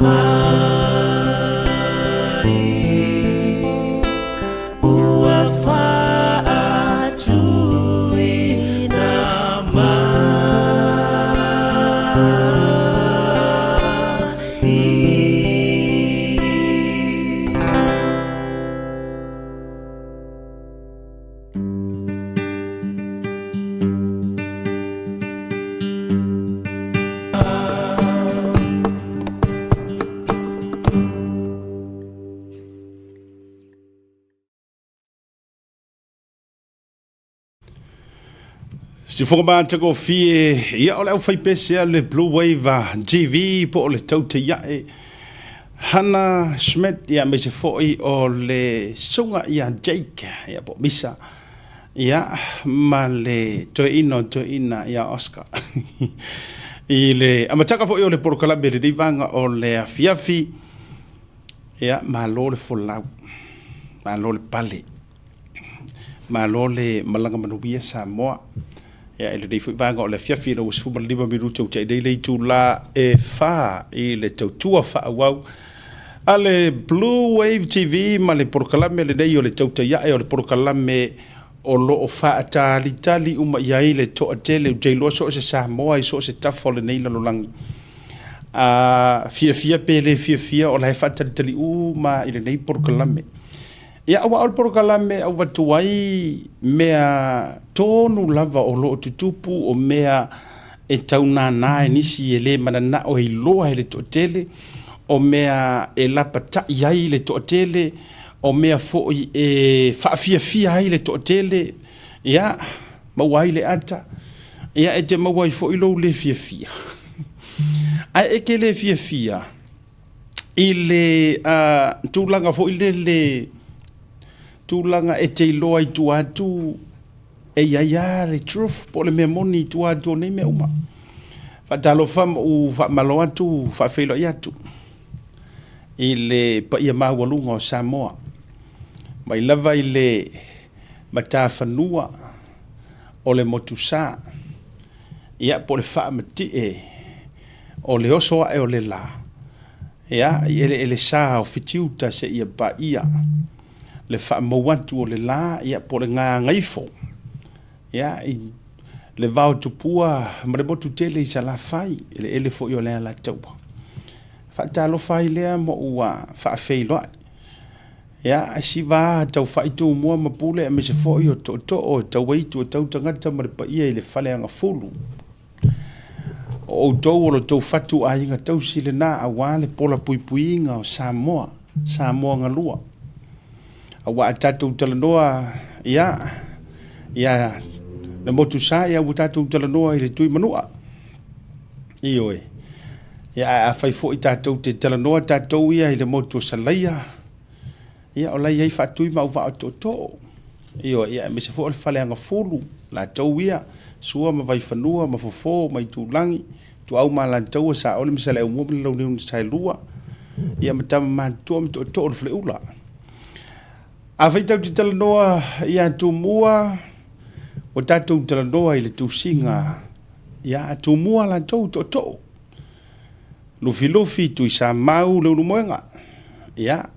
mai Ua faatuina mai. Sifoga matagofie, ia o le aufaipese a le Blue Wave TV po o le Tautaiae Hannah Schmidt, ia aemaise foi o le susuga ia Jake, ia po o Misa, ia ma le toeaina o toeaina ia Oscar. I le amataga foi o le polokalame i lenei vaega o le afiafi, ia malo le folau, malo le pale. Malo le malaga manuia Samoa. Ia, i lenei foi vaega o le afiafi ina ua 15 minute ua tea nei le itula e 4 i le tautua faaauau a le Blue Wave TV ma le polokalame lenei o le Tautai Ae, o le polokalame o lo o faatalitali uma i ai le toatele ou te iloa so o se Samoa i so o se tafa o lenei lalolagi. A fiafia pe le fiafia o la e faatalitali uma i lenei polokalame. Ia, aua o le polokalame e avatu ai mea tonu lava o lo o tutupu, o mea e tau nānā e nisi e le mananao e iloa e le toatele, o mea e lapatai ai le toatele, o mea foi e faafiafia ai le toatele, ia, maua ai le ata, ia, e te maua ai foi lou le fiafia. Ae e te le fiafia i le tulaga foi lele, tulaga e te iloa i tua atu e i ai lava le truth po o le mea moni i tua atu o nei mea uma. Faatalofa ma ou faamalo atu, faafeiloai atu i le paia maualuga o Samoa, mai lava i le matafanua o le motusa, ia po o le faamatie o le oso ae o le la, ia, i eleelesa o Fitiuta seia paia le faamau atu o le la, ia, po o le gagaifo, ia, i le vao tupua ma le motu tele i Salafai, eleele foi o le Alataua. Faatalofa ai lea ma ua faafeiloai. Ia, ae siva tau fai Tumua ma Pule aemaise foi o tootoo e tau aitu e tau tagata ma le paia i le Faleagafulu. O outou o lo outou fatu aiga tausi lena aua le pola puipuiga o Samoa, Samoa galua. Aua a tatou talanoa ia, ia le motu sa, ia ua tatou talanoa i le tui manua. Ioe. Ia ae afai foi tatou te talanoa tatou ia i le motu o Salaia, ia o la e i ai Faatui ma Auvaa o Tootoo. Ioe, ia aemaise foi o le Faleagafulu, latou ia, Sua ma Vaifanua ma Fofo ma Itulagi, Ituau ma Alataua, Saole ma Saleaaumua ma le Launiu na Saelua, ia ma Tama Matutua ma Tootoo o le Faleula. Afai tatou te talanoa ia Tumua, ua tatou talanoa i le tusiga ia Tumua latou Tootoo. Lufilufi, Tuisamau, Leulumoega. Ia,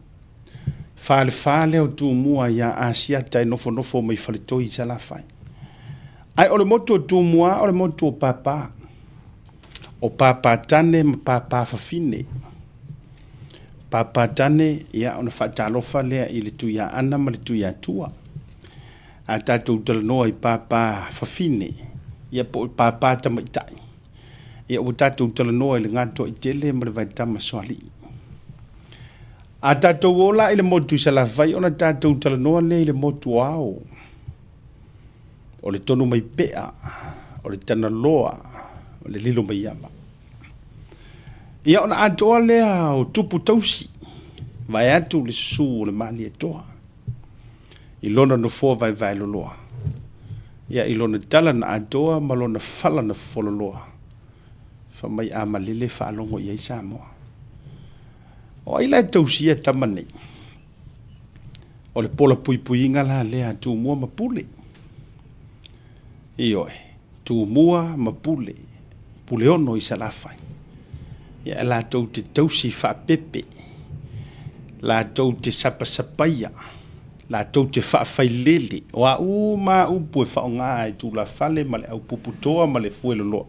falefa lea o Tumua ia Asiata e nofonofo mai Faletoi i Salafai. Ae o le motu o Tumua o le motu o Papa. O Papa tane ma Papa fafine. Papa tane, ia, ona faatalofa lea i le Tuiaana ma le Tuiatua. A tatou talanoa i Papa fafine, ia po o Papa tamaitai. Ia ua tatou talanoa i le Gatoaitele ma le Vaetama Soalii. A tatou o la i le motu i Salafai ona tatou talanoa lea i le motu o Ao. O le tonu mai pea, o le Tanaloa, o le lilo mai ama. Ia ona atoa lea o tupu tausi, vaeatu le susu o le Malietoa i lona nofoa vaevaeloloa. Ia i lona tala na atoa ma lona fala na fololoa, fai mai a malele faalogo i ai Samoa. O ai la e tausia tama nei? O le pola puipuiga la lea a Tumua ma Pule. Ioe, Tumua ma Pule, Puleono i Salafai. Ia, latou te tausi faapepe, latou te sapasapaia, latou te faafailele, o a uma lava upu e faaaoga e tulafale ma le aupuputoa ma le fueloloa,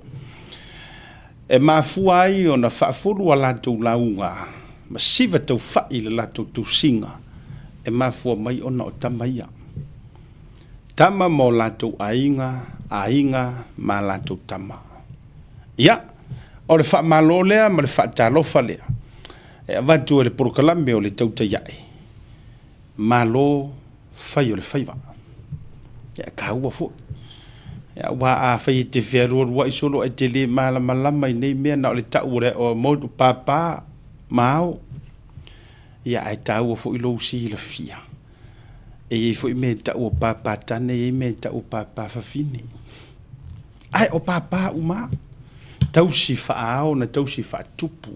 e mafua ai ona faafulu a latou lauga ma siva taufai i le latou tausiga, e mafua mai ona o tama ia. Tama ma o latou aiga, aiga ma a latou tama. Ia, o le faamalo lea ma le faatalofa lea e avatu e le polokalame o le Tautai Ae, malo fai o le faiva. Ia, e taua foi. Ia, aua afai e te fealualuai solo ae te le malamalama i nei mea, na o le tau o le o papa ma ao, ia, ae taua foi lou silafia. E i ai foi mea e tau o papa tane, e i ai mea e tau o papa fafine. Ae o papa uma, tausi faaao na tausi faatupu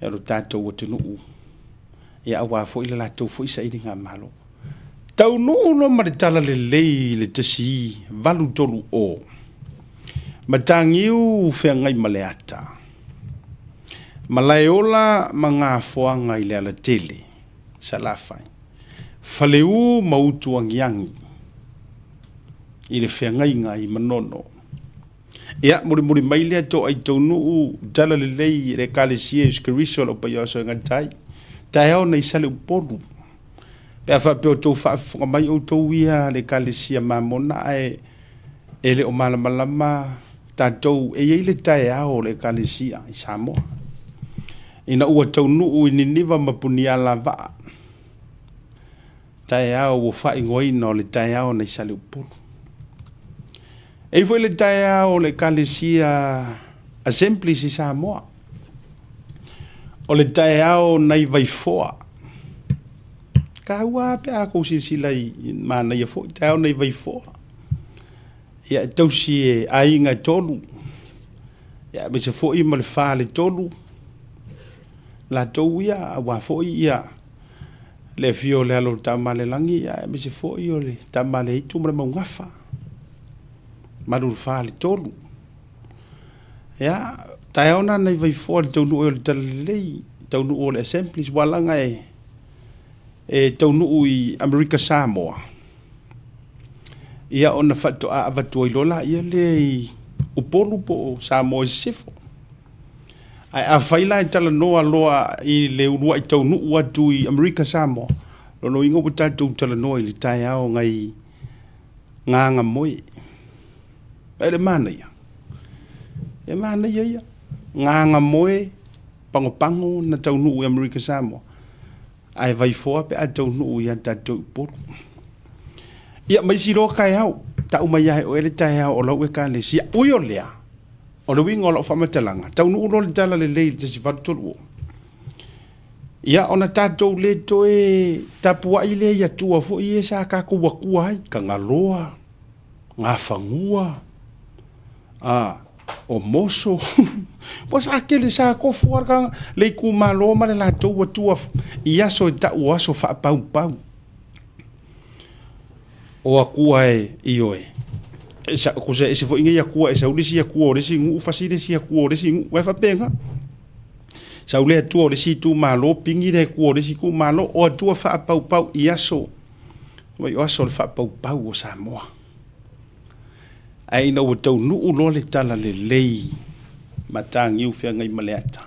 e lo tatou atunuu, ia aua foi le latou foi sailigamalo. Taunuu loa ma le talalelei i le 1830, Mataniu Feagaimaleata, Malaeola ma Gafoaga i Lealatele, Salafai, Faleu ma Utuagiagi i le feagaiga i Manono. Ia, mulimuli mai lea toai taunuu talalelei i le Ekalesia Iesu Keriso o lau Paia Oso e gata ai. Taeao nei Saleupolu. Pe a faapea o outou faafofoga mai outou ia le Ekalesia Mamona ae e le o malamalama tatou, e i ai le taeao o le Ekalesia i Samoa. Ina ua taunuu i Niniva ma Punialavaa, taeao ua faaigoaina o le taeao nai Saleupolu. E i ai foi le taeao o le Ekalesia Assemblies i Samoa. O le taeao nai Vaifoa. Taua lava pe a kou silasila i manaia foi, taeao nai Vaifoa. Ia e tausi e aiga e tolu, ia aemaise foi ma le faletolu, latou ia, aua foi ia le afio o le alo o le Tama a le Lagi, ia aemaise foi o le Tama a le Aitu ma le Maugafa, malu le faletolu. Ia, taeao na nai Vaifoa le taunuu ai o le Talalelei, taunuu o le Assemblies, ua laga e taunuu i Amerika Samoa. Ia ona faatoa avatu ai loa laia lea i Upolu po o Samoa i Sisifo. Ae afai la e talanoa loa i le uluai taunuu atu i Amerika Samoa, lona uiga ua tatou talanoa i le taeao nai Gagamoe. E le manaia? E manaia ia. Gagamoe, Pagopago na taunuu i Amerika Samoa. Ae Vaifoa pe a taunuu ia tatou i Upolu. Ia ma isi loa taeao, tau mai lava e oe le taeao o lau Ekalesia. Ui o lea, o le uiga o lau faamatalaga, taunuu loa le talalelei i le 1830, ia ona tatou le toe tapuai lea i atua foi ia sa tatou atua ai, Tagaloa, Gafanua, a, o Moso. Ua sa tele, sa tofu lava le itumalo ma le latou atua i aso e tau o aso faapaupau. O atua e, ioe, tusa e ese foi nei atua e sau le isi atua o le isi nuu fasi le isi atua o le isi nuu, e faapena. Sau le atua o le isi itumalo, pigi le atua o le isi itumalo, o atua faapaupau i aso, o aso o le faapaupau o Samoa. Ae ina ua taunuu loa le talalelei Mataniu Feagaimaleata,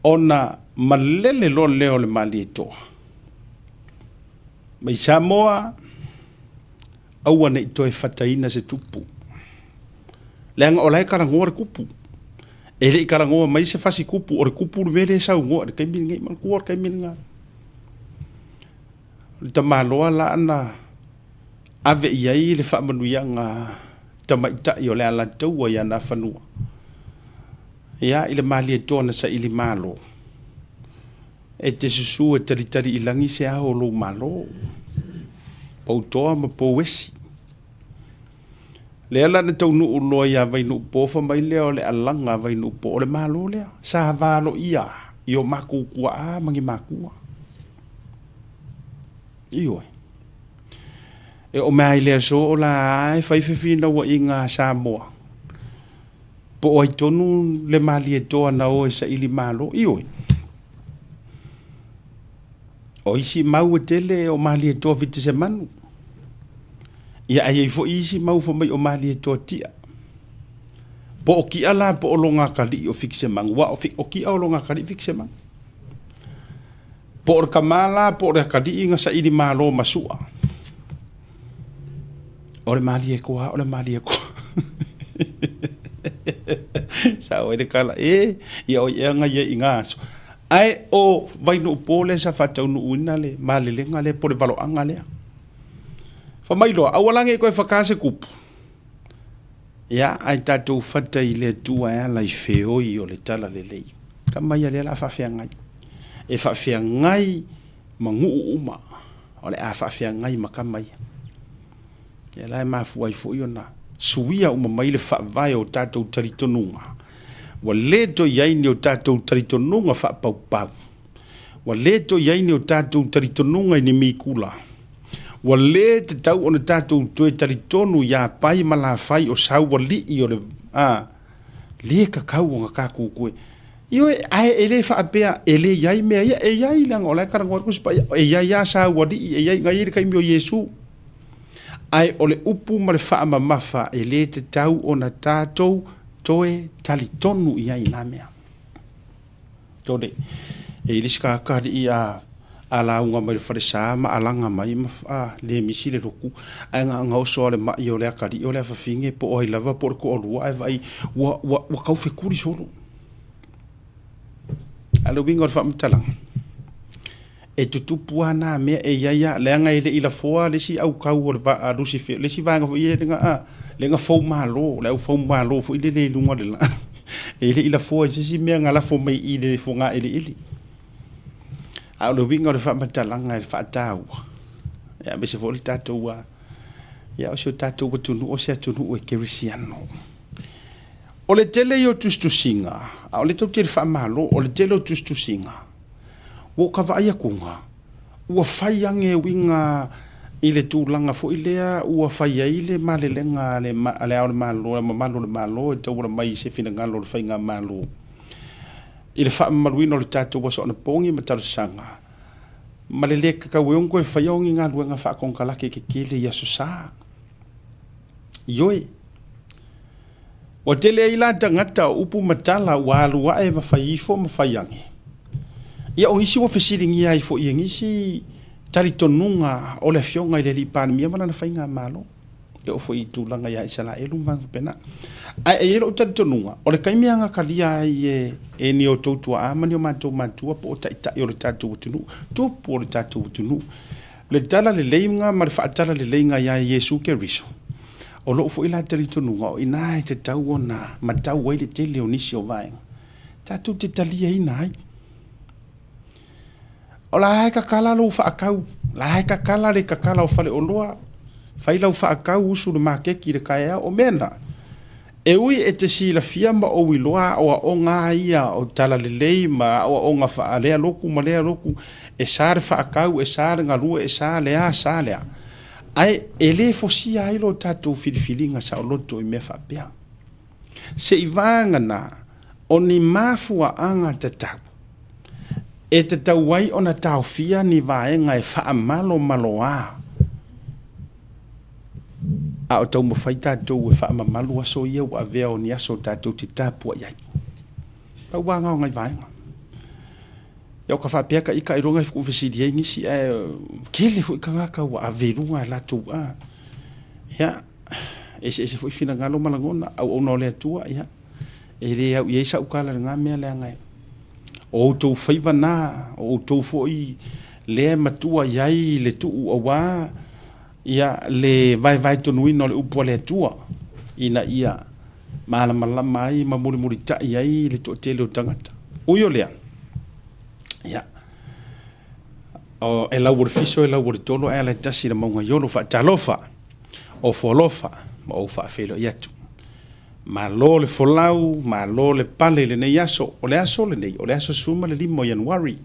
ona malele loa lea o le Malietoa mai Samoa, aua ne i toe fataina se tupu, leaga o la e talanoa le tupu. E le i talanoa mai se fasi tupu, o le tupu le mea lea e saunoa i le taimi lenei. Manatua le taimi lena. O le tamaloa la na ave i ai le faamanuiaga tamaitai o le Alataua i Nafanua, ia, i le Malietoa na saili malo, e te susu e talitali i lagi se ao o lou malo, poutoa ma pouesi. Lea la na taunuu loa ia Vainuupo, fai mai lea o le alaga a Vainuupo, o le malo lea, sa valoia i o matou tuaa ma ni matua. Ioe. E oo mai lava i le aso o la e fai fefinauaiga a Samoa. Po o ai tonu le Malietoa na o e saili malo? Ioe. O isi mau e tele o Malietoa Fitisemanu. Ia ae i ai foi isi mau fai mai o Malietoa Tia. Po o Ki'a la po o Logakalii o Fikisemanu, aua o Ki'a o Logakalii Fikisemanu. Po o le tama la po o le akalii na saili malo ma Su'a. O le Malietoa, o le Malietoa. Sao ai le tala, e, ia o ai ea na i ai i na aso. Ae o Vainuupo lea sa faataunuuina le malelega lea po o le valoaga lea. Fai mai loa, aua la ne i toe whakaa se kupu. Ia, ae tatou fata i le Atua e ala i feoi o le talalelei. Tama ia lea o le a faafeagai. E faafeagai ma nuu uma. O le a faafeagai ma tama ia. Ia la e mafua ai foi ona suia uma mai le faavae o tatou talitonuga. Ua le toe i ai ni o tatou talitonuga faapaupau. Ua le toe i ai ni o tatou talitonuga i ni mikula. Ua le tatau ona tatou toe talitonu iā Pai ma Lafai o Saualii o le a le tatau ona tatou toe Ioe, ae e le faapea e le i ai mea ia, e i ai leaga o la e talanoa ai le Tusi Paia, e i ai lava Saualii, e i ai, na i ai le taimi o Iesu. Ae o le upu ma le faamamafa e le tatau ona tatou toe talitonu i ai i na mea. Tole, e i ai le isi tagata alii a a lauga mai le falesa ma alaga mai ma a le misi le lotu, ae na ona oso lava o le mai o le atalii o le afafine po o ai lava po o le toalua ae vaai ua ua ua tau fetuli solo. A o le uiga o le faamatalaga, e tutupu lava na mea e i ai lava, leaga e le i lafoa le isi autau o le vaa a Lusife, le isi vaega foi lea a, lea na foumalo, le au foumalo foi lele i luga o le la. E le i lafoa i se isi mea na lafo mai i le fogaeleele. A o le uiga o le faamatalaga e faataua, ia aemaise foi le tatou, ia o si o tatou atunuu, o se atunuu e kerisiano. O le tele ia o tusitusiga, a o lea tou te le faamalo, o le tele o tusitusiga, ua ou ka vaai atuga, ua fai age uiga i le tulaga foi lea ua fai ai le malelega a le Ao o le Malo, le mamalu o le Malo e tauala mai i se finagalo o le Faigamalo i le faamamaluina o le tatou aso anapogi ma talosaga ma le le tatau ai ona toe faia o ni galuega faakonekarate tetele i Aso Sa. Ioe. Ua tele ai la tagata o upu ma tala ua alu ae ma fai ifo ma fai age. Ia o nisi ua fesiligia ai foi e nisi talitonuga o le Afioga i le Alii Palemia ma lana faigamalo, e oo foi i tulaga ia Isaraelu ma vaega faapena. Ae e i ai lou talitonuga, o le taimi e agatalia ai e, e ni outou tuaa ma ni o matou matua po o taitai o le tatou atunuu, tupu o le tatou atunuu, le talaleleiga ma le faatalaleleiga ia Iesu Keriso, O lou foi la talitonuga, o i ina e tatau ona matau ai le tele o nisi o vaega tatou te taliaina ai. O la e tatala lou faatau, la e tatala le tatala o faleoloa, fai lau faatau, usu i le maketi i le taeao, o mea na, e ui e te silafia ma ou iloa aoaoga lava ia o talalelei ma aoaoga faa-lea lotu ma lea lotu, e sa le faatau, e sa le galue, e sa le a, sa le a. Ae e le fosia ai lo tatou filifiliga saoloto i mea faapea. Seivaga o ni mafuaaga tatau e tatau ai ona taofia ni vaega e faamalomaloa a o taumafai tatou e faamamalu aso ia ua avea o ni aso tatou te tapuai ai. Pau lava na o nai vaega. Ia o ka faapea ka ika ailoga e fesili ai nisi ae tele foi tagata ua ave i luga e latou a. Ia, eseese foi finagalo ma lagona, auauna o le Atua, ia, e le au i ai sau tala i lena mea leaga e o outou faiva na, o outou foi lea e matua i ai le tuu aua ia le vaevaetonuina o le upu a le Atua ina ia malamalama ai ma mulimulitai ai le toatele o tagata. Ui o lea, ia, o, e lau o le fiso, e lau o le tolo, ae ala e tasi i le mauga i olo, faatalofa, ofo alofa, ma ou faafeiloai atu. Malo le folau, malo le pale i lenei aso. O le aso lenei, o le aso 15 o Ianuari,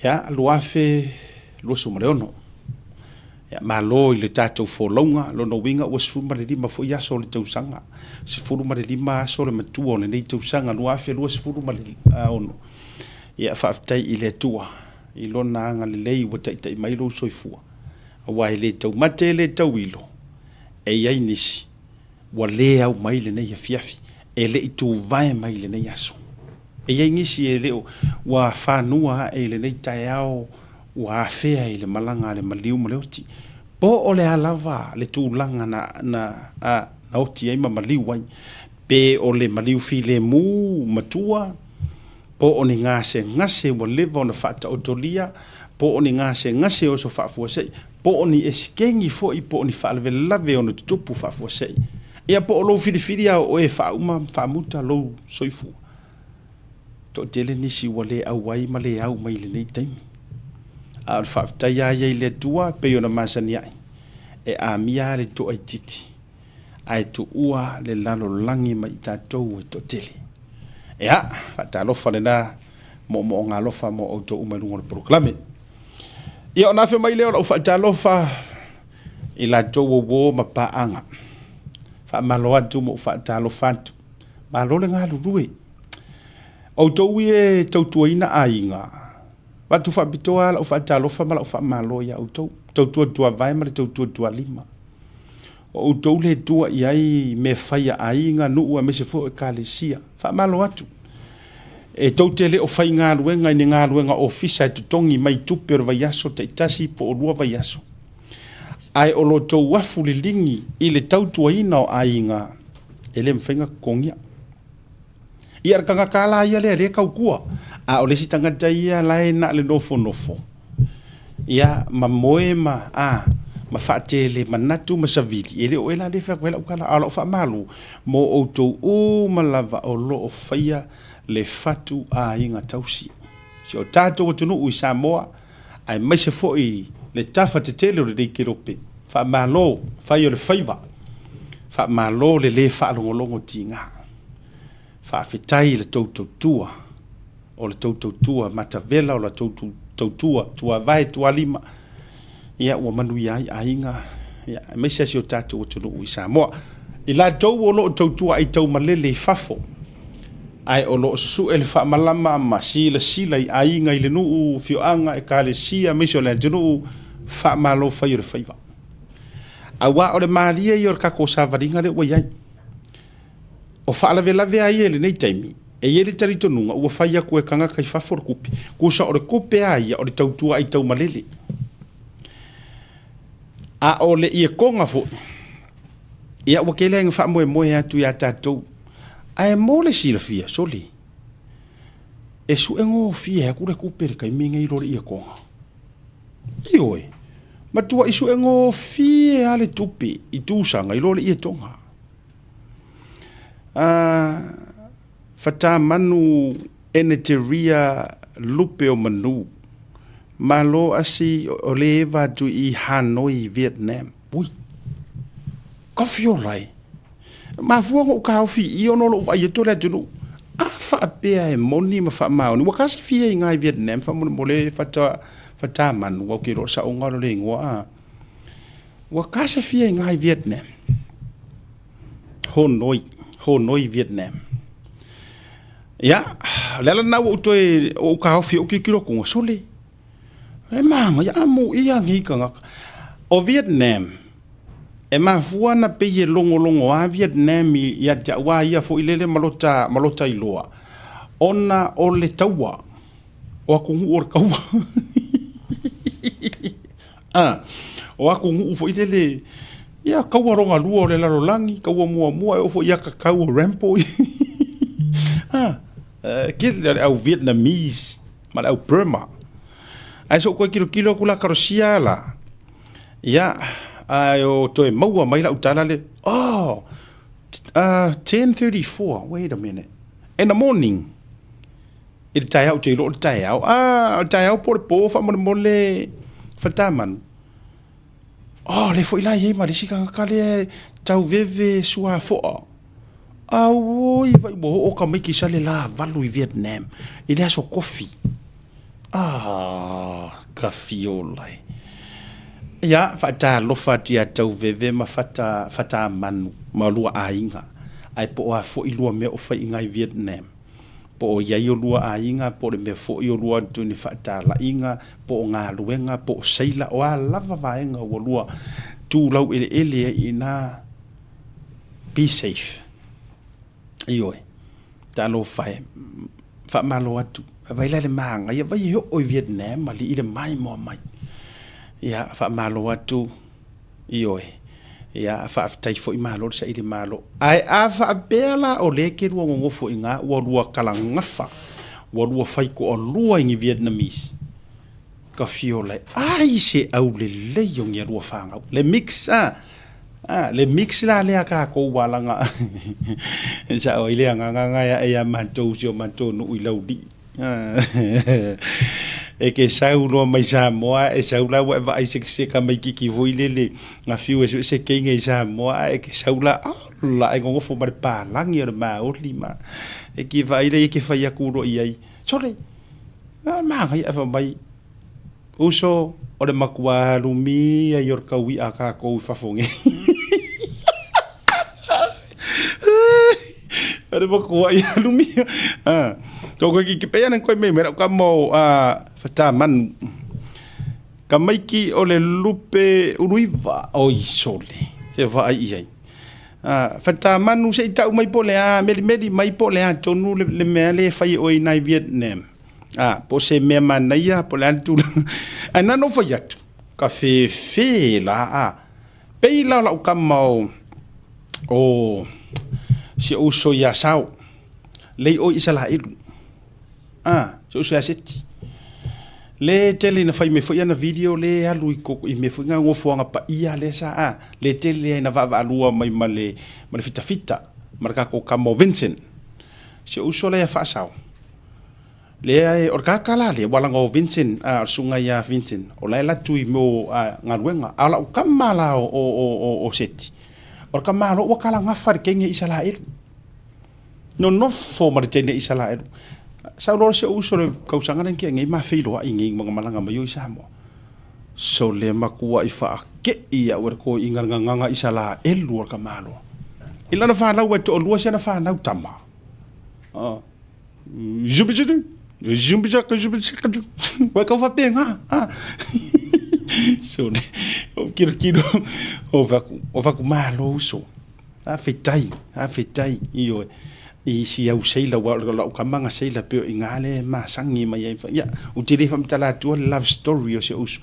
ia, 2026. Ia, malo i le tatou folauga, lona uiga ua 15 foi aso o le tausaga, 15 aso le matua o lenei tausaga 2026. Ia, faafetai i le Atua i Lona agalelei ua taitai mai lou soifua, aua e le taumate e le tauilo, e i ai nisi ua le au mai lenei afiafi, e le i tuvae mai lenei aso. E i ai nisi e le o, ua fanua ae i lenei taeao, ua afea i le malaga a le maliu ma le oti. Po o le a lava le tulaga na, na, a, na oti ai ma maliu ai, pe o le maliu filemu matua, po o ni gasegase ua leva ona faataotolia, po o ni gasegase oso faafuasei, po o ni esikeni foi, po o ni faalavelave e ono tutupu faafuasei. Ia po o lou filifili lava o oe e faauma ma faamuta lou soifua. Toatele nisi ua le auai ma le au mai i lenei taimi. A o le faafetai lava ia i le Atua e pei ona masani ai, e amia lava le toaitiiti ae tuua le lalolagi ma i tatou e toatele. Ea, faatalofa lena moomooga alofa mo outou uma i luga o le polokalame. Ia ona afe mai lea o lau faatalofa i latou o uo ma paaga. Faamalo atu ma ou faatalofa atu. Malo le galulue. Outou ia e tautuaina aiga, avatu faapitoa lava lau faatalofa ma lau faamalo ia outou, tautua tuavae ma le tautua tualima. O outou le tua i ai mea fai a aiga, nuu aemaise foi o ekalesia. Faamalo atu. E tou te le o faigaluega i ni galuega ofisa e totogi mai tupe o le vaiaso taitasi po o lua vaiaso. Ae o lo outou afu liligi i le tautuaina o aiga, e le mafai ona totogia. Ia, o le tagata lava la ia lea o lea e tautua, a o le isi tagata ia la e na o le nofonofo, ia, ma moe ma, a, ma faatele manatu ma savili, e le o oe la lea e fai atu ai lau tala, a o lau faamalo mo outou uma lava o lo o faia le fatu aiga tausi. Si o tatou atunuu i Samoa, aemaise foi le tafa tetele o lenei kelope, faamalo fai o le faiva, faamalo le le faalogologo tiga. Faafetai i le tou tautua, o le tou tautua matavela, o la tou tautua tuavae tualima, ia ua manuia ai aiga, ia, aemaise si o tatou atunuu i Samoa. I latou o lo o tautua aitaumalele i fafo, ae o lo o susue le faamalama ma silasila i aiga i le nuu, afioaga, ekalesia, aemaise o le atunuu, faamalo fai o le faiva. Aua o le malie ia o le tatou savaliga lea ua i ai. O faalavelave lava ia i lenei taimi, e i ai le talitonuga ua fai atu e tagata i fafo le tupe, tusa o le tupe lava ia o le tautua aitaumalele. A o le ietoga foi, ia ua tele lava ina faamoemoe atu ia tatou. Ae mo le silafia, sole, e sue gofie atu le tupe i le taimi lenei i lo le ietoga. Ioe, matuai sue gofie lava le tupe i tusaga i lo le ietoga. Fatamanu Eneteria Lupe o Manu, Malo asi o le eva atu i Hanoi, Vietnam. Ui, ka fiola e. Mafua ona ou taofi i i ona o lou vaai atu o le atunuu. A faapea e moni ma faamaoni, ua kasafia i ina i Vietnam faamolemole Fatamanu, aua ou te iloa o le saoga o le igoa a. Ua kasafia i ina i Vietnam. Honoi, Honoi Vietnam. Ia, o le ala lena ua ou toe, ua ou taofi ou tilotilo atu, sole, e manaia, a muia nei tagata. O Vietnam, e mafua ona pei e logologoa Vietnam ia te au a ia foi lele ma lota, ma lota iloa, ona o le taua, o atunuu o le taua. A, o atunuu foi lele, ia taua lona lua o le lalolagi, taua muamua, e oo foi ia tatau o Rambo. A, tele le au Vietnamese ma le au Burma. Ae so ou toe tilotilo atu la Kalosia la, ia, ae o toe maua mai lau tala le, oh, 10:34, wait a minute, in the morning, i le taeao, ou te iloa o le taeao, a, o le taeao po o le po faamolemole Faletamanu. Oh, lea foi la e i ai ma le isi tagata lea e tauveve suafoa. Auoi, vai ua oo tamaiti sa le la valu i Vietnam i le aso kofi. Ah, ka fiola e. Ia, faatalofa atu ia Tauveve ma Fata, Fatamanu ma lua aiga, ae po o a foi lua mea o fai i ina i Vietnam. Po o i ai o lua aiga, po o le mea foi o lua atu i ni faatalaiga, po o galuega, po o seila, o a lava vaega ua lua tu laueleele ai i ina, be safe. Ioe. Talofa e. Faamalo atu. Vaai la i le magaia, vai e oo i Vietnam alii le maimoa mai. Ia, faamalo atu. Ioe. Ia, faafetai foi malo le saili malo. Ae a faapea la o lea e te lua nonofo i ina ua lua talagafa, ua lua faitoalua i ni Vietnamese, ka fiola e ai se aulelei o ni a lua fanau. Le mix a, a, le mix la lea a tatou ua laga e sao ai le agaga na e ae ia matou si o matou nuu i Laulii. E ke sau loa mai Samoa, e sau la ua e vaai se tamaititi foi lele na fiu e sue se teine i Samoa, ae ke sau la, ola, e nonofo ma le palagi o le maoli ma e ke vaai lea e ke fai atu loa i ai, sole, a manaia ae fai mai, uso, o le matua lumi ai o le taui'a a tatou i fafo nei. O le matua ia lumi. Ah, to koe ki pe ana koe me mera ka mo a whatamanu. Ka maiki o le lupe uruiva o isole. Se vaai i ai. Ah, whatamanu se i tau mai po le a meli meli mai po le a tonu le, le mea le whai o i nai Vietnam. Ah, po se mea manaia po le a le tulaga. Ae na ona ou fai atu, ka fefe la a. Pei la o lau kama o, o si ou uso ia Sao, lei oi Isalaelu. Ah, si ou uso ia Seti. Le tele ina fai mai foi ana video le alu i ko, i mea foi nga gofoaga paia lea sa a, le tele ai na vaavaalua mai ma le, ma le fitafita, ma le kakou kama o Vincent. Si ou uso la ia Faasao. Leai, o le kaka la lea, ua laga o Vincent, a, o le susuga ia Vincent, o la e alu atu i mea o galuega. A o lau kama la o Seti, o le kama loa ua kalagafa i le teine Isaraelu. Nonofo ma le teine Isaraelu. Sau loa si ou uso i le tausaga lea na tea nei ma feiloai nei ma malaga mai o i Samoa. Sole matuai faakei au e le toeaina le gagana Isaraelu o le kama loa. I lana fanau e toalua si ana fanau tama. Ua kau faapena a so o kilokilo o faku o faku malo uso faafetai faafetai ioe i si au seila aua o lau tama na seila pei o i ina lea e masani mai ai ia ou te le faamatala atua le love story o si ou uso.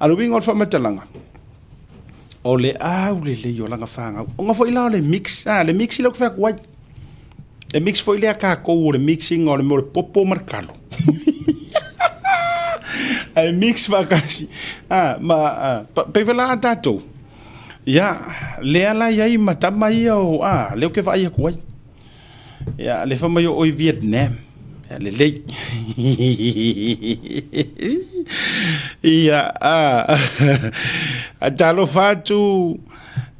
A o le uiga o le faamatalaga o le aulelei o lana fanau ona foi la o le mix a le mix lea ou te fai atu ai. E mix foi lea tatou o le mixing o le mea o le popo ma le kalo. Ae mix faatasi. Ah, ma ah, pei foi la a tatou. Ia, lea la i ai ma tama ia o, ah, lea ou te vaai atu ai. Ia, lea fai mai o oe i Vietnam. Ia, lelei. Ia, ah, talofa atu.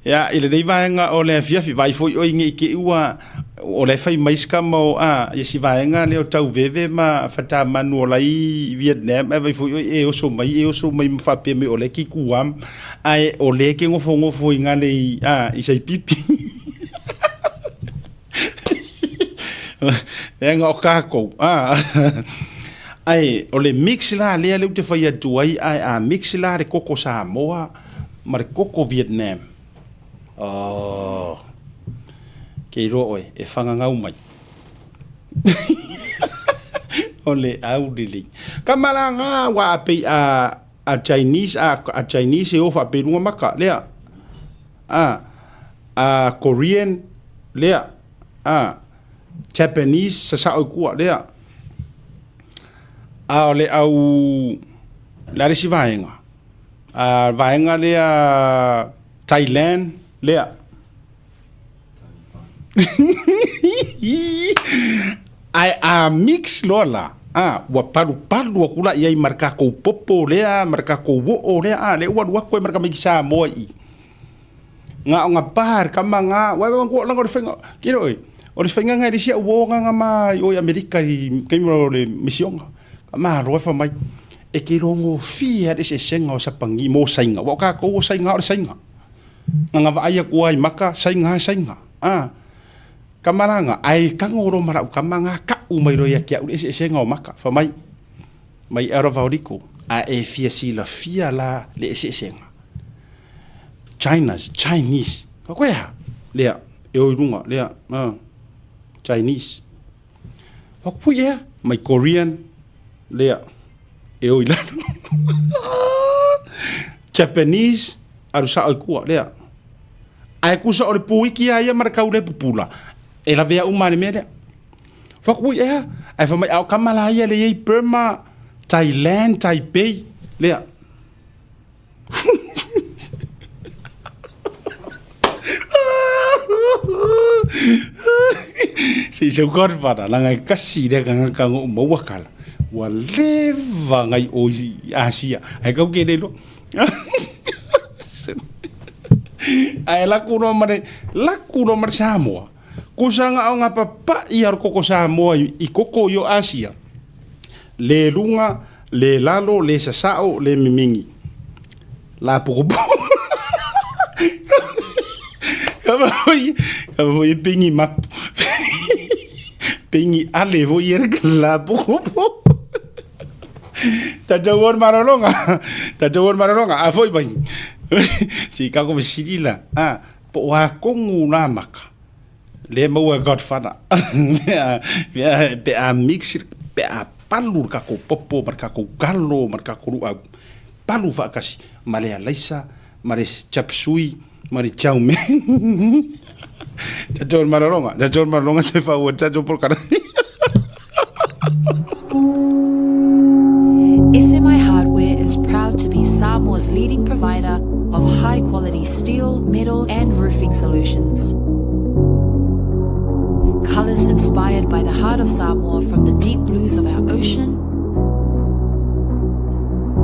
Ia, i lenei vaega o le afiafi, vaai foi oe nei te i ua, o la e fai mai si tama o, a, ia si vaega lea o Tauveve ma Fatamanu o la i Vietnam, ae vaai foi oe e oso mai, e oso mai ma faapea mai o la e ki Guam, ae o lea e ke nofonofo i gale i, a, i Saipipi. Leaga o kākou, a, ae o le mix la lea lea ou te fai atu ai, ae a mix la le koko Samoa, ma le koko Vietnam. Oh, ke iloa oe, e whangangau mai. o le au lelei. Ka malanga wa a pei a, a Chinese, a, a Chinese e o whaapelunga maka, lea. A, a Korean, lea. A, Japanese, sa sao i kua, lea. A o le au, le a le isi vaega. A vaega lea Thailand lea. Ae a mix loa la, a, ua palupalu atu la i ai ma le tatou popo lea, ma le tatou oo lea, a, lea ua alu atu ai ma le tamaiti Samoa i i. Na o na pa le tama na, ua leaga o le faiga, tilo oe, o le faiga na e le isi au uo na na ma i o i Amerika i taimi o le misioga. Malo e fai mai. E te iloa gofie lava le eseesega o Sapani mo Saina, aua o tatou o Saina o le Saina. Na ona vaai atu lava i maka, Saina lava Saina. A, tama la na, ae tago loa ma lau tama na tau mai loa ia te au le eseesega o maka. Fai mai, mai out of Aoliko, a e fia silafia la le eseesega. China's, Chinese. Fai atu, e a? Lea, e o i luga, lea, a, Chinese. Fai atu, pui ea? Mai Korean, lea, e o i lalo. Japanese, alu sao i tua, lea. Ae tusa o le puiki lava ia ma le tau le pupula, e lavea uma lava i le mea lea. Fai atu, ui ea? Ae fai mai, a o tama la ia lea e i ai Burma, Thailand, Taipei, lea. Se i sau Godfather, leaga e kasi lea tagata na ou maua kala. Ua leva nai o i Asia. Ae kau ke le iloa. Ae laku loa ma le, laku loa ma le Samoa. Kusa na o nga papai a le koko Samoa i koko i o Asia. Le luga, le lalo, le sasao, le mimigi. La pokopo. Kapa foi, kapa foi e pingi mapu. Pingi ale foi e la pokopo. Tatou o le malologa. Tatou o le malologa. A foi mai. Si kako fesili la. A, po o a kongu la maka. Lea e maua e Godfather. Pe a mix, pe a palu le tatou popo ma le tatou kalo ma le tatou luau, palu faatasi ma le alaisa ma le chop suey ma le chow mein. Tatou le malologa, tatou le malologa toe faaauau atu tatou polokalame. SMI Hardware is proud to be Samoa's leading provider of high quality steel, metal and roofing solutions. Colours inspired by the heart of Samoa from the deep blues of our ocean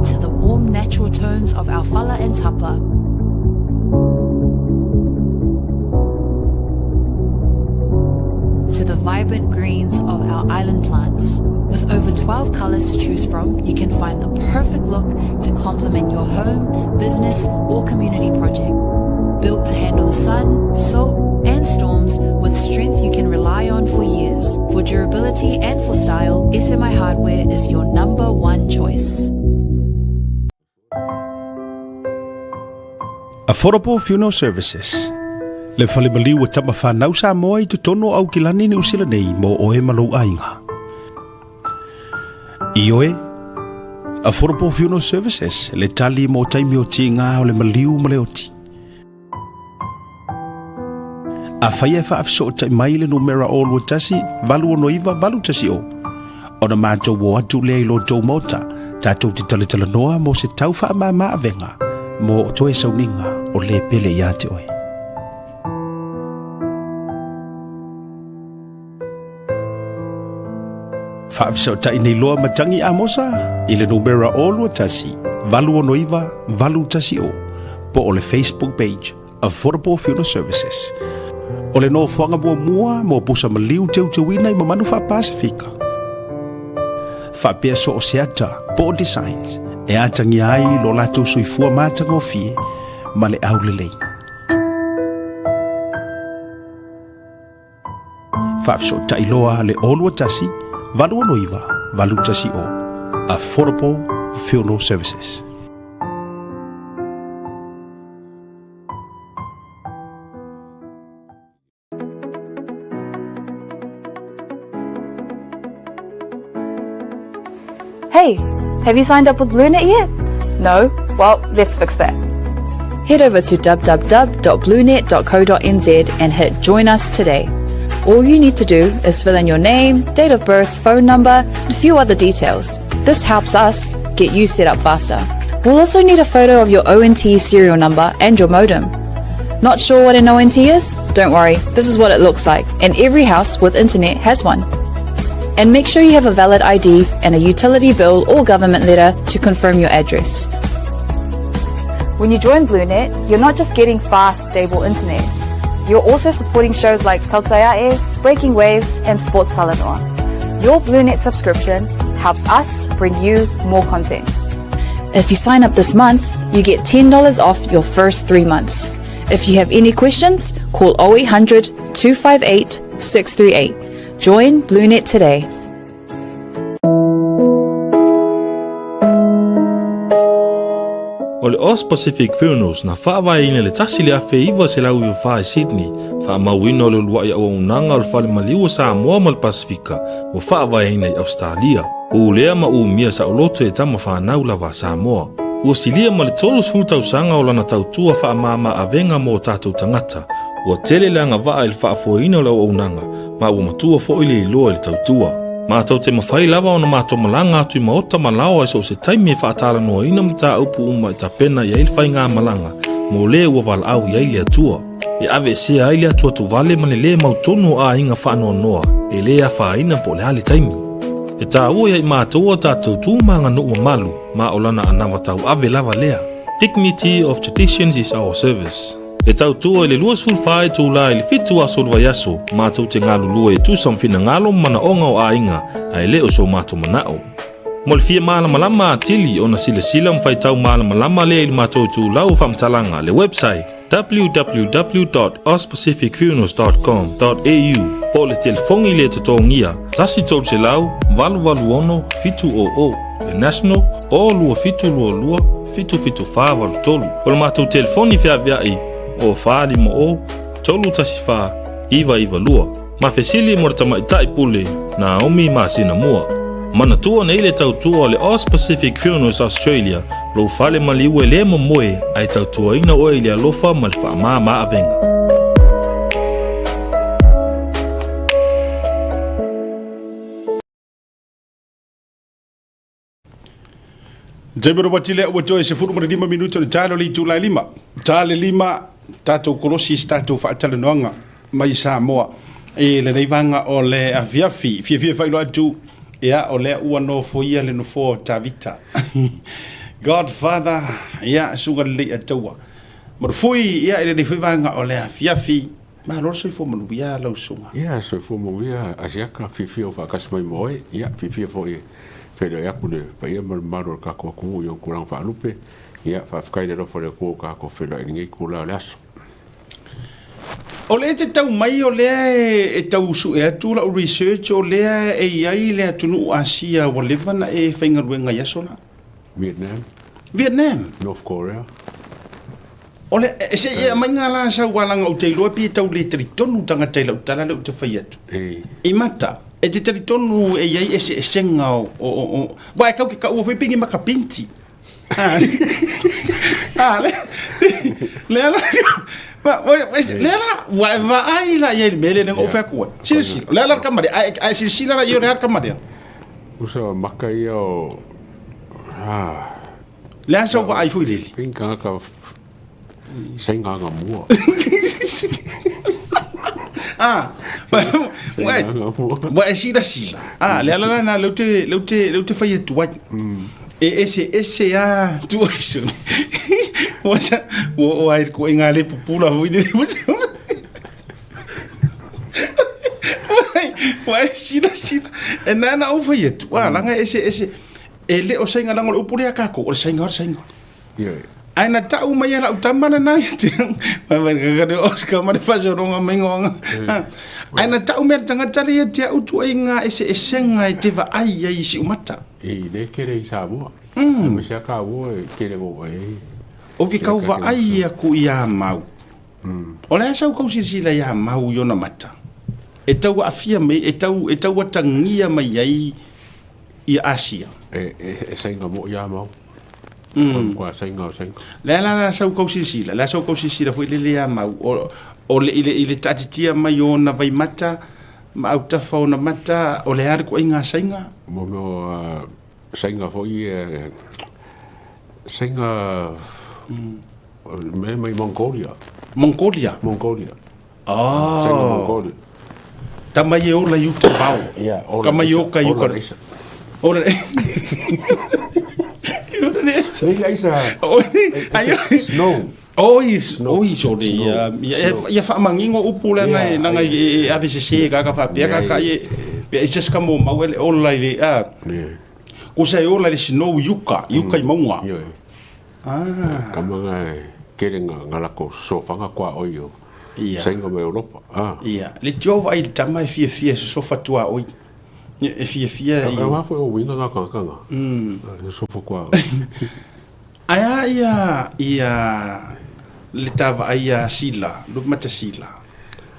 to the warm natural tones of our fala and tapa. To the vibrant greens of our island plants. With over 12 colors to choose from, you can find the perfect look to complement your home, business, or community project. Built to handle the sun, salt, and storms with strength you can rely on for years. For durability and for style, SMI Hardware is your number one choice. Affordable Funeral Services Le fale maliu o tama whanau Samoa i totonu o Aukilani Niu Sila nei mō oe ma lou aiga. Ioe, Affordable Funeral Services, le tali mō taimi o tīngā o le maliu ma le oti. Afai e faafesootai mai le numera 021 869 810, ona matou o atu lea i lo tou maota, tatou te talatalanoa mo se tau faamama avega mo toe sauniga o le pele ia te oe. Faafesootai nei loa ma Tangi Amosa i le numera 021 869 810 po o le Facebook page Affordable Funeral Services. O le nofoaga muamua mo pusa maliu teuteuina i mamanu faa-Pasifika. Faapea so o se ata po o designs e atagia ai lo latou soifua matagofie ma le aulelei. Faafesootai loa le 021 869 810 Affordable Funeral Services. Hey, have you signed up with BlueNet yet? No? Well, let's fix that. Head over to www.bluenet.co.nz and hit Join Us today. All you need to do is fill in your name, date of birth, phone number, and a few other details. This helps us get you set up faster. We'll also need a photo of your ONT serial number and your modem. Not sure what an ONT is? Don't worry, this is what it looks like, and every house with internet has one. And make sure you have a valid ID and a utility bill or government letter to confirm your address. When you join BlueNet, you're not just getting fast, stable internet. You're also supporting shows like Tautaiae, Breaking Waves, and Sports Talanoa. Your BlueNet subscription helps us bring you more content. If you sign up this month, you get $10 off your first three months. If you have any questions, call 0800 258 638. Join BlueNet today. O le Aus Pacific Funerals na faavaeina i le 1994 i Sydney, faamauina o le uluai auaunaga o le Fale Maliu o Samoa ma le Pasefika ua faavaeina i Ausetalia. Ulea ma umia saoloto e tama fanau lava a Samoa. Ua silia ma le 30 tausaga o lana tautua faamama avega mo o tatou tagata. Ua tele le agavaa i le faafoeina o le auaunaga ma ua matua foi le iloa i le tautua. Matou te mafai lava ona matou malaga atu i maota ma laoa i so o se taimi e faatalanoaina mataupu uma e tapena i ai le faigamalaga mo le ua valaau i ai le Atua. E aveesea ai le atuatuvale ma le lē mautonu o aiga faanoanoa e lē afaina po o le a le taimi. E taua ia i matou a tatou tu ma aganuu mamalu ma o lana anava tauave lava lea. Dignity of traditions is our service. E tautua i le 24 itula i le 7 aso o le vaiaso, matou te galulue e tusa ma finagalo ma manaoga o aiga, ae le o so matou manao. Mo le fia malamalama atili ona silasila ma faitau malamalama lea i le matou itulau o faamatalaga, le website www.auspacificfunerals.com.au po o le telefoni le totogia 1 300 886 700, le national o 2722 77483. O le matou telefoni feaveai o 450 314 992. Ma fesili mo le tamaitai pule Naomi masina mua. Manatua nei le tautua o le Aus Pacific Funerals Australia, lou fale maliu e le momoe ae tautuaina oe i le alofa ma le faamama avega. Taimi o wati lea ua toe 15 minuti o le taelo le itula e lima. Ta le lima, tatou kolosi se tatou faatalanoaga mai Samoa i lenei vaega o le afiafi. Fiafia faailoa atu, ia, o lea ua nofoia le nofoa o Tavita. Godfather, ia, susuga lelei ataua. Marufui, ia, i lenei foi vaega o le afiafi. Malo le soifua manuia lau susuga. Ia, soifua manuia Asiata, fiafia o faatasi mai ma oe. Ia, fiafia foi e feiloai atu le paia ma le mamalu o le tatou atunuu i ona tulaga faalupe. Ia, faafetai i le alofa o le Atua ua tatou feiloai i lenei itula o le aso. O lea e te tau mai o lea e tau sue atu lau research o lea e i ai le atunuu Asia ua leva na e faigaluega i aso la. Vietnam. Vietnam. North Korea. O le, e, se e aumai ngā la sau alanga o te iloa pi e tau le talitonu tangata i lau tala lea ou te fai atu. E. I mata, e te talitonu e i ai eseesega o, o, o, o, wa e kau ke kaua foi pingi makapinti. Ah, ah, le, le ala, wa, wa, le ala, wa e vaai la i ai le mele lenga o fai aku ai. Silasila, le ala le kamare, ai, ai silasila la i o le ala kamare. Usa maka ia o, ah, Le a sau vaai foi lele. Pei tagata sainga mua. Ah, ua e silasila. Ah, le ala lena lea ou te, lea ou te, lea ou te fai atu ai. E ese ese a tua iso. Ua sa, ua o ai ko inga le pupula foi lele. Ua e silasila. E nana ou fai atu. Ah, langa ese ese. E le o saiga leaga o le upu lea a kākou, o le saiga o le saiga. Ioe. Ae na tau mai e lau tama lena ia te Oscar ma le faasologa mai goga. Ae na tau mai e le tagata lea ia te au tuaiga eseesega e te vaai ai i siumata. E le tele i Samoa. Aemaise lava taua e tele na vaai ai. Ou te tau vaai aku iā Mau. O le a sau kau silasila iā Mau i ona mata? E tau aafia mai, e tau, e tau atagia mai ai i Asia. E, e, e sainga mo ia mau. Mm. Kua sainga o sainga. Le la la sau kau silasila, la sau kau silasila foi le le ia mau. O, o le, i le, i le taatitia mai o na vaimata, ma autafa o na mata, o le a le koaiga sainga? Mo mea o uh, sainga foi e, sainga mm. me mai Mongolia. Mongolia? Mongolia. Oh. Sainga Mongolia. Tama i e ola i uta pao. Yeah, ola Kama i oka i ola uka. isa. Ola. Ola le isa. Le isa. Ai. Snow. Oi, oi sore ia ia ia faamanino upu leaga e leaga e ave sese ka ka faapea ka ka e e se ka mo mau ele ola i le a. Yeah. Kusa e ola i le snow i uka, i uka i mauga. Ioe. Ah. Kama nga e kele nga, nga lako sofaga tuaoi o Ia. Saina ma Europa. Ah. Ia. Le tio vaai i le tama e fiafia e sosofa tuaoi. E fiafia i... E wā foi o uiga nga kanga nga. Sosofa tuaoi. Ae a ia, ia le ta vaai ia Sila, Lupemata Sila.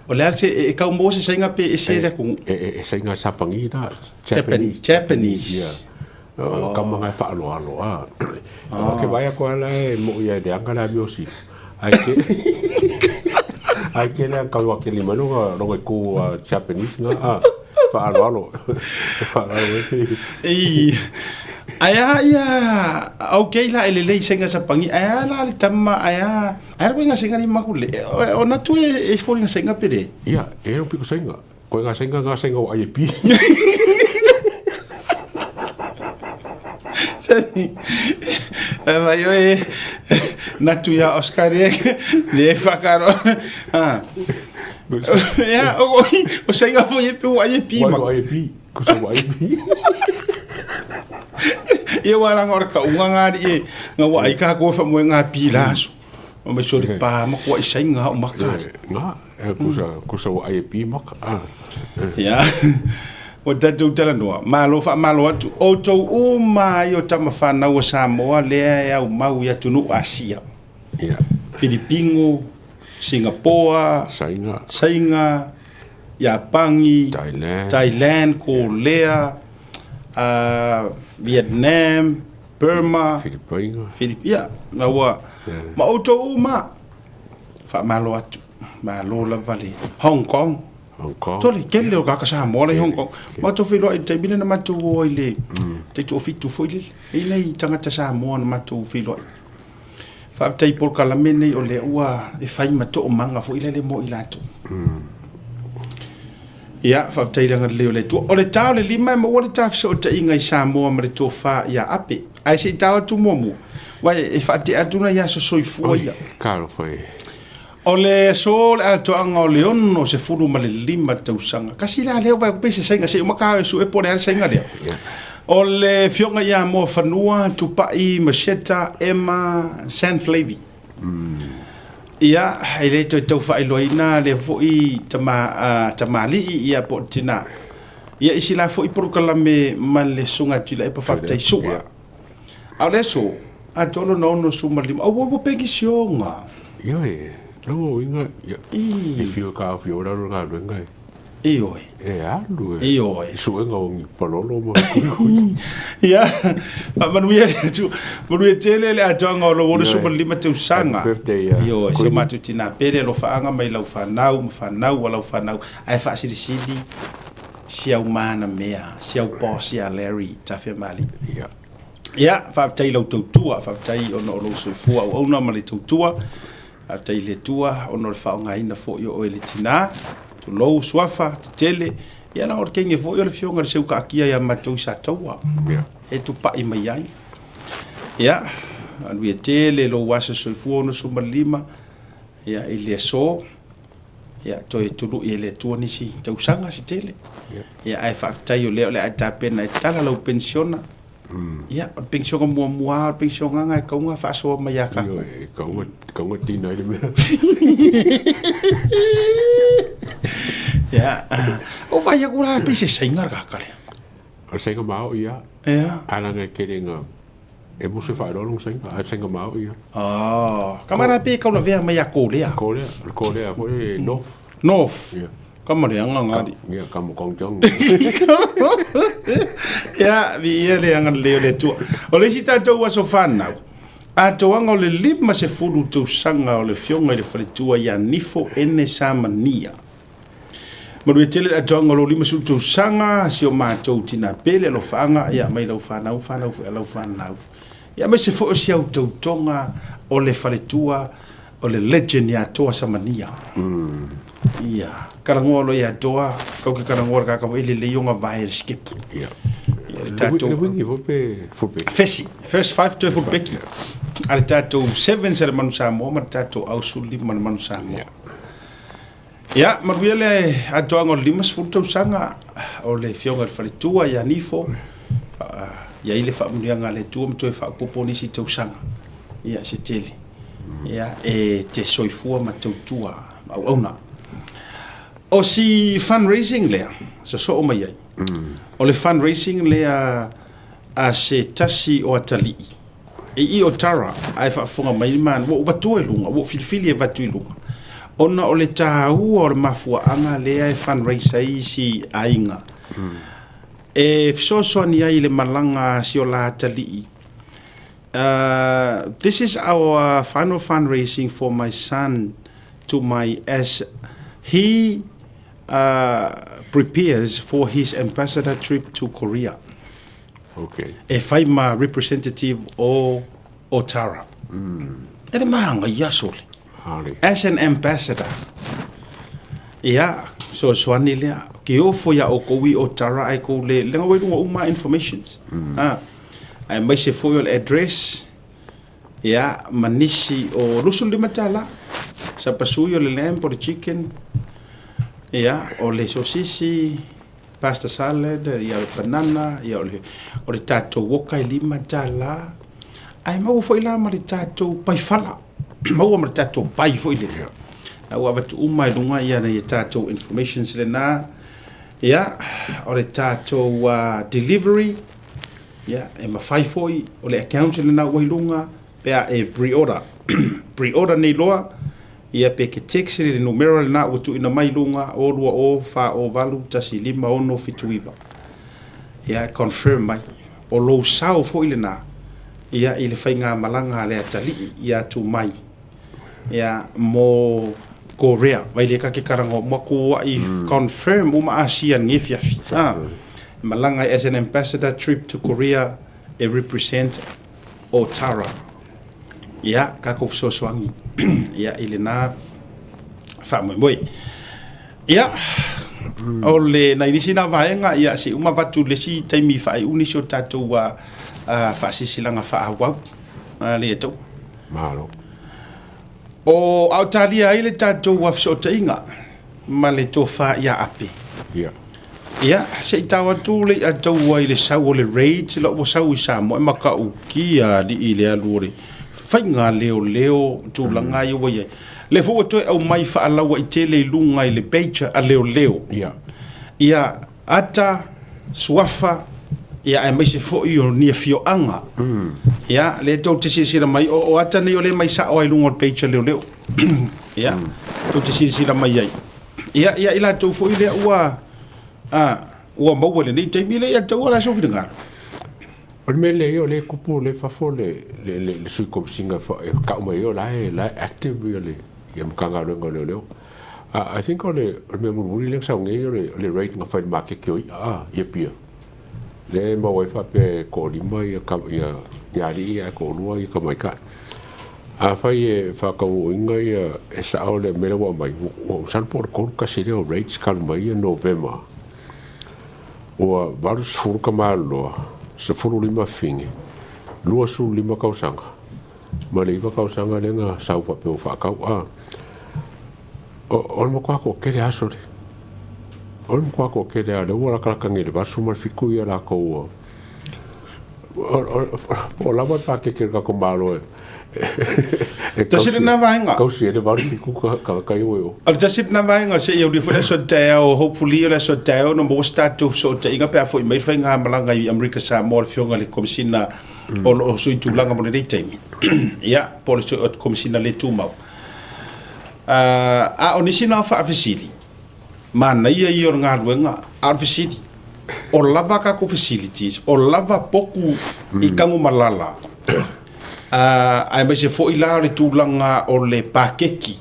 O le a se, e kau maua se sainga pe ese le atunuu? E, e, e sainga Sapani la, Japanese. Japanese. Ia. Oh. Kama ngai whaaloalo, a. Oh. Ke vai ako ala e mo ia le anga la mio si. Ai ke Ai ke le kau a ke lima no nga ku Japanese nga a. Whaaloalo. Whaaloalo. Ei. Ai a ia okay la e lelei sainga Sapani. Ai a la le tama ai a ai ko nga sainga ni makule. O na tu e e fo nga sainga pere. Ia, e ro piko sainga. Ko nga sainga nga sainga o ai pi. Sani. E vai oe na tu ia Oscar e le whakaro. Ah. Ia, o o sainga fo e pi o ai pi ma. Ai pi. Ko sa ai pi. Ia wa langa ora ka unga ngari e nga wa ai ka ko fa mo nga pi la aso. O me sori pa ma ko i sainga o maka. Nga, e kusa kusa wa ai pi maka. Ah. Ia. Ua tatou talanoa, malo faamalo atu. Outou uma ai o tama fanau a Samoa lea e aumau i atunuu Asia. Ia. Filipingo, Singapoa, Saina, Saina, Iapangi, Thailand, Thailand, Kolea, Vietnam, Burma, Filipaina. Filip, ia, na ua, ma outou uma, faamalo atu, malo lava le Hong Kong. Hong Kong. Tole, kele o kaka Samoa la i Hong Kong. Matou feiloai i le taimi lea na matou o ai i le tai toafitu foi lele. E i ai nai tagata Samoa na matou feiloai. Faafetai i polokalame nei o lea ua e fai ma toomaga foi lele mo i latou. Ia, faafetai i le agalelei o le Atua. O le ta o le 5 e maua le ta fesootaiga i Samoa ma le tofa ia Ape. Ae se i tao atu muamua, aua e faatea atu nai aso soifua ia. Talofa e. O le aso o le atoaga o le 65 tausaga. Kasi la lea ua pe se sainga se uma ka su e po le sainga lea. O le fioga ia Moafanua, Tupai, Macheta, Emma, San Flavy. Ia, e le toe tau faailoaina lea foi tama, tamalii ia po o tina. Ia isi la foi polokalame ma le susuga Tuilaepa faafetai sua. A o le aso, atoa lona 65, aua ua penisiona. Ioe, lona uiga, ia, e fia taofia oe lalo i le galuega e. Ioe. E alu e. Ioe. I suega o ni palolo ma kuikui. Ia, faamanuia le Atua. Manuia tele le atoaga o lou 65 tausaga. Happy birthday, ia. Ioe, si o matou tina pele, alofaaga mai lau fanau ma fanau a lau fanau, ae faasilisili si au mana mea, si au boss ia Larry Tafemalii. Ia. Ia, faafetai i lau tautua, faafetai ona o lou soifua auauna ma le tautua, faafetai i le Atua ona o le faaaogaina foi o oe le tina, tulou, suafa, tetele, ia na o le kenge foi o le fioga le seu kaakia ia matou i Sataua, Ia. e tupai mai ai. Ia, manuia tele lou aso soifua 65, ia, i le aso, Ia, toe tului e le Atua nisi tausaga se tele. Ia, ae faafetai o lea o le a e tapena e tala lau penisiona. Ia, o le penisiona muamua lava, o le penisiona e tatau ona faasoa mai ia tatou. Ioe, e tatau ona, tatau ona tina ai le mea. Ia, o vaai atu la pei se Saina le tagata lea. O le Saina maoti lava. Ia. Ae leaga e tele ina E musu e whaeroa longa sainga, a sainga mao ia. Ah, ka mara pe kau lavea mai a Korea. Korea, Korea foi North. North. Yeah. Ka mare anga ngari. Ia, ka mo kong chong. Ia, vi ia le anga le o le tua. O le isi tātou aso whanau. Atoaga o le 50 tausaga o le fioga i le faletua ia Nifo Ene Samania. Manuia tele le atoaga o lou 50 tausaga, si o matou tina pele, alofaaga, ia mai lau fanau, fanau foi a lau fanau. Ia aemaise foi o si au tautoga o le faletua o le legend ia Toa Samania. Ia, karangoa loa ia Toa, kau ke karangoa le kaka foi lelei o ngavae le skepu. Ia. Ia le tatou Le wingi foi pe fullback. Fesi, first five toe fullback. A le tatou sevens a le Manu Samoa ma le tatou au 15 a le Manu Samoa. Ia, manuia le atoaga o le 50 tausaga o le Afioga i le Faletua ia Nifo. I ai le faamanuiaga a le Atua ma toe faaopoopo nisi tausaga, ia, se tele, ia, e te soifua ma tautua ma auauna. O si fundraising lea, sosoo mai ai, o le fundraising lea a se tasi o atalii, i i o Tara, ae faafofoga mai ma ua ou avatua i luga, ua ou filifili e avatu i luga, ona o le taua o le mafuaaga lea e fundraise ai isi aiga, e fesoasoani ai i le malaga a si o la atalii. This is our final fundraising for my son to my as he prepares for his ambassador trip to Korea. Okay. E fai ma representative o Otara. E le maga ia sole. Hale. As an ambassador. Ia, fesoasoani lea. Ke ofo ia oukou i Otara ai kou le, leaga ua i luga uma informations. Ah. Aemaise foi o le address, ia, ma nisi o $25. Sapasui o le lamb o le chicken, ia, o le sosisi, pasta salad, ia o le banana, ia o le, o le tatou oka e $5. Ae maua foi la ma le tatou paifala, maua ma le tatou pai foi lele. Na ua avatu uma i luga ia ia tatou informations lena, ia, o le tatou delivery, ia, e mafai foi o le account lena ua i luga, pe a e pre-order, pre-order nei loa, ia pe ke text i le numera lena ua tuuina mai i luga, 020 408 15679. Ia, e confirm mai. O lou sao foi lena, ia, i le faigamalaga a le atalii ia Tumai, ia, mo Korea. Vai le ka ke karanga o mua ko ai confirm uma Asia nei afiafi. Ah, malaga as an ambassador trip to Korea e represent Otara. Ia, tatou fesoasoani ia i lena faamoemoe. Ia, o le nai nisi na vaega, ia, se i uma avatu le isi taimi faaiu nisi o tatou faasilasilaga faaauau a le Atua. Malo. O Aotalia ai le tatou fesootaiga ma le tofa ia Ape. Ia. Ia, se i tau atu le i'a taua i le sau o le raids la ua sau i Samoa e matautia alii i le alu o le faiga leoleo tulaga ia ua i ai. Lea foi ua toe aumai faalauaitele i luga i le page a leoleo. Ia. Ia, ata, suafa, ia aemaise foi o ni afioaga. Ia, lea tou te silasila mai, o ata nei o lea e mai sao lava i luga o le page a leoleo. Ia, tou te silasila mai ai. Ia, ia i latou foi lea ua, a, ua maua i lenei taimi, lea ia te ua la sou finagalo. O le mea lea, o lea e kupu o lea e fafo le, le, le, le sui komesina e kau mai ai o la e, la e active ia le, ia Matagaluega o Leoleo. I think o le, o le mea mulimuli lea na sau nei o le, o le raid na fai i le maketi o i'a a, i Apia. Lea e maua ai faapea e toalima ia, ia, ia alii ae toalua ia tamaitai. Afai e faataunuuina ia e sao le mea lea ua aumai, ua masalo po o le 31 lea o rates talu mai ia Novema, ua 80 tamāloa, 15 fine, 25 tausaga, ma le 9 tausaga lea na sau faapea ua faatau. A, o le matua toatele aso le. O le matua toatele lava, lea ua latalata nei i le 87 ia latou ua Po o lava le pakeke a le tatou Malo e e Tasi lena vaega. Tausi ai le 87 tagata ia ua i o. O le tasi lena vaega se i aulia foi le aso taeao, hopefully o le aso taeao ona maua se tatou fesootaiga pe a foi mai le faigamalaga i Amerika Samoa le Afioga i le Komesina o lo o sui tulaga mo lenei taimi. Ia, po o le Komesina le tumau. A o nisi na o faafesili, Manaia ia o le galuega, a o le fesili, o lava a tatou facilities, o lava potu i Tanumalala, aemaise foi la o le tulaga o le pakeki,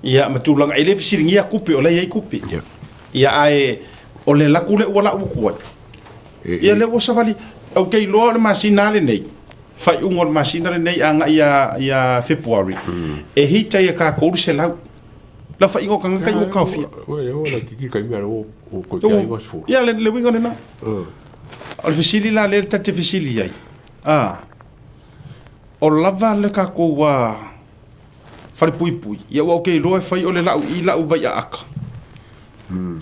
ia ma tulaga, e le fesiligia tupe, o la e i ai tupe. Ia ae o le alu atu lea ua lau atu ai. Ia lea ua savali, ou te iloa o le masina lava lenei, faaiuga o le masina lenei agai ia February, e hita ia tatou le 100. La faiga o tagata i ua taofia. Ia, le uiga lena. O le fesili la lea ta te fesili ai, a, o lava le tatou falepuipui, ia aua ou te iloa e fai o le lau i lau vaiaata.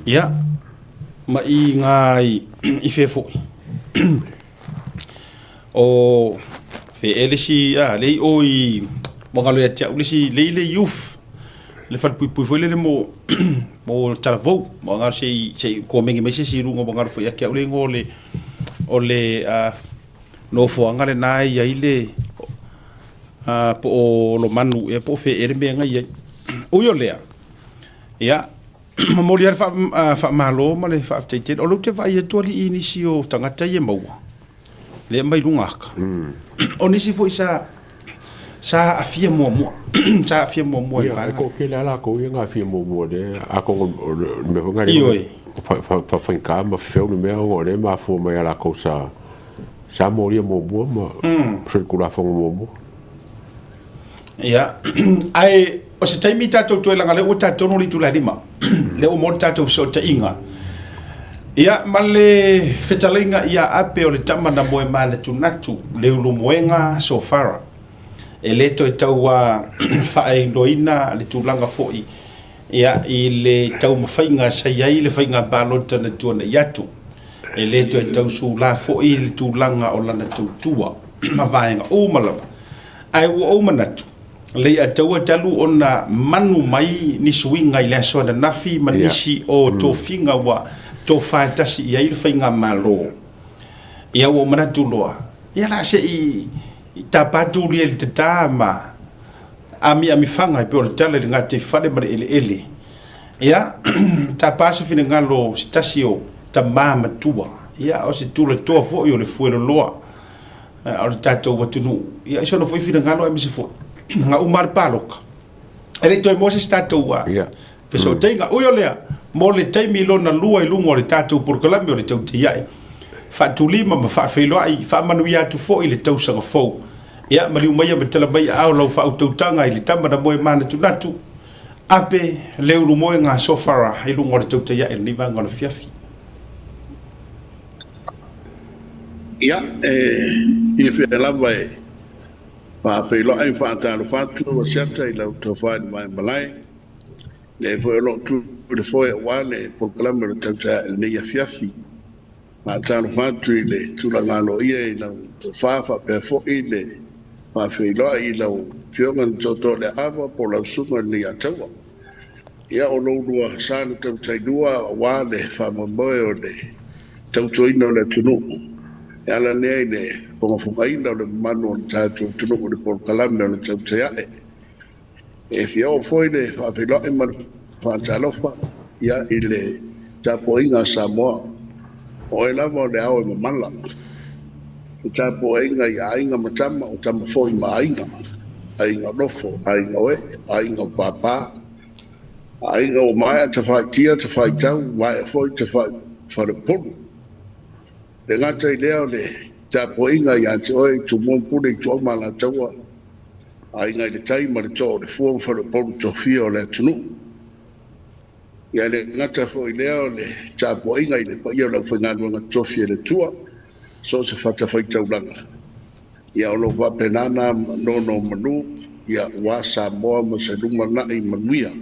Ia, ma i gā i fea foi. O fe e le isi a le i o i ua galo ia te au le isi le i le youth le falepuipui foi lele mo mo talavou ua galo se i se i komeni mai se isi i luga ua galo foi ia te au le igoa o le o le nofoaga lena e i ai le po o Lomanu ea po o fea ea le mea na i ai. Ui o lea, ia, momoli lava le faamalo ma le faafetai tele. O lea ou te vaai atu alii i nisi o tagata ia e maua, lea e aumai i luga aka. O nisi foi sa sa aafia muamua, sa aafia muamua i le Ia, e vaega. toatele lava latou ia na aafia muamua lea, atonu o le mea foi lena Ioe. faafaigata ma fefeu le mea ona o lea e mafua mai ia latou sa sa molia muamua ma solitulafono muamua. Ia, ae o se taimi tatou toe laga lea ua tatou le itula e 5. Lea ua maua le tatou fesootaiga. Ia, ma le fetalaiga ia Ape o le tama na moe manatunatu, Leulumoega Sofara. E le toe tau faailoaina le tulaga foi ia, i le taumafaiga sa i ai le faiga palota na tuanai atu. E le toe tau sula foi le tulaga o lana tautua ma vaega uma lava. Ae ua ou manatu, Leiataua talu ona manu mai ni suiga i le aso ananafi ma nisi o tofiga ua tofa e tasi i ai le faigamalo. Ia ua ou manatu loa, ia la se i tapa atu lia i le tata ma amiamifaga e pei o le tala i le gataifale ma le eleele. Ia, tapa se finagalo o se tasi o tama matua, ia o se tulatoa foi o le fueloloa o le tatou atunuu. Ia, i sona foi finagalo aemaise foi na uma lava le palota, e le i toe maua se isi tatou fesootaiga. Ui o lea, mo le taimi lona lua i luga o le tatou polokalame o le Tautaiae, faatulima ma faafeiloai, faamanuia atu foi le tausaga fou. Ia, maliu maia ma tala mai aao lau faautautaga i le tama na moe manatunatu, Ape Leulumoega Sofara i luga o le Tautaiae i lenei vaega o le afiafi. Ia, e fiafia lava e faafeiloai ma faatalofa atu Asiata i lau tofa i le vae malae, lea foi o lo o tu i le foe aua le polokalame o le Tautaiae i lenei afiafi. Faatalofa atu i le tulaga aloaia i lau tofa faapea foi le faafeiloai i lau Afioga i le Tootooleaava po o lau Susuga i le Leiataua. Ia, o lou lua sa na tautailua aua le faamoemoe o le tautuaina o le atunuu e ala lea i le fogafogaina o le mamalu o le tatou atunuu i le polokalame o le Tautai Ae. E fia oo foi le faafeiloai ma le faatalofa ia i le tapuaiga a Samoa. O oe lava o le ao e mamala. Le tapuaiga i aiga ma tama, o tama foi ma aiga, aiga o nofo, aiga o ee, aiga o pāpā, aiga ua maea tafaitia, tafaitau, maea foi tafaifalepolu. E le gata i lea o le tapuaiga ia te oe i Tumua ma Pule, Ituau ma Alataua, Aiga i le Tai ma le Too o le Fua ma Faleupolu Tofia o le atunuu. Ia e le gata foi i lea o le tapuaiga i le paia o le aufaigaluega totofi e le Atua, so o se fatafaitaulaga, ia o lo o faapena na nonomanu, ia aua Samoa ma se lumanai manuia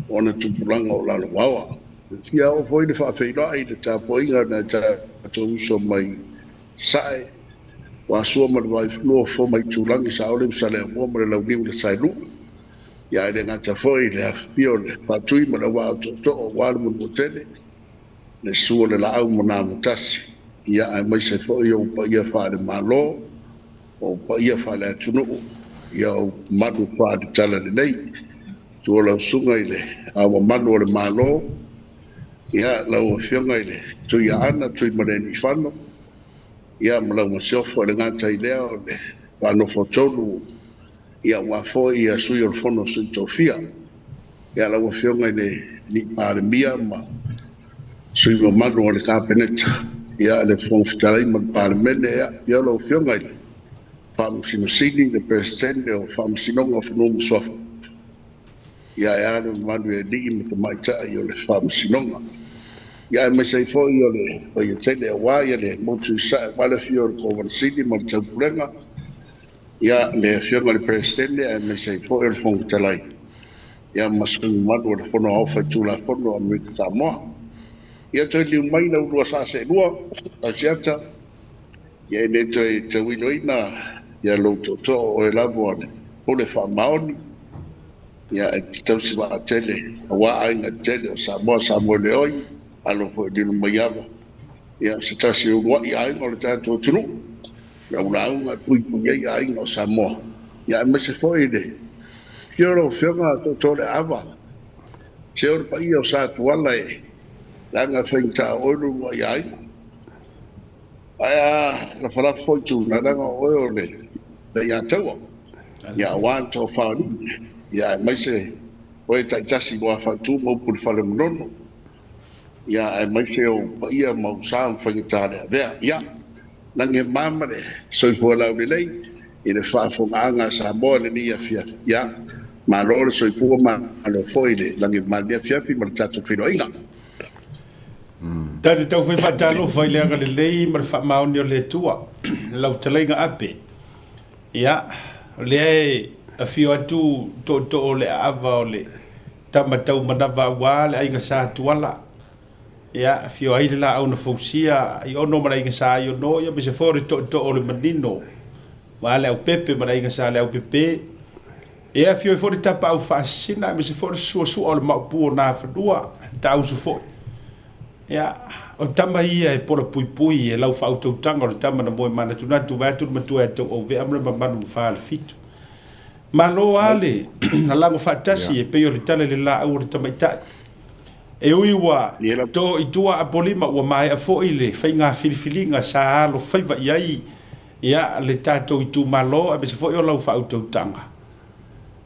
o ana tupulaga o lalovaoa. E fia oo foi le faafeiloai i le tapuaiga a nai tatou uso mai Sasae, ua sua ma le Vaifanua, Fofo ma Aitulagi, Saole ma Saleaaumua ma le Launiu na Saelua. Ia ae le gata foi i le afifio o le Faatui ma le Auvaa o Tootoo aua le Manuatele, le susu o le Laau ma Namatasi, ia aemaise foi ou paia faale-Malo, ou paia faale-atunuu, ia ou mamalu faale-Talalelei. Tua lau Susuga i le Ao Mamalu o le Malo, ia lau Afioga i le Tuiaana Tuimalealiifano, ia ma lau Masiofo. E le gata i lea o le faanofoatolu ia aua foi ia Sui o le Fono a Sui Tofia. Ia lau Afioga i le Alii Palemia ma sui mamalu o le Kapeneta, ia le Fofoga Fetalai ma le Palemene, ia afio lau Afioga i le Faamasino Sili, le Peresetene o Faamasinoga o Fanua ma Suafa, ia e a le mamalu i alii ma tamaitai o le Faamasinoga. Ia aemaise ai foi o le paia tele aua ia le motu i Sasae, aua le afio o le Kovana Sili ma le Taupulega, ia le Afioga i le Peresetene aemaise ai foi o le Fofoga Fetalai, ia ma sui mamalu o le Fono Aoao Faitulafono a Amerika Samoa. Ia toe liliu mai la ulua sa seelua, Asiata. Ia e le toe tauiloina ia lou tootoo o oe lava o le pule faamaoni, ia e te tausi vaatele aua aiga tetele o Samoa, Samoeleoi, alo foi i Lilomaiava, ia se tasi o uluai aiga o le tatou atunuu, lau lauga e puipui ai aiga o Samoa, ia aemaise foi le afio o lau Afioga Tootooleaava, se o le paia o Sa Tuala e leaga e faigata o oe le uluai aiga. Ae a lafalafa foi tuna, leaga o oe o le Leiataua, ia aua le tofa o alii, ia aemaise oe taitasi Luafautu ma upu i le fale o Manono, ia aemaise ou paia ma ou sa ma faigata le avea. Ia, lagi e mama le soifua laulelei i le faafofogaaga a Samoa i lenei afiafi. Ia, malo le soifua malo foi le lagi e mama i lenei afiafi ma le tatou feiloaiga. Ta te tau fai faatalofa i le agalelei ma le faamaoni o le Atua, lau fetalaiga Ape. Ia, o lea e afio atu tootoo o le aava o le tama tau manava aua le aiga Sa Tuala. Ia, afio ai le laau na fausia Aiono ma le aiga Sa Aiono, ia aemaise foi o le tootoo o le manino aua le Aupepe ma le aiga Sa Leaupepe. E afio ai foi le tapaau faasisina aemaise foi o le suasua o le maopu o Nafanua, Taauso foi. Ia, o tama ia e pola puipui e lau faautautaga o le tama na moe manatunatu vaeatu le matua ia Tauauvea ma le mamalu ma Falefitu. Malo lava le lalago faatasi e pei o le tala i le laau o le tamaitai. E ui ua to i tua Apolima ua maea foi le faiga filifiliga sa alofaiva i ai ia le tatou itumalo aemaise foi o lau faautautaga.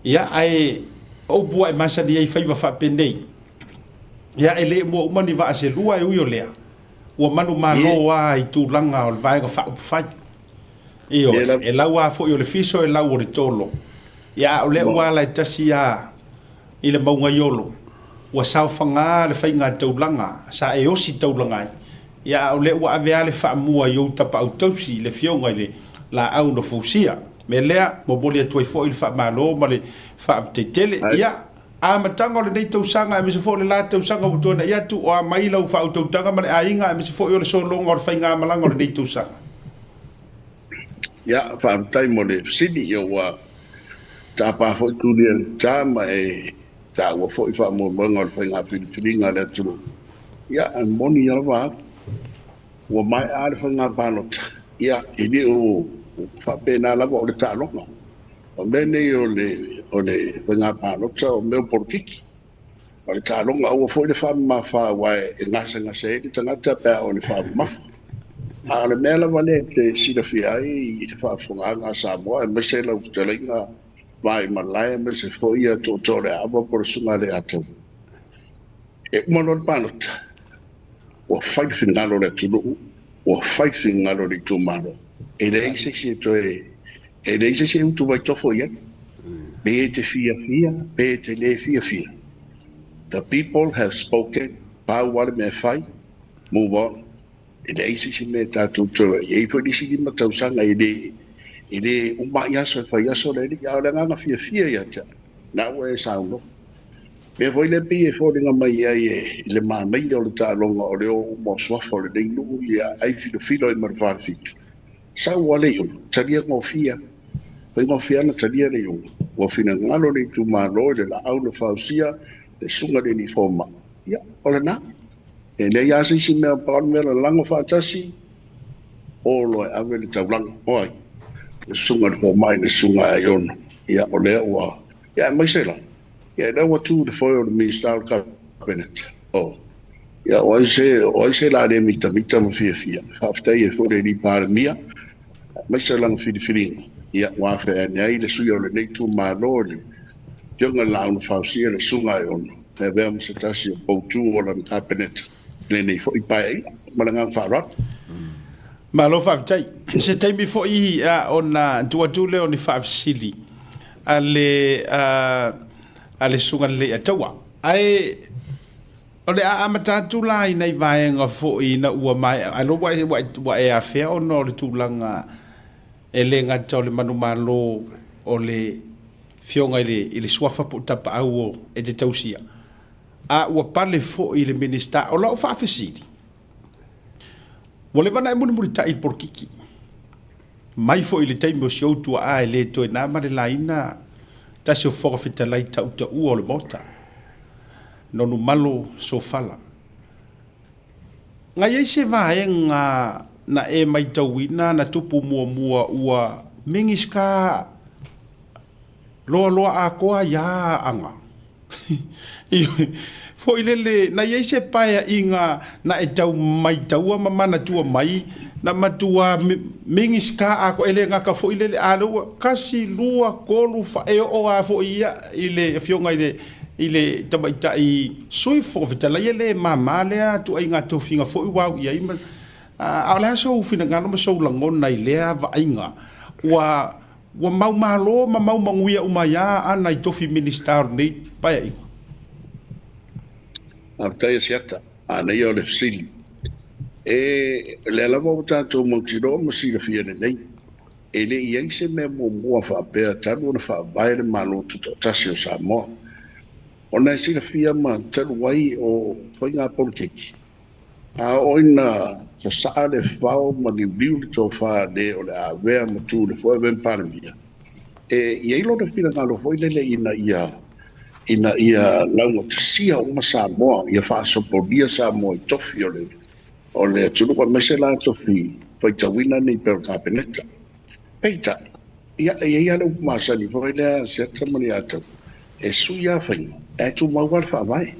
Ia ae o upu ua e masani ai faiva faapenei, ia e le mua uma ni vaa se lua e ui o lea, ua manumalo lava i tulaga o le Vaega Faaupufai. Ioe, e lau lava foi o le fiso e lau o le tolo. Ia a o lea ua ala e tasi lava i le mauga i Olo, ua saofaga le faiga taulaga sa e osi taulaga ai, ia a o lea ua ave lava le faamua i ou tapaau tausi i le Afioga i le Laau na Fausia. Mea lea, momoli atu ai foi le faamalo ma le faafetai tele. Ia, amataga o lenei tausaga aemaise foi o le la tausaga ua tuanai atu, o a mai lau faautautaga ma le aiga aemaise foi o le sologa o le faigamalaga o lenei tausaga? Ia, faafetai mo le fesili. Ia ua tapa foi Tulia i le ta ma e taua foi faamoemoega o le faiga filifiliga a le atunuu. Ia, e moni lava au, ua maea le faiga palota, ia, e le o faapena lava o le taaloga. O mea nei o le, o le faiga palota o mea o polokiki. O le taaloga, aua foi le faamamafa aua e gasegase ai le tagata pe a o le faamamafa. A o le mea lava lea e te silafia ai i le faafofogaaga a Samoa aemaise lau fetalaiga Vaimalae aemaise foi ia Tootooleaava po o le Susuga a Leataua, e uma loa le palota, ua fai le finagalo o le atunuu, ua fai le finagalo o le itumalo. E leai se isi e toe, e leai se isi e utu vaitofo i ai. Pe e te fiafia, pe e te le fiafia. The people have spoken, pau lava le mea e fai, move on. E leai se isi mea e tatou toe i ai foi le isi 5 tausaga e le, e le uma ai aso e fai aso le alii, a o le agaga fiafia ia te au, na ua e saunoa. Mea foi lea pei e foliga mai ai i le manaia o le taaloga o le o uma o suafa o lenei nuu ia ai filofilo ai ma le Falefitu. Sau lava le iuga, talia gofie. Faigofie lava ona talia le iuga. Ua finagalo le itumalo i le laau na fausia le susuga i le alii fomai. Ia, o lena. E leai lava se isi mea, pau le mea lalago faatasi, o loa e ave le taulaga. O ai? Le susuga i le fomai, le susuga ia Aiono. Ia, o lea ua... Ia, aemaise la, Ia lea ua tu i le foe o le Minisita o le Kapeneta. Oh. Ia, o ai se, o ai se la le mitamita ma fiafia. Faafetai ai foi le alii Palemia, aemaise lana filifiliga. Ia, ua afea ane ai le sui o lenei itumalo, le Afioga i le Laau na Fausia, le Susuga Aiono, e avea ma se tasi o poutu o lana Kapeneta i lenei foi Paeaiga. Ma le agaga faaaloalo. Malo faafetai. Se taimi foi ona tuu atu lea o ni faafesili a le a le Susuga i le Leiataua. Ae o le a amata atu la i nai vaega foi ina ua maea, ai loa ua e afea ona o le tulaga e le gata o le manumalo o le Afioga i le Suafa po o Tapaau e te tausia, a ua pale foi i le Minisita. O lau faafesili, ua leva ona e mulimulitai i le polokiki. Mai foi i le taimi o si ou tuaa e le toe na ma le laina tasi o Fofoga Fetalai tautaua o le Maota, Nonumalo Sofala. Na i ai se vaega na e maitauina na tupu muamua ua Minisita loaloa atoa ia aga? Foi lele, na i ai se paeaiga na e tau maitaua ma manatua mai na matua Minisita atoa, e le gata foi lele, a lea ua tasi, lua, tolu, fa, e oo lava foi ia i le Afioga i le i le tamaitai Sui Fofoga Fetalai, e le mama lea ituaiga tofiga foi ua au i ai ma, a o le a sou finagalo ma sou lagona i lea vaaiga ua ua mau malo ma mau manuia uma ai a ana i tofi Minisita o lenei Paeaiga? Faafetai Asiata, manaia o le fesili. E, lea lava ua tatou mautinoa ma silafia lelei, E le i ai se mea muamua faapea talu ona faavae le Malo Tutoatasi o Samoa. Ona e silafia ma talu ai o faiga polokiki, a oo ina sasaa le fao ma liuliu le tofa le o le a avea ma tu i le foe avea ma Palemia, e i ai lona finagalo foi lele ina ia ina ia laugatasia uma Samoa, ia faasopolia Samoa i tofi o le o le atunuu aemaise la tofi faitauina nei pei o le Kapeneta. Peitai, ia e i ai lava le upu masani foi lea a Siata ma Liatau, e sui lava faiga, ae tumau lava le faavae.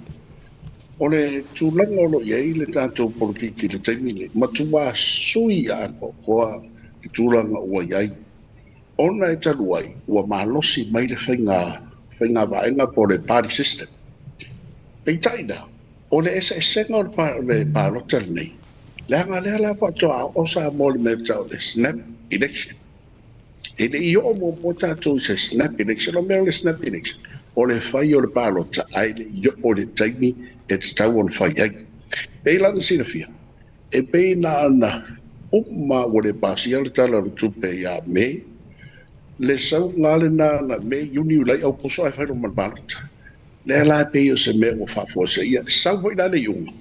O le tulaga o lo o i ai le tatou polokiki i le taimi lenei, matua sui atoatoa le tulaga ua i ai, ona e talu ai ua malosi mai le faiga faiga vaega po o le party system. Peitai la, O le eseesega o le palota lenei, leaga lea la faatoa oo Samoa i le mea e tau o le snap election. E le i oo muamua tatou i se snap election. O le mea o le snap election, o le fai o le palota ae le i oo i le taimi e tatau ona fai ai. E pei la ona silafia, e pei na ona uma ua le pasia le Tala o le Tupe ia Me, le sauga lena na Me, Iuni, Iulai, Aokuso ae fai loa ma le palota. Lea la e pei o se mea ua faafuaseia. E sau foi la le iuga,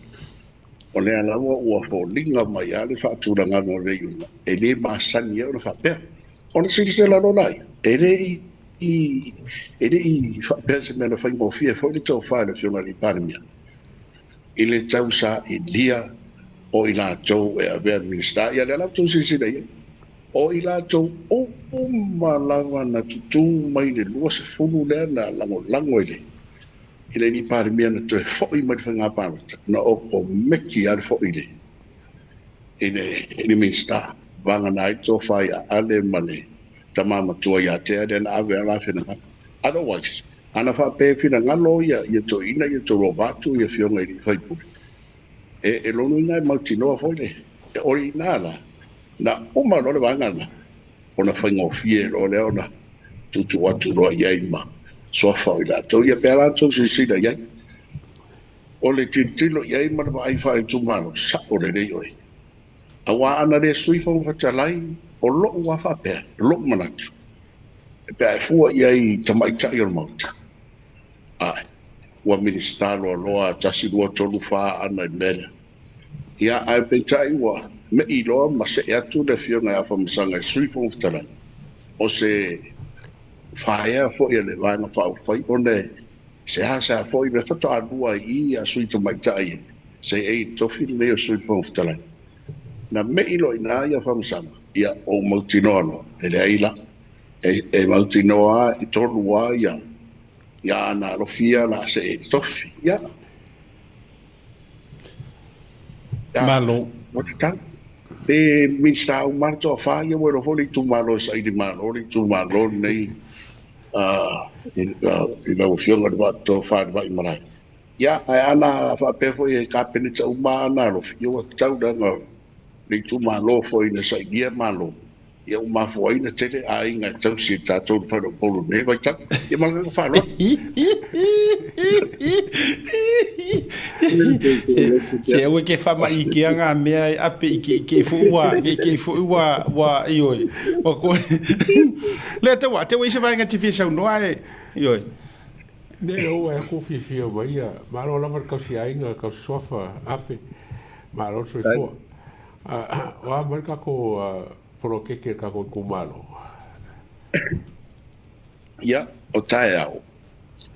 o lea lava ua foliga mai lava le faatulagaga o le iuga, e le masani ai ona faapea. Ona silasila loa laia, e le i, e le i faapea se mea na faigofie foi le tofa i le Afioga i le Palemia i le tausailia o i latou e avea Minisita. Ia lea la ua outou silasila i ai. O i latou uma lava na tutū mai le 20 lea na lagolago i le i le Alii Palemia na toe foi mai le faiga palota, na okomeki lava le foi i le i le i le Minisita, vagana ai le tofa ia Ale ma le tama matua ia Tea lea na ave lava la finagalo. Otherwise, ana faapea e finagalo ia ia toeaina ia tauova atu ia afioga i alii faipule, e e lona uiga e mautinoa foi le o i ina la Na uma loa le vaega lena, ona faigofie loa lea ona tuutuu atu loa i ai ma suafa o i latou ia pe a latou silasila i ai. O le tilotilo i ai ma le vaai faaitumalo, sao lelei oe. Aua ana le Sui Fofoga Fetalai, o lou lava faapea, o lou manatu, pe a e fua i ai i tamaitai o le Maota, ae ua Minisita loaloa 1, 2, 3, 4 ana i le mea lea. Ia, ae peitai ua me'i loa ma see atu le Afioga ia Afamasaga i le Sui Fofoga Fetalai, o se faaea foi a le Vaega Faaupufai ona e seasea foi le faatoa lua ai i i a sui tamaitai e seei i le tofi lenei o Sui Fofoga Fetalai. Na me'i loa i ina ia Afamasaga, ia ou mautinoa loa, e leai la, e mautinoa lava e tolu lava ia ana alofi ia o le a see i le tofi. Ia. Malo. Ua tatau. Pe Minisita uma lava le toafa ia, ua iloa foi le itumalo e saili malo le itumalo lenei i lau Afioga i le Tofa i le Vaimalae. Ia, ae ana faapea foi e Kapeneta uma ana alofi, ia ua tatau leaga le itumalo foi na sailia malo, Ia ua mafua ai ona tele aiga e tausi e tatou i le faleupolu i lenei vaitau. Ia ma le agaga faaaloalo. Se aua ke faamaiikia ngā mea e ape i ke ke fo ua ke ke fo ua ua ioe. Ua ko Le te wa te wa ise vaenga te fia saunoa e ioe. Ne o e ku fiafia mai ia. Malo lava le tausiaiga, tausi suafa, ape. Malo le soifua. O a mai le tatou poloketi a le tatou itumalo? Ia, o taeao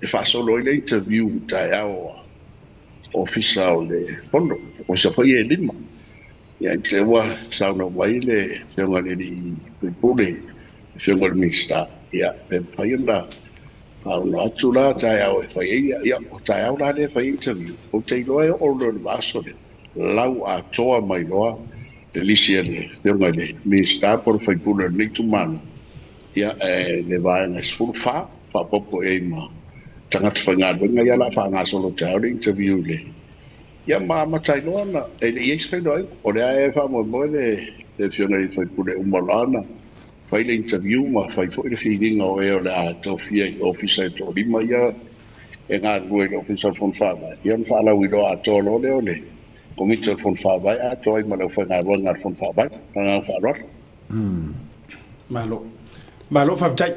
e faasolo ai le interview i taeao a Ofisa o le Fono, Ofisa foi ia e lima. Ia, i te ua saunoa mai le Afioga i le Alii Faipule, le Afioga i le Minisita, ia, pe mafai ona faaono atu la taeao e fai ai, ia, o taeao la lea e fai ai interview. Ou te iloa e oo loa i le vaiaso lea, lau atoa mai loa le lisi a le Afioga i le Minisita po o le faipule o lenei itumalo, ia, e le vaega e 14, faaopoopo i ai ma tagata faigaluega ia o le a faagasolo taeao le interview i le Ia ma amata ai loa ona e le i i ai se feiloaiga. O lea e faamoemoe le Afioga i le sui usufono e uma loa ona fai le interview ma fai foi le filiga o e o le a tofia i ofisa e toalima ia e galulue i le Ofisa o le Fono Faavae, ia ona faalauiloa atoa loa lea o le Komiti o le Fono Faavae atoa ai ma le aufaigaluega a le Fono Faavae. Ma le agaga faaaloalo. Malo. Malo faafetai.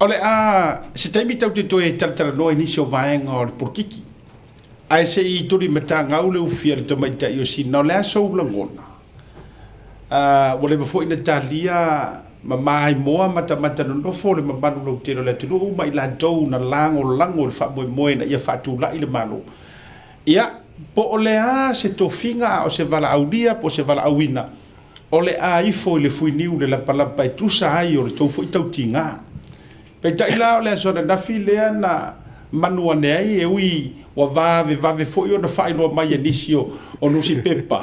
O le a se taimi tatou te toe talatalanoa i nisi o vaega o le polokiki. Ae se i tulimatagau le ufi a le tamaitai o Sina, o le a sou lagona? Ua leva foi na talia ma maimoa matamata nonofo le mamalu lautele o le atunuu ma i latou na lagolago i le faamoemoe ina ia faatulai le Malo. Ia, po o le a se tofiga a o se valaaulia po o se valaauina o le a ifo i le fuiniu le lapalapa e tusa ai o le tou foi tautiga. Peitai la o le aso ananafi lea na manu ane ai, e ui ua vavevave foi ona faailoa mai e nisi o nusipepa,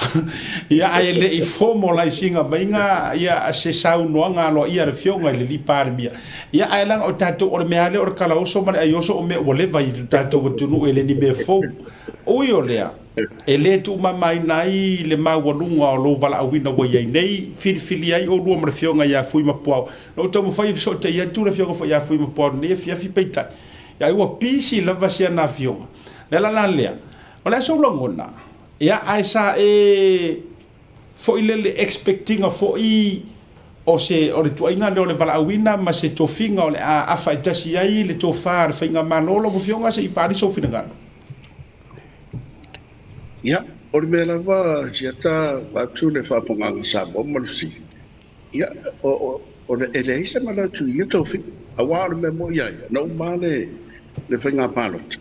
ia ae le i formalize ina maiga ia se saunoaga aloaia a le Afioga i le Alii Palemia. Ia ae leaga o tatou o le mea lava lea o le kalaoso ma le aioso o mea ua leva i le tatou atunuu e le ni mea fou. Ui o lea, E le tuumamaina ai le maualuga o lou valaauina ua i ai nei, filifili ai oulua ma le Afioga ia Fuimapuao. Na ou taumafai e fesootai atu le Afioga foi ia Fuimapuao i lenei afiafi, peitai, ai ua pisi lava si ana afioga. O le ala la lea, o le a sou lagona? Ia, ae sa e foi lele expect ina foi o se o le tuaiga lea o le valaauina ma se tofiga o le a afa e tasi ai le tofa a le faigamalo lau Afioga se i faaali sou finagalo. Ia, o le mea lava siata vaeatu le faafofogaaga Samoa ma le fesili, ia, o le, e leai se manatu i ia tofiga, aua o le mea moni a ia, na uma lava le faiga palota,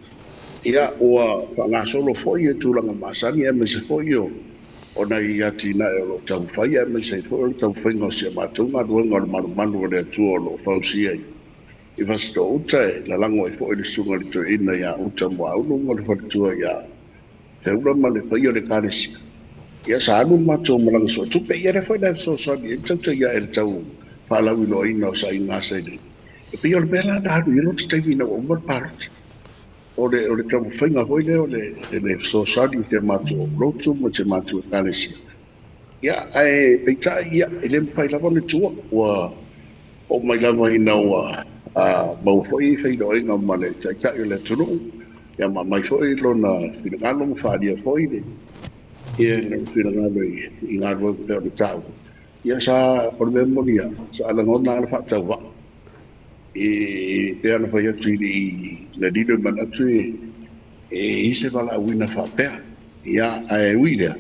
ia, ua faagasolo foi i tulaga masani aemaise foi o nai atinae o lo o taumafai, aemaise ai foi o le taumafaiga o si a matou galuega o le malumalu o le Atua o lo o fausia i I Fasitoo-uta e lalago ai foi le susuga i le toeaina ia Uta Muaulu ma le faletua ia Feula ma le paia o le Ekalesia. Ia sa alu le matou malaga suetupe, ia lea foi la e fesoasoani ai le tautai ae i le tau faalauiloaina o sainga seleni. E pei o le mea la na alu i ai lota taimi ina ua uma le palota. O le o le taumafaiga foi lea o le le fesoasoani i si a matou lotu ma si a matou Ekalesia. Ia, ae peitai, ia, e le mafai lava ona tuua. Ua oo mai lava ina ua maua foi feiloaiga ma le Taitai o le atunuu, ia ma aumai foi lona finagalo ma faaalia foi le lona finagalo i galuega pei ona taua. Ia, sa, o le mea moni lava, sa lagona lava le faatauvaa. E pei ona fai atu i le lilo i manatu e i ai se valaauina faapea. Ia, ae ui i lea,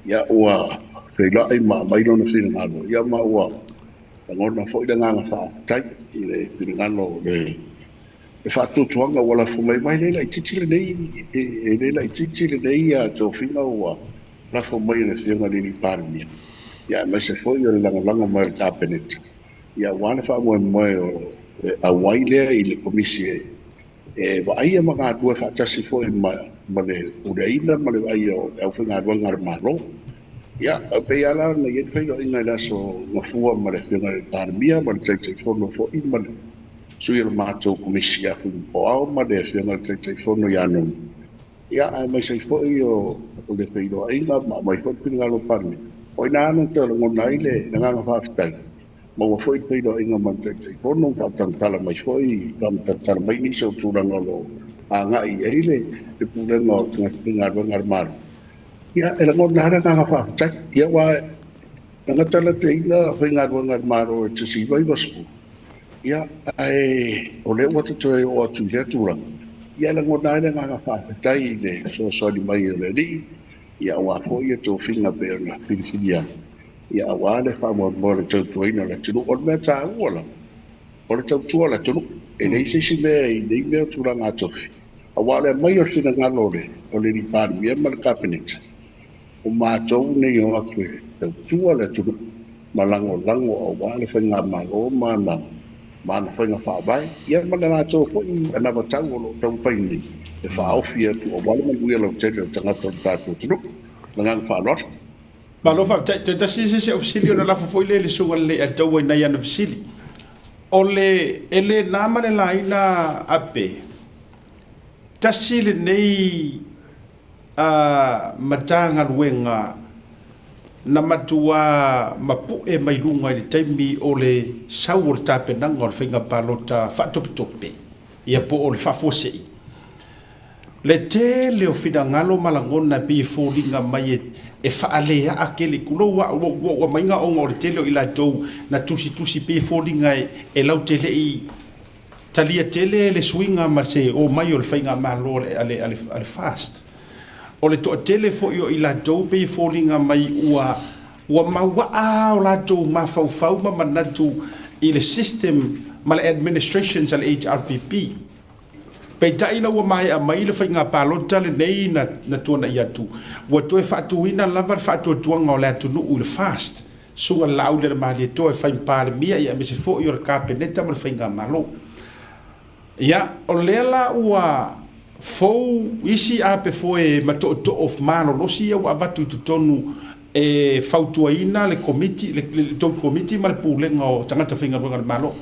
ia ua feiloai ma aumai lona finagalo, ia ma ua lagona foi le agaga faafetai i le finagalo o le faatuatuaga ua lafo mai, ma e le laitiiti lenei, e le laitiiti lenei tofiga ua lafo mai e le Afioga i le Alii Palemia, ia aemaise foi o le lagolago mai o le Kapeneta, ia aua le faamoemoe o le auai lea i le Komisi e vaaia ma galulue faatasi foi ma le puleaina ma le vaaia o le aufaigaluega a le Malo. Ia, e pei lava la ona i ai le feiloaiga i le aso Gafua ma le Afioga i le Palemia ma le Taitaifono foi ma le sui o le matou Komisi ia Fuimapoao ma le Afioga i le Taitaifono ia Nonu. Ia, aemaise ai foi o le feiloaiga ma aumai foi le finagalo o le Palemene. O i ina lava na toe lagona ai le agaga faafetai, maua foi le feiloaiga ma le Taitaifono, faatalatala mai foi, faamatalatala mai nisi o tulaga o lo o agai i ai le Pulega o Tagata Faigaluega a le Malo. Ia, e lagona lava le agaga faafetai. Ia, aua e gatalatēina faigaluega a le Malo e 1990, Ia, ae o lea ua ta toe oo atu i lea tulaga, ia e lagona ai le agaga faafetai i le fesoasoani mai o le Alii, ia aua foi ia tofiga pei ona filifilia ai. Ia aua le faamoemoe o le tautuaina o le atunuu. O le mea taua lava, o le tautua o le atunuu. E leai se isi mea i nei mea o tulaga tofi, aua o le aumai o le finagalo o le o le Palemia ma le Kapeneta, o matou nei o atu e tautua le atunuu ma lagolago aua le faigamalo ma ana faiga faavae, ia ma le latou foi anavatau o lo o taumafai nei e faaofi atu aua le manuia lautele o tagata o le tatou atunuu. Ma le agaga faaaloalo. Malo faafetai. Toe tasi se isi au fesili ona lafo foi lea i le Susuga i le Alataua i nai ana fesili. O le e le na ma le laina ape, tasi lenei Matagaluega na matuā mapu'e mai luga i le taimi o le sau o le tapenaga o le faiga palota faatopetope, ia po o le faafuasei. Le tele o finagalo ma lagona e pei e foliga mai e faaleaa tele, tulou a ua ua aumaiga ona o le tele o i latou na tusitusi pei e foliga e lautele'i talia tele le suiga ma se omai o le faigamalo a le FAST. O le toatele foi o i latou pei e foliga mai ua ua mauaa o latou mafaufau ma manatu i le system ma le administrations a le HRPP. Peitai ina ua maea mai le faiga palota lenei na tuanai atu, ua toe faatuina lava le faatuatuaga o le atunuu i le FAST, Susuga i le Laaulialemalietoa e fai ma Palemia aemaise foi o le Kapeneta ma le Faigamalo. Ia, o lea la ua fou isi apefoe ma tootoo malolosi ia ua avatu i totonu e fautuaina le komiti, le tou komiti ma le pulega o tagata faigaluega a le Malo.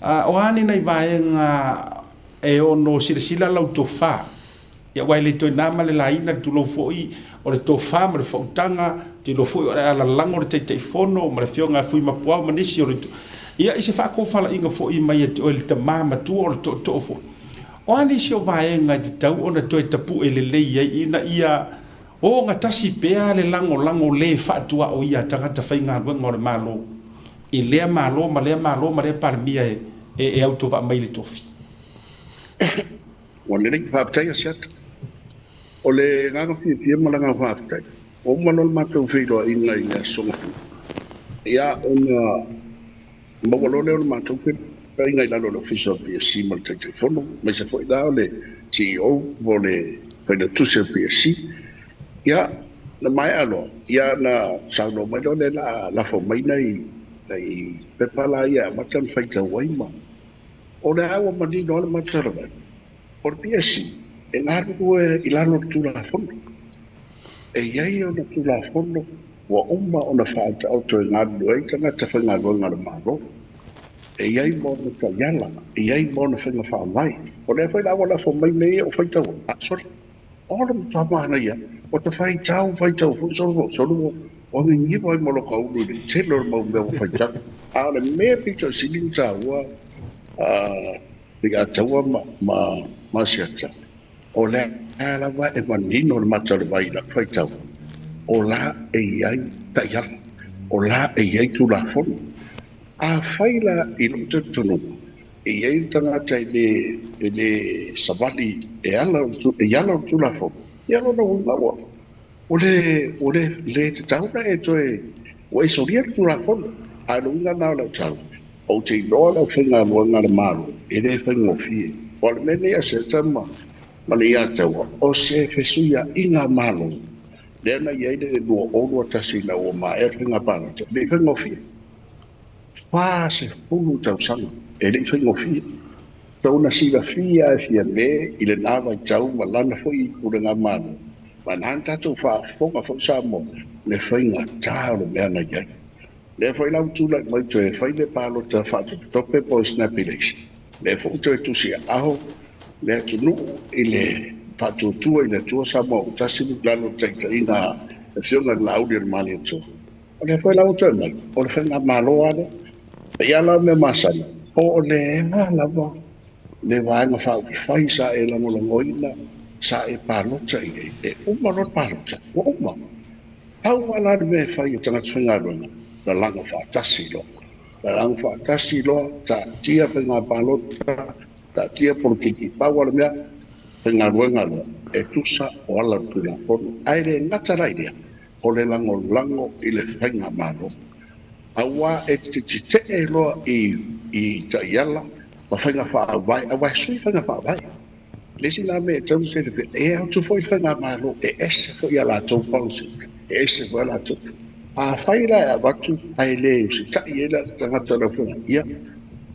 O a ni nai vaega e ono silasila lau tofa, ia aua e le toe na ma le laina le tulou foi o le tofa ma le faautaga, tulou foi o le alalago le Taitaifono ma le Afioga ia Fuimapuao ma nisi o le ia i se faatofalaiga foi mai ia te oe le tama matua o le tootoo foi. O a nisi o vaega e tatau ona toe tapue lelei ai ina ia ogatasi pea le lagolago le faatuaoia a tagata faigaluega o le Malo i lea Malo ma lea Malo ma lea Palemia e autovaa mai i le tofi? Ua lelei, faafetai Asiata. O le agaga fiafia ma le agaga faafetai, ua uma loa le matou feiloaiga i le Aso Gafua, ia ona maua loa lea o le matou feiloaiga i lalo o le Ofisa o le PSC ma le Taitaifono, aemaise foi la o le CEO po o le Failautusi o le PSC. Ia, na maea loa, ia ona saunoa mai loa lea o le a lafo mai nai pepa la ia e amata ona faitau ai ma O lea ua manino lava le matala, o le PSC e galulue i lalo o le Tulafono. E i ai ona Tulafono ua uma ona faataoto e galulue ai tagata faigaluega a le Malo. E i ai ma ona taiala, e i ai ma ona faiga faavae. O lea foi la ua lafo mai mea ia ua faitau ai. Sole, o le matua manaia o te faitau, faitau foi solo, solo ua gigiva ai ma lou kaulu i le tele o le mau mea ua faitau. A o le mea pito sili ona taua Leiataua ma Asiata, o lea lava e manino le mata o le vai i lau faitau, o la e i ai taiala, o la e i ai Tulafono. Afai la i lou talitonuga e i ai le tagata e le savali e ala i ala o le Tulafono, ia lona uiga ua ua le tatau ona e toe, ua e solia le Tulafono. A o le uiga lena o lau tala, ou te iloa le aufaigaluega a le Malo e le faigofie. O le mea lenei a Seta ma Leiataua, o se fesuiaiga Malo lea na i ai le 2021 ina ua maea le faiga palota, e le i faigofie. 40 tausaga e le i faigofie. Tauna silafia e Fiame i lena vaitau ma lana foi pulega Malo, ma na na tatou faafofoga foi Samoa le faigata o le mea na i ai. Lea foi la ua tulai mai toe fai le palota faatopetope po o le snap election. Lea foi ua toe tusi aaho le atunuu i le faatuatua i le Atua Samoa ua tasi i lalo o le taitaiga a le Afioga i le Laauli o le Malietoa. O lea foi la ua toe mai, o le faigamalo lava lea. Ia la o mea masani, po o le a lava le Vaega Faaupufai sa e lagolagoina, sa e palota i ai, e uma loa le palota, ua uma. Pau lava la le mea e fai e tagata faigaluega, lalago faatasi loa. Lalago faatasi loa, taatia faiga palota, taatia polokiki. Pau lava le mea, faigaluega loa, e tusa o ala o le Tulafono. Ae le gata la i lea, O le lagolago i le faigamalo, auā e te tetee loa i i taiala ma faiga faavae, auā e sui faiga faavae. Le isi la mea e tatau ona silafia, e atu foi le faigamalo e ese foi a latou policy, e ese foi a latou. Afai la e avatu ae le usitai ai le tagata o le aufaiga, ia,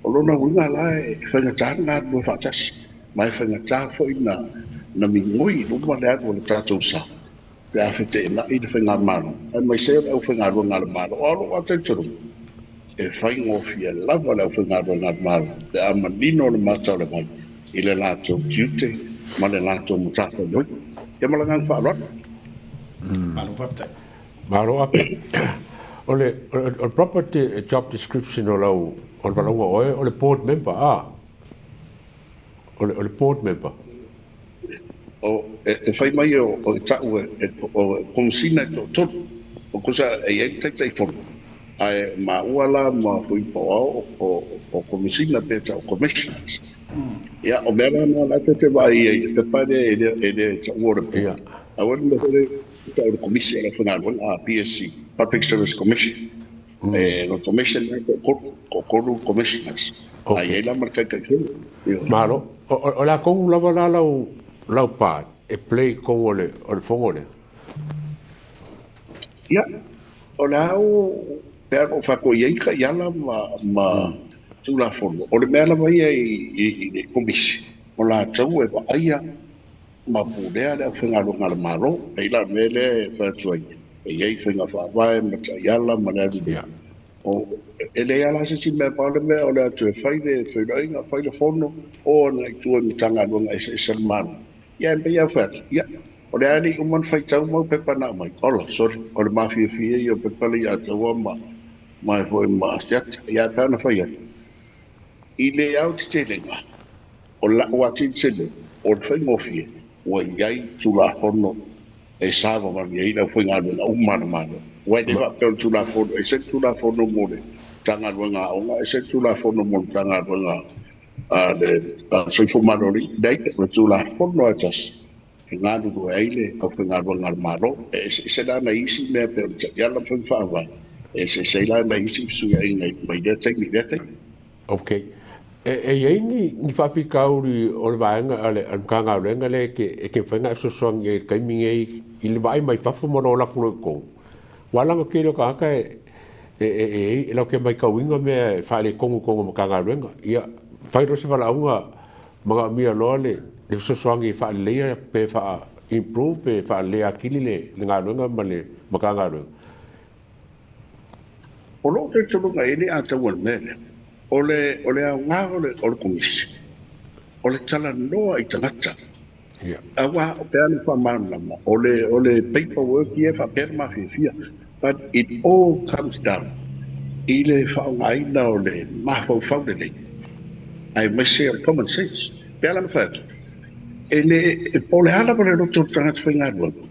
o lona uiga la e faigata le galulue faatasi, ma e faigata foi na na migoi i luma le alu o le tatou sa. Pe a feteenai le faigamalo aemaise o le aufaigaluega a le Malo. O lou lava talitonuga, e faigofie lava le aufaigaluega a le Malo pe a manino le mata o le vai i le latou tiute ma le latou matafaioi. Ia ma le agaga faaaloalo. Malo faafetai. Malo Ape. O le o le proper job description o lau o le valaauga o oe o le board member a? O le board member. O, e fai mai o e ta'u e o Komesina e toatolu, o tusa e i ai le Taitaifono, ae maua la ma Fuipaoao o Komesina pe ta'u Commissioners. Ia, o mea la na la ta te vaai ai i le pepa lea e le ta'ua o le board. Aua le mea foi lea e ta'u o le Komisi a le Aufaigaluega, PSC, Public Service Commission. E o le Commission lea e toatolu, toatolu Commissioners. Ae i ai la ma le Taitaifono. Ioe. Malo. O le a tonu lava la lau lau part e play i totonu o le o le fono lea? Ia, o le a ou pe a na ou fai i ai taiala ma ma Tulafono, o le mea lava ia i i le Komisi, o latou e vaaia ma pulea le aufaigaluega a le Malo. Pei la o le mea lea e fai atu ai, e i ai faiga faavae ma taiala ma le alu i luma. O, e leai lava la se isi mea, pau le mea o le atu e fai le feiloaiga, fai le fono, o agai i tua i Matagaluega eseese a le Malo. Ia e pei lava ona fai atu, ia, o le a le i uma ona faitau mau pepa na aumai, ola, sorry, o le mafiafia ia o pepa lea ia te au ma, ma e foi ma Asiata. Ia, e pei ona fai atu, i le aotetelega, O la'u atili o le faigofie, ua i ai Tulafono e savavali ai le aufaigaluega uma a le Malo. Aua e le faapea o le Tulafono, e ese le Tulafono mo le Matagaluega a Aoga, ese le Tulafono mo le Matagaluega a le Soifua Maloloina. Leai, o le Tulafono lava e tasi e galulue ai le aufaigaluega a le Malo. E eseese la nai isi mea pei o le taiala ma faiga faavae, e eseese ai la nai isi fesuiaiga mai lea taimi i lea taimi. Ok. E i ai ni, ni faafitauli o le vaega a le, a le Matagaluega lea e te, e te mafai ona e fesoasoani ai i le taimi nei i le vaai mai fafo ma lou alu atu loa i totonu? Aua leaga o le tele o tagata e, e, e, e, e latou te matauina mea e faaletonu i totonu o Matagaluega. Ia, fai loa se valaauga manaomia loa le, le fesoasoani e faaleleia pe faa-improve pe faaleleia atili le, le galuega ma le Matagaluega. O lou talitonuga e le ataua i le mea lea, o le, o le aoga o le, o le Komisi, o le talanoa i tagata. Aua pe a na faamalamalama, o le, o le paper work ia e faapea le mafiafia, but it all comes down i le faaaogaina o le mafaufau lelei, aemaise o le common sense. Pe a la na fai atu, e le, po o le a lava le loto o le tagata faigaluega,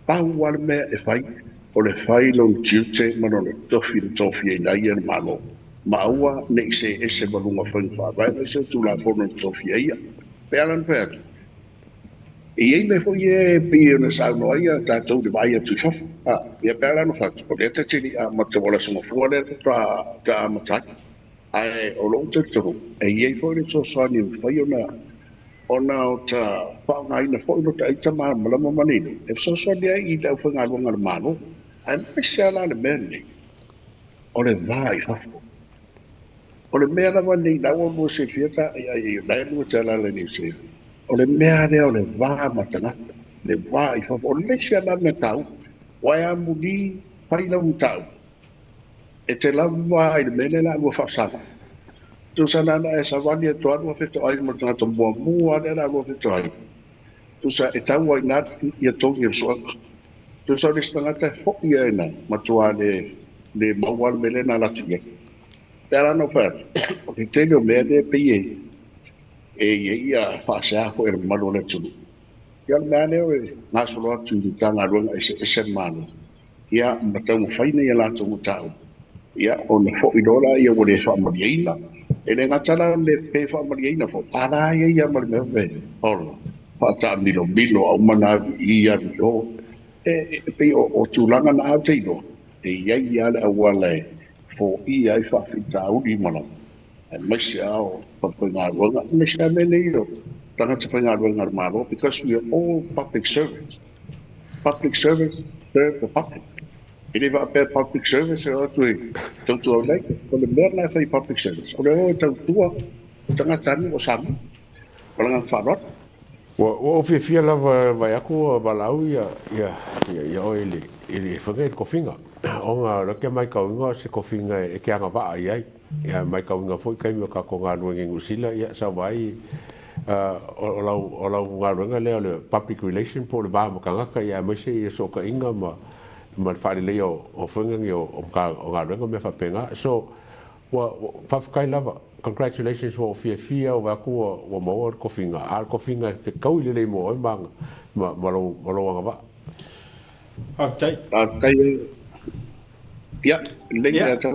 Pau lava le mea e fai, o le fai lona tiute ma lona tofi na tofiaina ai e le Malo, ma aua ne i see ese ma luga o faiga faavae aemaise o Tulafono na tofia ia. Pe a la ona fai atu, e i ai mea foi ia e pei ona saunoa ai a tatou i le vaai atu i fafo. A, ia pe a la ona fai atu, o lea ta te le i amata, ua o le Aso Gafua lea faatoa ta amata ai. Ae o lou talitonuga, e i ai foi le fesoasoani e mafai ona Ona o ta faaaogaina foi lota ita malamalama ma le iloa, e fesoasoani ai i le aufaigaluega a le Malo, aemaise lava la le mea lenei, o le va i fafo. O le mea lava lenei, la ua lua silafia ta ai, la e lua te alaala i Niu Sila, o le mea lea o le va ma tagata, le va i fafo. O le isi lava mea taua, aua e amuli fai lau mataupu, E te lava i le mea lea la lua faasala. Tusa na ona e savali e toalu afe toai ma le tagata muamua lea la lua fetoai. Tusa e tau ai na ia togi e le suaga. Tusa o le isi tagata e foi ia ina matua le le maua le mea lea na alu atu i ai. Pe a la na ou fai atu, o le tele o mea lea e pei e e i ai ia faasea foi a le mamalu o le atunuu. Ia o le mea lava lea e gasolo atu i Matagaluega eseese a le Malo, ia ma taumafai nei a latou mataupu, ia ona foi loa lea ua le faamalieina. E le gata la le pe faamalieina foi, a la e i ai lava ma le mea e ola, faataamilomilo, a uma ona alu i i alu i o. E pei o tulaga na ou te iloa, e i ai lava le auala e foia ai faafitauli ma lava, aemaise lava o falefaigaluega, aemaise lava mea nei o tagata faigaluega a le Malo, because we are all public servants. Public servants serve the public. E le faapea public service e o atu e tautua nei. O le mea lena e fai public service, o le o e tautua tagatanuu o Samoa. Ma le agaga faaaloalo. Ua ou fiafia lava e vaai atu ua valaau ia oe i le faiga i le tofiga, ona o lea ou te matauina o se tofiga e te agavaa i ai. Ia matauina foi taimi o tatou galuega i Niu Sila, ia sa ou vaai o lau galuega lea o le public relation po o le va ma tagata, ia aemaise ia sootaiga ma le faaleleia o faiga nei o galuega ma mea faapena. So, ua faafetai lava. Congratulations ua ou fiafia ua vaai atu ua maua le tofiga, a o le tofiga e fetaui lelei mo oe ma lou agavaa. Faafetai. Faafetai. Ia, lelei le ata.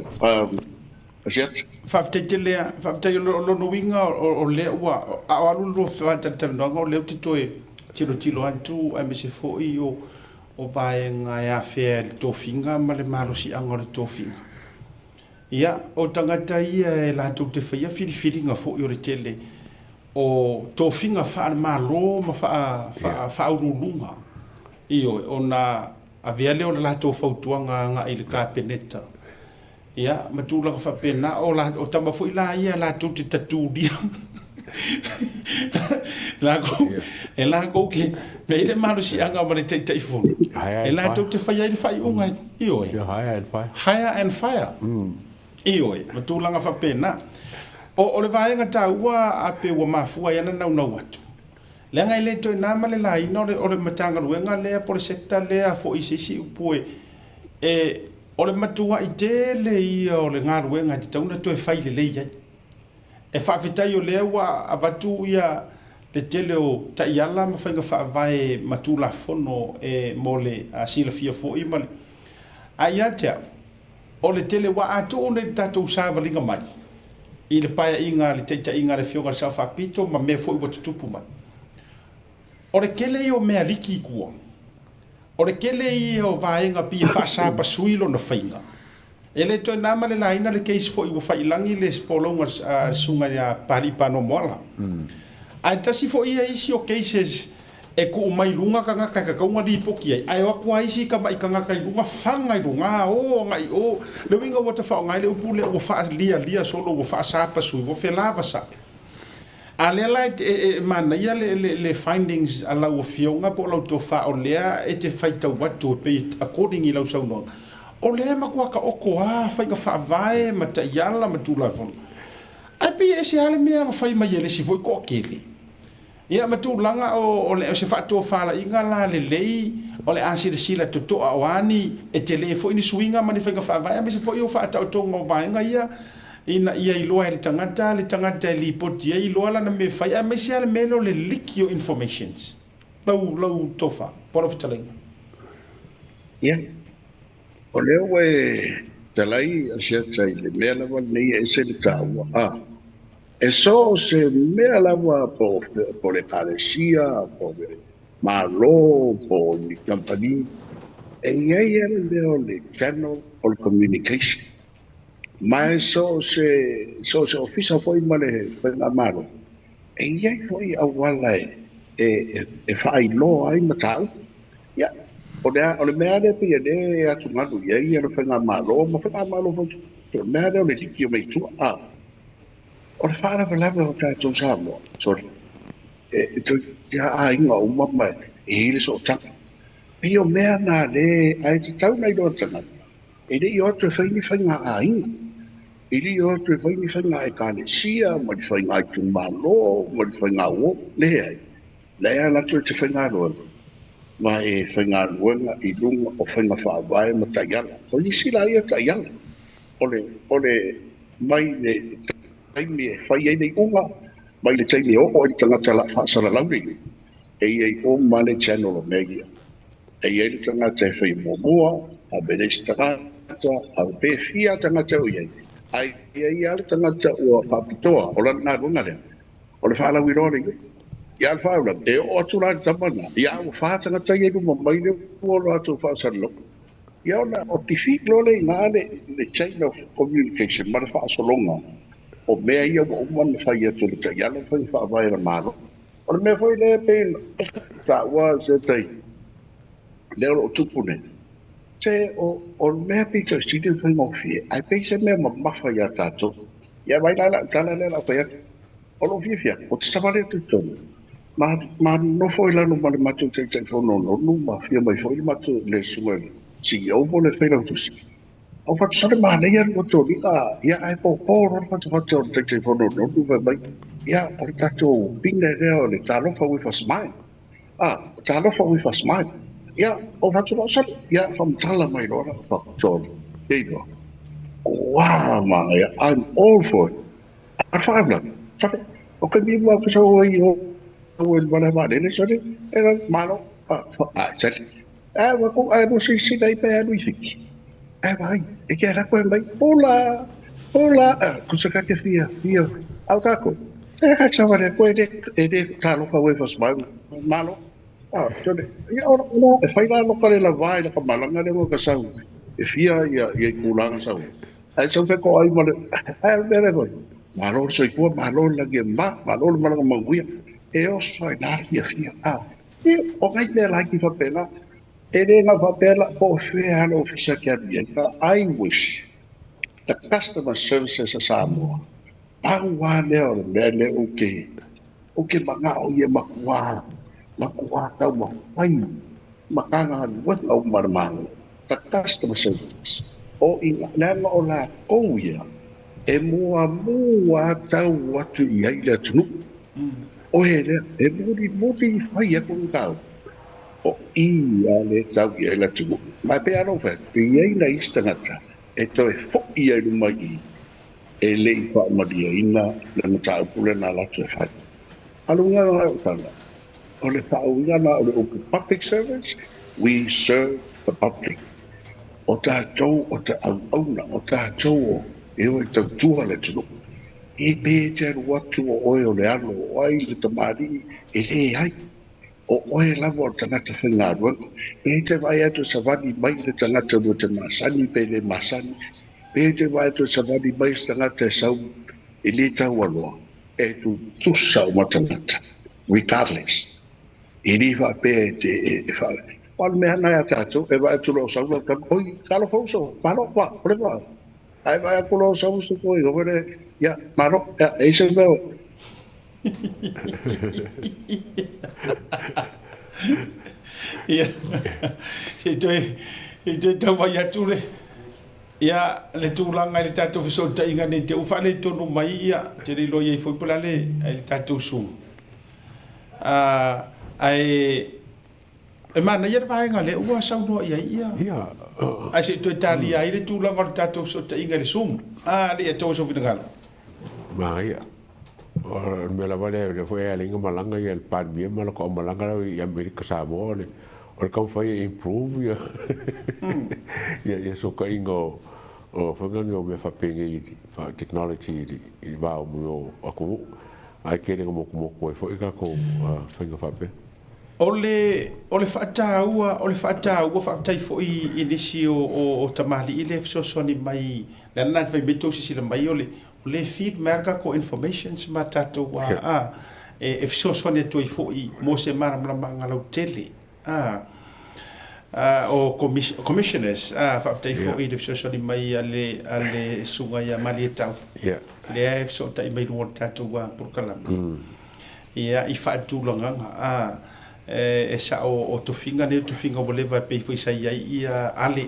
Asiata. Faafetai tele lava. Faafetai o lona uiga o lea ua, a o alu le lua faatalatalanoaga o lea ou te toe tilotilo atu aemaise foi o vaega e afea i le tofiga ma le malosiaga o le tofiga. Ia, o tagata ia e latou te faia filifiliga foi o le tele o tofiga faale-Malo ma faa-Faauluuluga, ioe, ona avea lea o le latou fautuaga agai i le Kapeneta, ia, ma tulaga faapena. O tama foi la ia latou te tatulia lakou, e lakou ke, e i ai le malosiaga ma le Taitaifono, e latou te faia ai le faaiuga, ioe, hire and fire, hire and fire. Ioe, ma tulaga faapena. O le vaega taua a pe ua mafua ai ana naunau atu, leaga e le toe na ma le laina o le Matagaluega lea po o le sector lea foi i se isi upu e, o le matuai tele ia o le galuega e tatau ona toe fai lelei ai. E faafetai o lea ua avatu ia le tele o taiala ma faiga faavae ma Tulafono e mo le silafia foi ma le. Ae ia te au, o le tele ua atoa ona i le tatou savaliga mai i le paeaiga a le taitaiga a le Afioga i le Sao Faapito ma mea foi ua tutupu mai. O le tele ia o mea liki i tua. O le tele ia o vaega pei e faasapasui lona faiga. E le toe na ma le laina le case foi ua faiilagi le folauga a le Susuga ia Papalii Panomoala. Ae tasi foi ia isi o cases e tuu mai luga tagata e tatau ona lipoti ai, ae o atu lava isi tamai tagata i luga faga i luga, o agai i o. Le uiga ua tafaoga ai le upu lea ua faalialia solo ua faasapasui, ua felavasai. A lea la e manaia le findings a lau Afioga po o lau tofa o lea e te faitau atu e pei according i lau saunoaga, o lea e matua taoto lava faiga faavae ma taiala ma Tulafono. Ae pei e ese lava le mea na fai mai e le isi foi toatele. Ia ma tulaga o se faatofalaiga la lelei o le a silasila totoa o a ni e tele foi ni suiga ma ni faiga faavae aemaise foi o faataotoga o vaega ia ina ia iloa e le tagata le tagata e lipoti ai iloa lana mea e fai aemaise lava le mea lea o le liki o informations. Lau lau tofa po o lau fetalaiga. Ia, o lea ua e talai Asiata i le mea lava lenei e ese le taua a. E so o se mea lava po o le Ekalesia, po o le Malo, po o ni kamupani, e i ai lava le mea o le channel o le communication. Ma e so o se, so o se ofisa foi ma le faigamalo, e i ai foi auala e faailoa ai mataupu. Ia, o le, o le mea lava lea pei o lea e atugalu i ai le faigamalo ma faigamalo foi, o le mea lava lea o le liki o mea i tua. O le faalavelave o tatou Samoa, sorry, e toeitiiti lava aiga uma ma e i ai le sootaga. Pei o mea na le, ae tatau ona iloa e le tagata, e le i o atu e fai ni faiga aiga, e le i o atu e fai ni faiga ekalesia ma ni faiga itumalo ma ni faiga ward, leai. La e ala atu e te faigaluega, ma e faigaluega i luga o faiga faavae ma taiala. O isi la ia taiala, o le, o le mai le taimi e fai ai le iuga, mai le taimi e oo ai le tagata o le a faasalalau le iuga, e i ai uma le channel o mea ia. E i ai le tagata e faia muamua, ave le isi tagata, ave pe fia tagata o i ai, ae i ai lava le tagata ua faapitoa, o lana galuega lea, o le faalauiloa o le iuga. Ia, a o le faalavelave, e oo atu la i le tama lena, ia a ua fa tagata ia i luma mai lea ua o latou faasalalau. Ia ona o defeat loa lea i ina le le chain of communication ma le faasologa o mea ia ua uma ona fai atu e le taiala ma faiga faavae a le Malo. O le mea foi lea e pei ona taua se taimi, lea o lo o tupu nei, se o o le mea pito sili ona faigofie, ae pei se mea mamafa ia tatou. Ia vaai la i lau tala lea o le a fai atu. O lou fiafia, ou te savali atu i totonu, ma, ma nofo i lalo ma le matou Taitaifono o Nonu, ma afio mai foi le matou, le susuga i le CEO po o le Failautusi. Ou fai atu, Sole manaia le toliga, ia ae popo loa le fatafata o le Taitaifono o Nonu, fai mai, ia, o le tatou pine lea o le Talofa with a Smile. Ah, Talofa with a Smile. Ia, ou fai atu loa, Sole, ia, faamatala mai loa lau faatoa, e iloa. Ua manaia, I'm all for it. A faalavelave, sole, o ke mimu au ke sau ai o au e wale waalele, sole, e la, malo, a, a, sole, a, wa ko, a, no si si dai pe alu i fiki. A, vai, e ke ala koe mai, hola, hola, a, kusa ka ke fia, fia, au kako. E ka sa wale koe e e le talofa ue fas mai, malo, a, sole, ia, ora, ora, e whai la loka le la vai la ka malanga le mo ka sau, e fia ia, ia i kūlanga sau. Ae sau fe ko ai ma le, ae o le mea lea foi, malo le soifua, malo le lagi e mama, malo le malaga manuia, e oso ai la le fiafia. A, ia, o nai mea laiti faapena, e le gau faapea la, po o fea lava le ofisa e te alu i ai. But I wish the customer services a Samoa, pau lava lea o le mea lea ou te, ou te manao ia matua, matua taumafai Matagaluega uma a le Malo, the customer service, o i leaga o latou ia e muamua tau atu i ai le atunuu. Oe lea e mulimuli fai atu le mataupu, o i a lea tau i ai le atunuu. Ma e pei lava ona ou fai atu, e i ai nai isi tagata e toe foi ai luma i i e le i faamalieina le mataupu lea na latou e fai. A o le uiga o lau tala, O le faauiga la o le upu public service, we serve the public. O tatou o te auauna, o tatou o e o e tautua le atunuu. E pe te alu atu o oe o le alo, o ai le tamalii, e leai. O oe lava o le tagata faigaluega. Pe te vaai atu e savali mai le tagata lua te masani pe le masani, pe te vaai atu e savali mai se tagata e sau e le taualoa, e tutusa uma tagata, regardless. E le faapea e te, e, e wha... O le mea ana ia tātou, e vae atu loa o sau lau tama, oi, talofa uso, malo, pa, o le vaa. Ae vae atu loa o sau uso koe, o vele, ia, malo, ia, e i se mea o. Ia, se i toe, se i toe taumai atu le, Ia, le tulaga i le tatou fesootaiga nei te ua faaletonu mai, ia, ou te le iloa i ai foi po o le a le, ai le tatou Zoom. Ae, e manaia le vaega lea ua saunoa i ai ia. Ia. Ae se i toe talia ai le tulaga o le tatou fesootaiga i le Zoom. A, alii, e tou e sou finagalo. Manaia. O le mea lava lea, lea foi e ala ai ona malaga ia le Palemia ma lata malaga la i Amerika Samoa, o le o le taumafai e improve ia ia ia sootaiga o o faiga nei o mea faapenei technology i le va o mea o atunuu. Ae tele ina motumotu ai foi tatou faiga faapea. O le, o le faataua, o le faataua, faafetai foi i nisi o, o, o tamalii lea e fesoasoani mai, le ala lena e fai mai tou silasila mai o le, o lea e feed mai lava le tatou informations ma tatou a, a, e, e fesoasoani atu ai foi mo se malamalamaga lautele, a, a, o commissioners, a, faafetai foi i le fesoasoani mai a le, a le susuga ia Malietau, lea e fesootai mai i luga o le tatou polokalame. Ia, i faatulagaga, a, e, e sao o tofiga nei o tofiga ua leva e pei foi sa i ai ia Ale,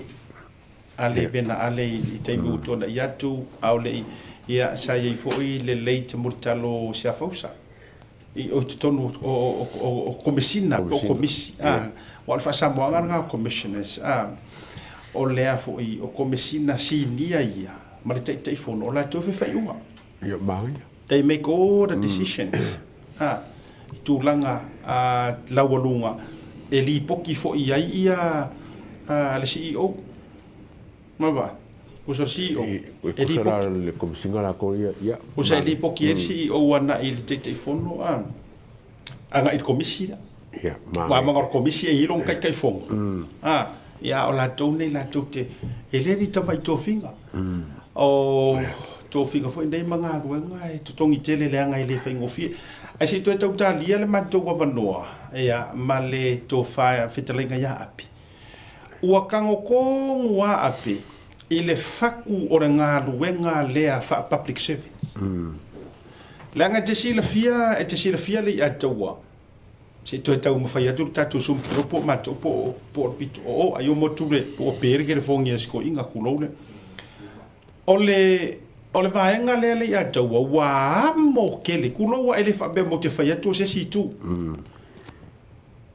Ale Vena Ale i taimi ua tuanai atu, a o le i, ia, sa i ai foi le late Mulitalo Siafausa i, o i totonu o, o, o, o Komesina po o Komisi, a, aua o le faa-Samoaga lena o Commissioners, a, o lea foi o Komesina Sinia ia ma le Taitaifono, o latou e fai faaiuga. Ia, manaia. They make all the decisions a, i tulaga a, laualuga e lipoti foi i ai ia a, le CEO. Maua, kusa le CEO e E kusa la lipoti. le Komesina latou ia, ia, Kusa e lipoti ai le CEO ana i le Taitaifono a. Agai i le Komisi lea. Ia, Aua ma o le Komisi e i ai lona Taitaifono. A, ia, a o latou nei latou te, e le ni tamai tofiga. O tofiga foi nei ma galuega e totogi tele leaga e le faigofie. Ae se i toe tau talia le matou avanoa, ia, ma le tofa fetalaiga ia Ape. Ua tagotonu a Ape i le faku o le galuega lea faa-public servants. Leaga e te silafia, e te silafia le iataua, se i toe taumafai atu le tatou Zoom kilo po o matou po o, po o le pito o o, ai o motu le, po o pe le kelefogi a si toeaina tulou le. O le, o le vaega lea le iataua, ua amo tele, tulou a e le faapea matou te fai atu o se isi itu.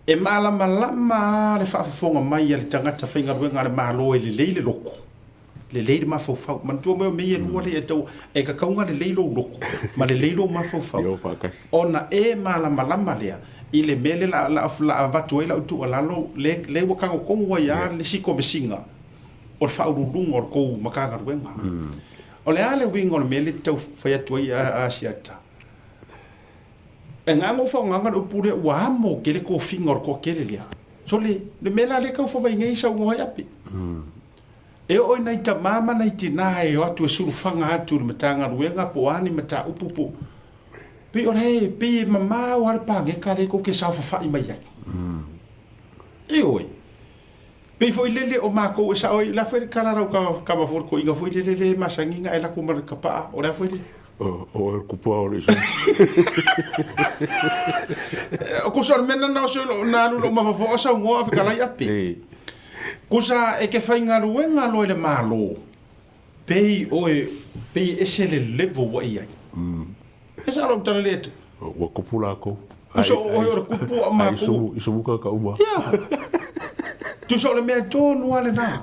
E malamalama lava le faafofoga mai a le tagata faigaluega a le Malo e lelei le loto, lelei le mafaufau. Manatua mai o mea ia e lua lea e tau, e tatau ona lelei lou loto ma lelei lou mafaufau ona e malamalama lea i le mea lea o le a avatu ai lau tuualalo, lea ua tagotonu ai lava le isi Komesina o le Faauluuluga o le tou Matagaluega. O le a le uiga o le mea lea e te tau fai atu ai Asiata? E na ona faaaogaina le upu lea ua amo tele tofiga o le toatele lea. So le, le mea la lea e tau fai mai nei saunoa ai Ape. E oo i nai tama ma nai tina e o atu e sulufaga atu i le Matagaluega po o a ni mataupu po o, pei o la e, pei e mamao lava le paneta lea tou te saofafai mai ai. Ioe. Pei foi lele o makou e sao ai, o le a foi le tala a lau tama foi le toeaina foi lele lea e masani ona e alu atu ma le tapaa, o le a foi le. O oe o le kupua o le isu. Kusa o le mea lena o se na alu i lou mafaufau o saunoa a fetalai Ape. Kusa e te faigaluega loa i le Malo, pei oe, pei e ese le level ua e i ai. E sao lau tala lea atu. Ua kupu lakou. Tusa o oe o le kupu a matou. Ai sumuka ka uma. Ia. Tusa o le mea tonu lava lena.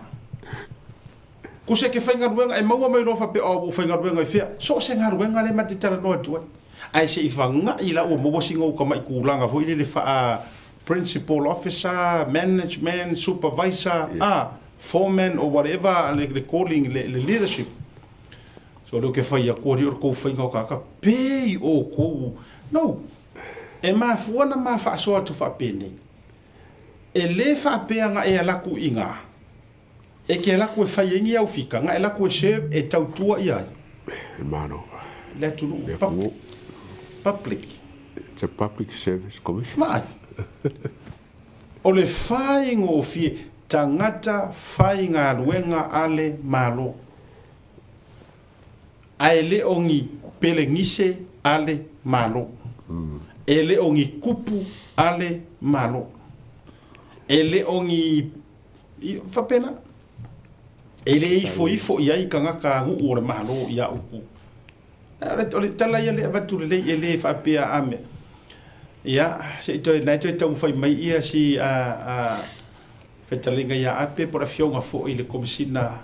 Kusa e ke faigaluega e maua mai loa faapea oh ua ou faigaluega i fea. So o se galuega lea ma te talanoa atu ai. Ae se i faga'i la ua maua sina ou tama'i tulaga foi lele faa principal officer, management, supervisor, ah, foreman or whatever le calling le leadership. So lea ou te fai atu alii o le tou faiga o tagata pei outou no e mafua na ma faasoa atu faapenei e le faapea na e alu atu i ina e te alu atu e fai ai ni au fika na e alu atu e serve e tautua ia ai Malo. le atunuu public public It's a public service commission. Vaai. O le faigofie tagata faigaluega a le Malo. Ae le o ni pelegise a le Malo. E le o ni kupu a le Malo. E le o ni, faapena. E le ifoifo i ai tagata nuu o le Malo i a upu. O le tala ia lea e avatu lelei e le faapea a mea. Ia, se i toe, na e toe taumafai mai ia si a, a fetalaiga ia Ape po o le afioga foi i le Komesina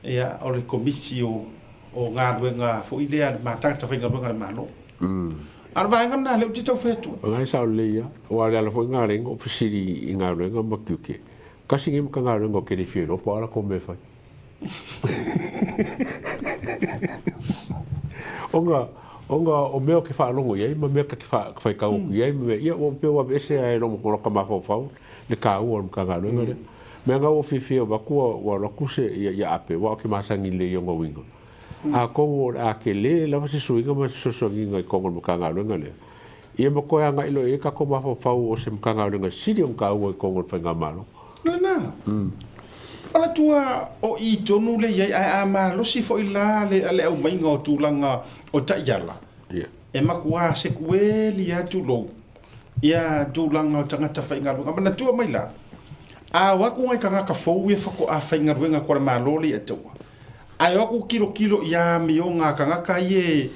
ia, o le Komisi o, o galuega foi lea a tagata faigaluega a le Malo. A o le vaega lena lea ou te tau fai atu ai. O lena e sao lelei lava. Aua o le ala foi lena lea na ou fesili i galuega ma tiute. Kasi nei Matagaluega o te le fia iloa po o a latou mea e fai. Ona, ona o mea ou te faalogo i ai ma mea ta te faitau atu i ai ma mea, ia ua pei ua aveese lava e lou lota mafaufau le taua o le Matagaluega lea. Mea na ua fiafia e avatu ua alu atu se ia Ape aua ou te masani lelei i ona uiga. Atonu o le a tele lava se suiga ma se fesoasoaniga i totonu o le Matagaluega lea, ia ma toe agai loa i ai tatou mafaufau o se Matagaluega sili ona taua i totonu o le Faigamalo. Lena. Manatua o i tonu lea i ai, ae a malosi foi la le aumaiga o tulaga o taiala, e matua sekueli lava tulou ia tulaga o tagata faigaluega. Manatua mai la, a o atu nai tagata fou ia faatoa faigaluega atu a le Malo lea i Ataua, ae o atu tilotilo i amioga a tagata ia e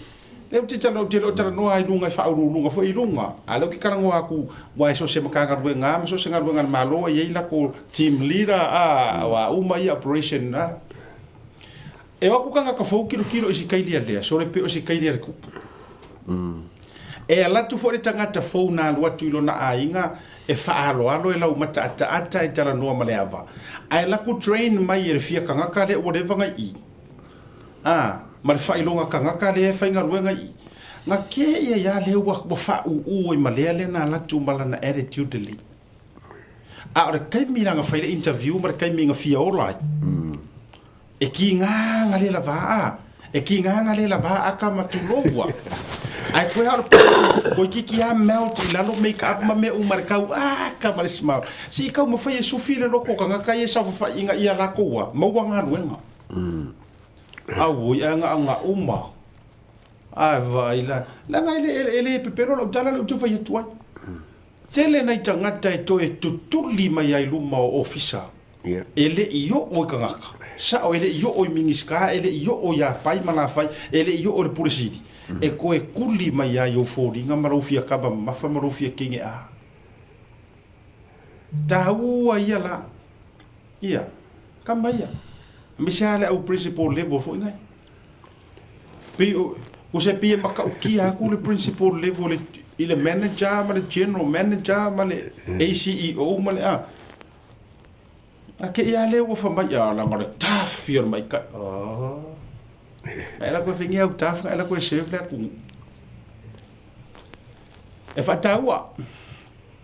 Lea ou te talanoa, ou te le o talanoa i luga i faauluuluga foi i luga, a o lea ou te talanoa atu, aua e so o se Matagaluega lava ma so o se galuega a le Malo e i ai latou team leader a, o a uma ia operation a. E o atu tagata fou tilotilo i si kailia lea, sole pei o si kailia le kupu. E alu atu foi le tagata fou na alu atu i lona aiga e faaaloalo e lau mataataata e talanoa ma le ava, ae latou train mai e le fia tagata lea ua leva ona i i. A, ma le faailoga tagata lea e faigaluega i i. Ga ke ia ia lea ua ua faaūū ai ma lea lea na alu atu ma lana attitude lelei. A o le taimi la na fai le interview ma le taimi na fia ola ai, e kiga ga le lava a, e kiga ga le lava aka ma tulou ua. Ae koe a o le toeitiiti a melt i lalo make up ma mea uma le kau aka ma le smile. Se i taumafai e sufi le loto o tagata ia i saofafaiga ia latou a maua galuega. Auoi ae ga uma. Ae vaai la, leaga e le, e le pepelo lau tala lea ou te fai atu ai. Tele nai tagata e toe tutuli mai ai i luma o ofisa, e le i oo i tagata, sao e le i oo i Minisita, e le i oo ia Pai ma Lafai, e le i oo i le Pule Sili, e toe tuli mai ai i ou foliga ma lou fia kava mamafa ma lou fia kege a. Taua ia la. Ia, kama ia. Aemaise lava le au principal level foi nei. Pei o, o se pei e matautia atu le principal level i le, i le manager ma le general manager ma le ACEO ma le a. A ke ia le ua fa mai a langa le tafi o le maikai. Oh. Ai la koe whengia au tafi, ai la koe serve le aku. E whataua.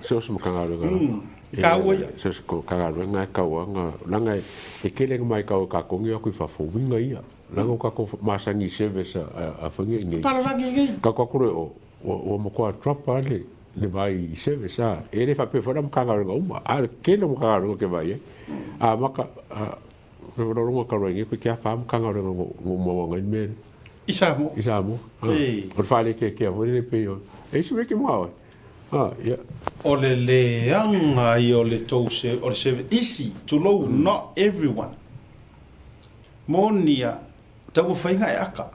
So se makagaluega lava. Taua ia. So se makagaluega e kaua nga langa e kele nga mai kaua ka kongi aku i fafo winga ia. Langa o kako masani i service a whangia i nei. Pararangi i nei. Kako aku re o ua makoa drop a le le vai i service a e le whapea whana makagaluega uma. A kele makagaluega ke vai e. A maka a ronga ka roa i nei koe kia wha makagaluega ngo maua ngai mere. I Samoa. I Samoa. O le whale ke kia hore le pe o. E si weke mua oe. Ah, yeah. O le leaga ia o le tou se, o le service, isi, tulou, not everyone. Moni a, taumafaiga e aka.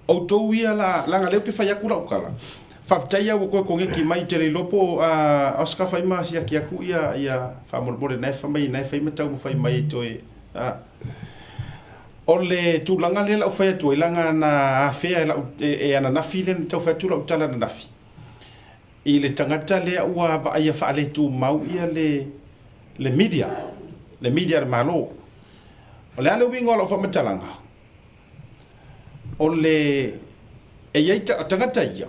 Outou ia la, leaga lea ou te fai atu lau tala, faafetai a ua toe koneti mai, ou te le iloa po o Oscar fai ma siaki atu ia, ia, faamolemole na e fai mai, na e fai ma taumafai mai e toe, a. O le tulaga lea la ou fai atu ai, leaga na afea e lau, e ananafi lea na tau fai atu lau tala ananafi, i le tagata lea ua vaaia faaletumau ia le, le media, le media a le Malo. O le a le uiga o lau faamatalaga? O le, e i ai tagata ia,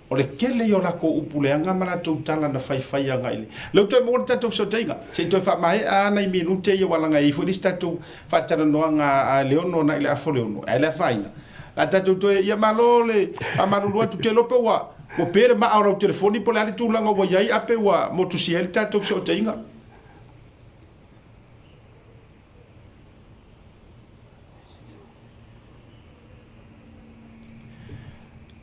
O le tele ia o latou upu leaga ma latou tala na faifai agai i le. Lea ua toe maua le tatou fesootaiga. Se i toe faamaea nai minute ia aua leaga e i ai foi le isi tatou faatalanoaga a le 6 agai i le afa o le 6, ae le afaina. O le a tatou toe, ia malo le faamalulu atu, ou te iloa pe ua ua pe le maa o lau telefoni po o le a le tulaga ua i ai ape ua motusia ai le tatou fesootaiga.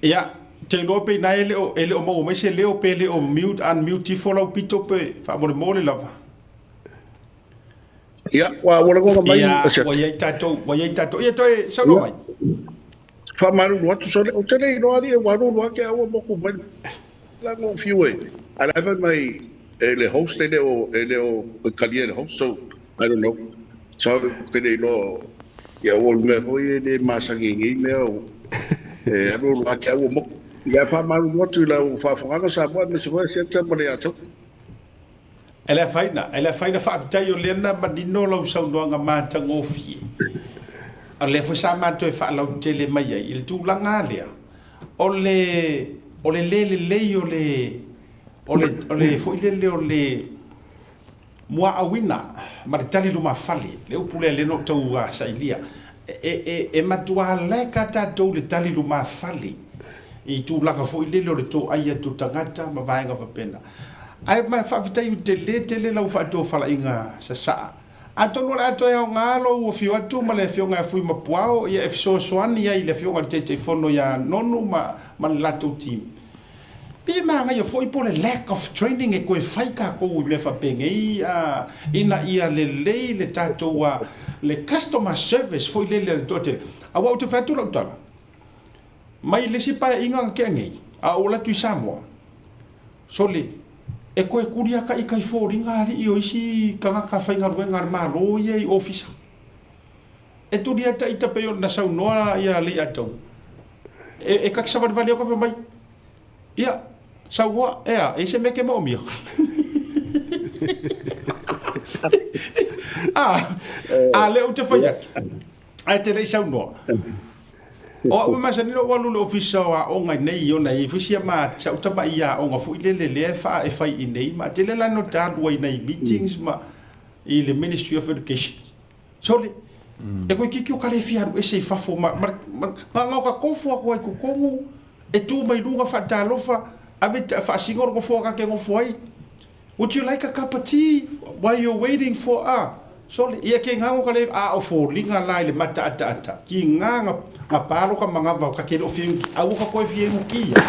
Ia, ou te iloa pe inā e le o, e le o maua mai se leo pe le o mute, unmute ifo lau pito pe faamolemole lava. Ia, ua ua lagona mai Ia, se ua i ai tatou, ua i ai tatou. Ia, toe saunoa Ia, mai. faamalulu atu sole, ou te le iloa alii ua alu alu ake a ua moku mai la ngo fiu e. Ae la e fai mai e le host e le o e le o talia e le host so I don't know. Sorry ou te le iloa ia ua mea foi e le masani i nei mea o e alu alu ake a ua moku. Ia faamalulu atu i lau faafogaga Samoa aemaise foi Asiata ma le Atoa. E le afaina, e le afaina faafetai o lea na manino lau saunoaga matagofie. O lea foi sa matou e faalautele mai ai i le tulaga lea o le o le le lelei o le o le o le foi lele o le muaauina ma le tali lumafale, le upu lea lea na ou tau sailia, e matua lack tatou le tali lumafale i tulaga foi lele o le toai atu o tagata ma vaega faapena. Ae ma faafetai ua tele tele lau faatofalaiga sasaa. Atonu o le a toe aoga lou afio atu ma le afioga ia Fuimapuao ia e fesoasoani ai i le afioga i le Taitaifono ia Nonu ma le latou team. Pei e manaia foi po o le lack of training e toe fai tatou i mea faapenei ina ia lelei le tatou le customer service foi lele a le toatele. Aua ou te fai atu lau tala, mai le isi paeaiga na tea nei, a ou alu atu i Samoa, sole, e toe tuli ata i tai foliga alii o isi tagata faigaluega a le Malo ia i ofisa. E tuli ata ita pei ona saunoa ia Leiatau. E, e kaki savalivali atu fai mai, ia, sauoa, ea, e i se mea ke moomia. A, a lea ou te fai atu, ae te le i saunoa. O au e masani lou alu i le ofisa o aoga i nei ona e i ai foi sia ma sau tama'i aoga foi lele lea e faa e fai i nei ma tele la no ta alu ai i nai meetings ma i le Ministry of Education. Sole, e koe kiki o ka le fia alu ese i fafo ma ma ma nga o ka kofu aku ai totonu e tu mai luga faatalofa ave faasino le nofoa ka ke nofo ai. Would you like a cup of tea while you're waiting for a Sole, ia ke ngago ka le a o foliga la i le mataataata ki nga nga nga palo ka mangava ka ke le o fia uki aua ka koe fia uki ia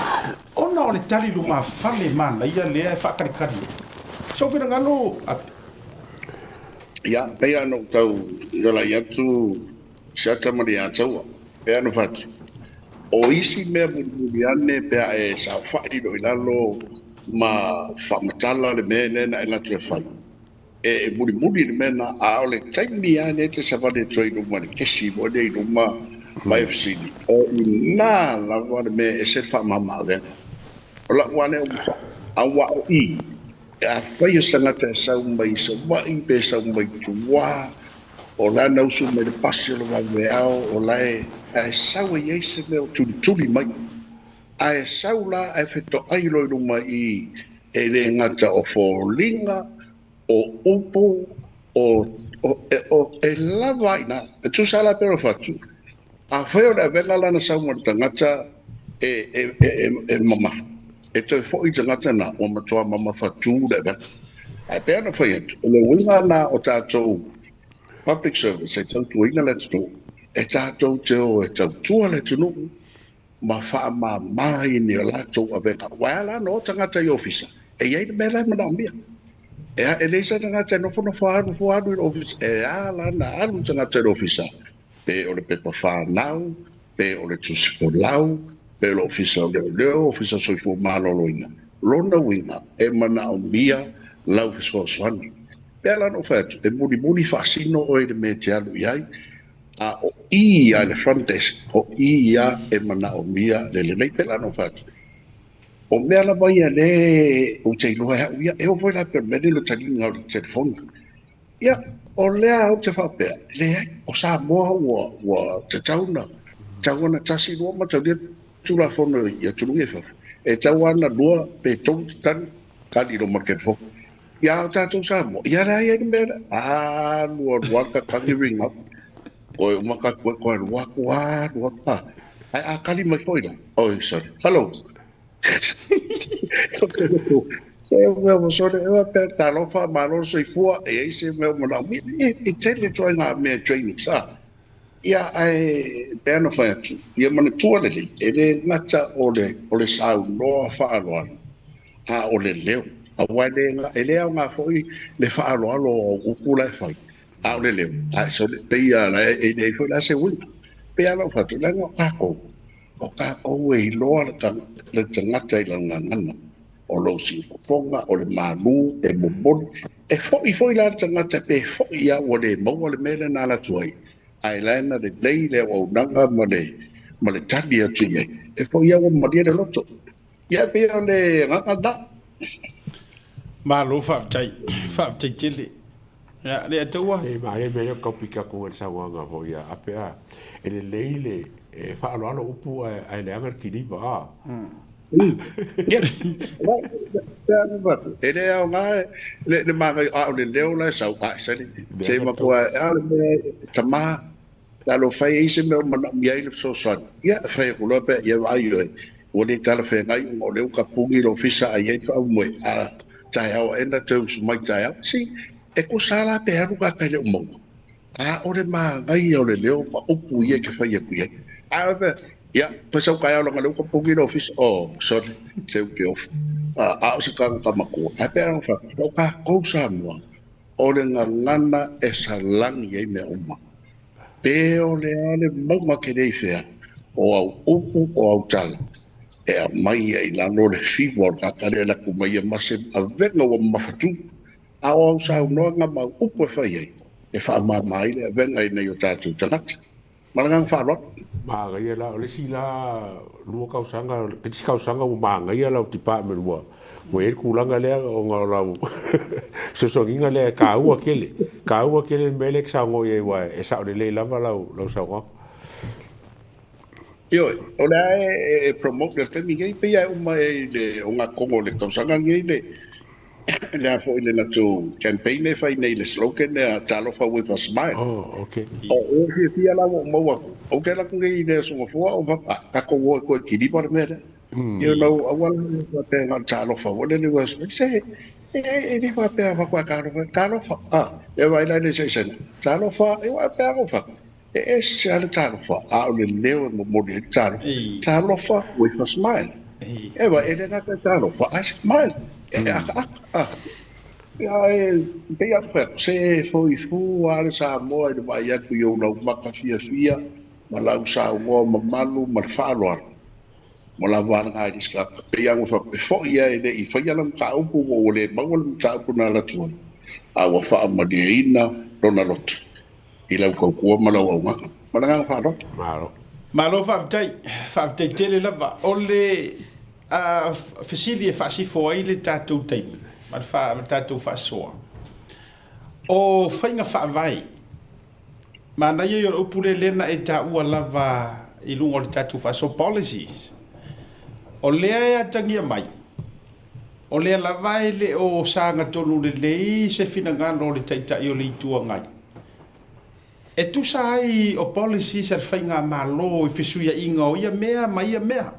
ona o le tali lumafale manaia lea e faakalikali ai sou finagalo Ape. Ia, pei lava ona ou tau iolai atu se ata ma le Ataua, e ano fatu. O isi mea mulimuli ane pe a e saofai loa i lalo ma faamatala le mea lea na e alu atu e fai, e mulimuli le mea lena, a o le taimi lava lea e te savali atu ai i luma i le kesi foi lea i luma ma e fesili, o i ina lava le mea e ese le faamama-avega. O la'u lava lea upu sao, aua o i, afai o se tagata e sau mai i Savaii pe sau mai tua, O la na usu mai le pasi o le vaveao, o la e ae sau e i ai se mea o tulituli mai. Ae sau la ae fetoai loa i luma i e le gata o foliga, o upu, o, o, e, o, e lava ai ina. E tusa la pea o le fatu, afai o le avega la na sau ma le tagata e, e, e, e, e mamafa, e toe foi le tagata na, ua matua mamafatū le avega. Ae pei ona fai atu, o le uiga na o tatou public service e tautuaina le atunuu, e tatou te o e tautua le atunuu ma faamama ai ni o latou avega. Aua e ala ona o tagata i ofisa, e i ai le mea la e manaomia. E, e leai se tagata e nofonofo alu fua alu i le ofisa, e ala ona alu le tagata i le ofisa, pe o le pepa whanau, pe o le tusi folau, pe o le ofisa o leoleo, ofisa o soifua maloloina. Lona uiga, e manaomia lau fesoasoani. E ala ona ou fai atu, e mulimuli faasino oe i le mea e te alu i ai, a o i ia i le front desk, o i ia e manaomia le lelei. Pēlā ona ou fai atu, o mea lava ia lea ou te iloa e au ia, e oo foi la pei o le mea lea i le taliga o le telefoni. Ia, o lea ou te faapea, leai, o Samoa ua, ua tatau ona, tatau ona tasi lua mataulia Tulafono i atunuu ia i fafo, e tatau lava ona lua pe tolu tatali, tali loa ma le telefoni. Ia o tatou Samoa, ia leai ai le mea lea. Alu alu lava tatagi ring up. Oi uma ka koe koe alu atu, alu atu. Ah, ae a kali mai foi la. Oi, sorry. Hello. Se mea ua sole, e pea talofa, malo le soifua, e ai se mea o manaomia. E tele ituaiga mea trainings, ah. Ia, ae pei ona fai atu, ia manatua lelei, e le gata o le, o le saunoa faaaloalo, a o le leo. Aua e le, e le aoga foi le faaaloalo o au upu la e fai, a o le leo, ae sole, pei lava la e leai foi la se uiga. Pei lava ona ou fai atu, leaga o tatou, o tatou e iloa le, le tagata i lana gagana. O lou siufofoga, o le malu, e momoli. E foi foi la le tagata pe foi a ua le maua le mea lea na alu atu ai, ae la e na lelei le auaunaga ma le ma le tali atu i ai, e foi a ua malie le loto. Ia e pei o le agaga lena. Malo faafetai, faafetai tele. Ia, le Ataua. E maea mea lea tau piki atu i le saunoaga foi a Ape a, e lelei le e faaaloalo upu ae leaga le kiliva a. E le aoga le magaio a o le leo la e sau ae sali se matua e a le mea e tama talofa e i ai se mea o manaomia ai le fesoasoani ia e fai atu loa pe ia vaai oe ua le talafeagai ona o lea ua tapuni le ofisa a i ai le faamoemoe a taeao ae na toe usu mai taeao si e tusa la pe alu tagata e le o maua a o le manaia o le leo ma upu ia e te fai atu i ai a pe ia toe sau taeao leaga o lea ua tapuni le ofisa oh sorry se ou te ofu a o se tagata matua ae pei ona fai atu o tatou Samoa o le gagana e salani ai mea uma. Pe o le a le mauga ke lei fea, o au upu, o au tala, e aumai ai i lalo le fiva o le tagata lea e alu atu ma ia ma se avega ua mamafatu, a o au saunoaga ma au upu e fai ai, e faamama ai le avega i nai o tatou tagata. Ma le agaga faaaloalo. Manaia la, o le isi la lua tausaga, le isi tausaga ua manaia lau department ua ua i ai le tulaga lea ona o lau fesoasoaniga lea e taua tele, taua tele le mea lea e te saunoa i ai aua e sao lelei lava lau lau saunoaga. Ioe, o le a e promote le taimi nei, pei e uma e le o ngā o le tausaga nei le le a foi le latou campaign e fai nei le slogan e "Talofa with a smile." Oh, okay. O o fia fia la o maua ku. O ke la nei le aso fua o va ka ko wo ko ki di par mea. Ia lau awala le pe ngā talofa o le le was se e e fa pe fa kwa talofa talofa ah e vai la le se se talofa e wa pe fa e e se ale talofa a o le leo mo mo le talofa talofa with a smile e va e le na talofa a smile e a a a ia e pe ia pe se foi fu a le sa mo e vai atu i o maka fia fia ma lau sa o ma malu ma le whaaloalo mo la vana ai ska pe ia mo fa fo ia e i fa ia la ka upu o le maua le ta upu na la tua a wa fa ma di ina lona lot i lau kau kua ma lau au ma la fa ro. Malo. Malo faafetai, faafetai tele lava. O le fesili e faasifo ai le tatou taimi ma le ma le tatou faasoa. O faiga faavae, manaia ia o le upu lea lea na e taua lava i luga o le tatou faasoa, policies. O lea e atagia mai, o lea lava e le o sagatonu lelei se finagalo o le Taitai o le Itu Agai. E tusa ai o policies a le faigamalo i fesuiaiga o ia mea ma ia mea,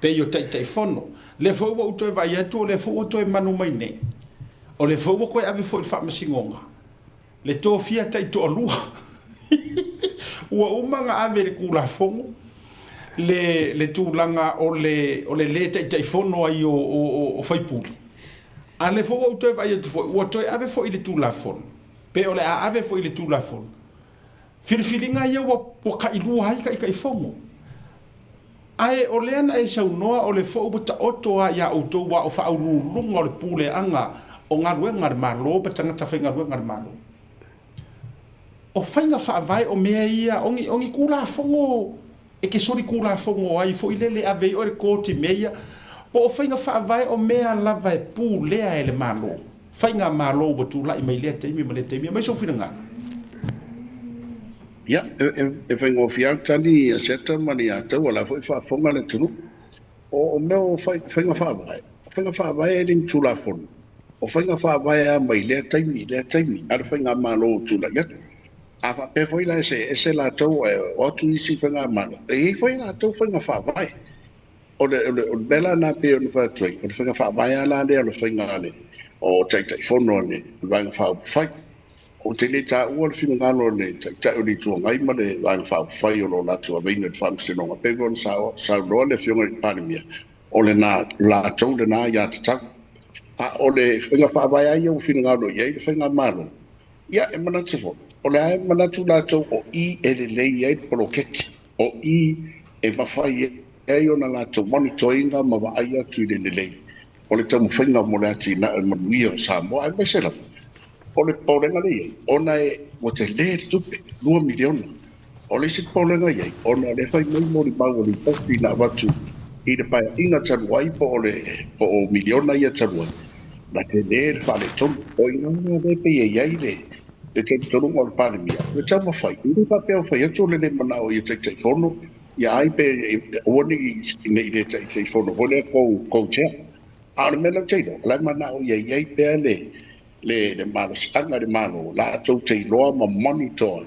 pei o Taitaifono. Lea foi ua ou toe vaai atu o lea foi ua toe manu mai nei. O lea foi ua toe ave foi i le faamasinoga le tofia taitoalua. Ua uma ona ave i le Tulafono le tulaga o le lē Taitaifono ai o faipule. A lea foi ua ou toe vaai atu foi, ua toe ave foi i le Tulafono, pe o le a ave foi i le Tulafono, filifiliga ia ua tailua ai Taitaifono. Ae o lea na e saunoa o le foi ua taoto a iā outou a o faauluuluga o le puleaga o galuega a le Malo ma tagata faigaluega a le Malo. O faiga faavae o mea ia, o ni Tulafono e te soli Tulafono ai foi lele ave ai oe le koti mea ia, po o faiga faavae o mea lava e pulea e le Malo, faigamalo ua tulai mai lea taimi ma lea taimi. Aumai sou finagalo. Ia e faigofie lava tali a Seta ma le atau la foi faafofoga le atunuu. O mea o faiga faavae, o faiga faavae e le ni Tulafono. O faiga faavae a mai lea taimi i lea taimi a le faigamalo o tulai atu. A faapea foi la e se ese latou e o atu isi faigamalo, e i ai foi latou faiga faavae. O le mea la na pei ona fai atu ai, o le faiga faavae lava la lea o le faiga le o Taitaifono a le Vaega Faaupufai. Ou te le taua le finagalo o le Taitai o le Itu Agai ma le Vaega Faaupufai o lo o latou aveina i le faamasinoga, pei foi ona saunoa le Afioga i le Palemia, o lena latou lena ia tatau. A o le faiga faavae lava ia ua finagalo i ai le faigamalo, ia e manatu foi, o le a e manatu latou o i e lelei ai le poloketi, o i e mafai ai ona latou monitor-ina ma vaai atu i le lelei o le taumafaiga mo le atinae o le manuia o Samoa, aemaise lava o le popolega lea i ai, ona e ua tele le tupe, 2 miliona. O le isi popolega i ai, ona o lea fai mai molimau o lipoti na avatu i le paeaiga talu ai po o le po o miliona ia talu ai, na tele le faaletonu. O i ina lea pei e i ai le talitonuga o le Palemia, o le taumafai, e le faapea o fai atu o le le manao ia Taitaifono, ia ai pe aua ne i le Taitaifono foi lea co-chair. A o le mea lea ou te iloa, o la e manao ia i ai pea le malosiaga i le Malo, latou te iloa ma monitor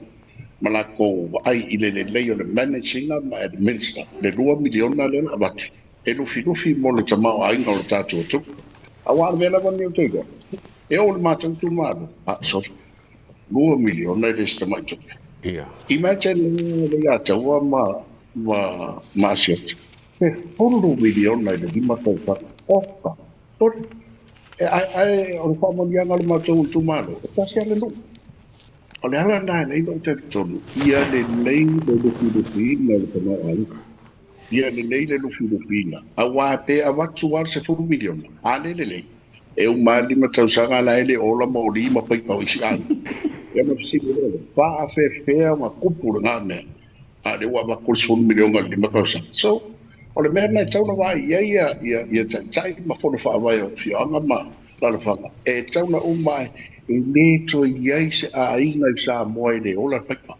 ma latou vaai i le lelei o le manage-ina ma administer le 2 miliona lea na avatu e lufilufi mo le tamaoaiga o le tatou atunuu. Aua o le mea lava lenei ou te iloa, e oo i le matou itumalo, ah sorry, 2 miliona e le se tamai tupe. Imagine le ia taua ma Asiata, 10 miliona i le 5 tausaga. Oka, sorry. E ai ai o le faamanuiaga o le matou itumalo, e tasi lava le nuu. O le ala lena e alai lou talitonu, ia lelei le lufilufiina o le tamaoaiga. Ia lelei le lufilufiina. Aua pe avatu lava le 10 miliona, a le lelei, e uma lava 5 tausaga la e le ola ma oli ma paipa o isi aiga. Ia ma fesili lea, faafefea ona tupu lena mea, a lea ua avatu le 10 miliona i le 5 tausaga. So, o le mea lena e tatau ona vaai i ai ia taitai ma fono faavae o afioaga ma alaalafaga. E tatau ona uma e le toe i ai se aiga i Samoa e le ola le paipa.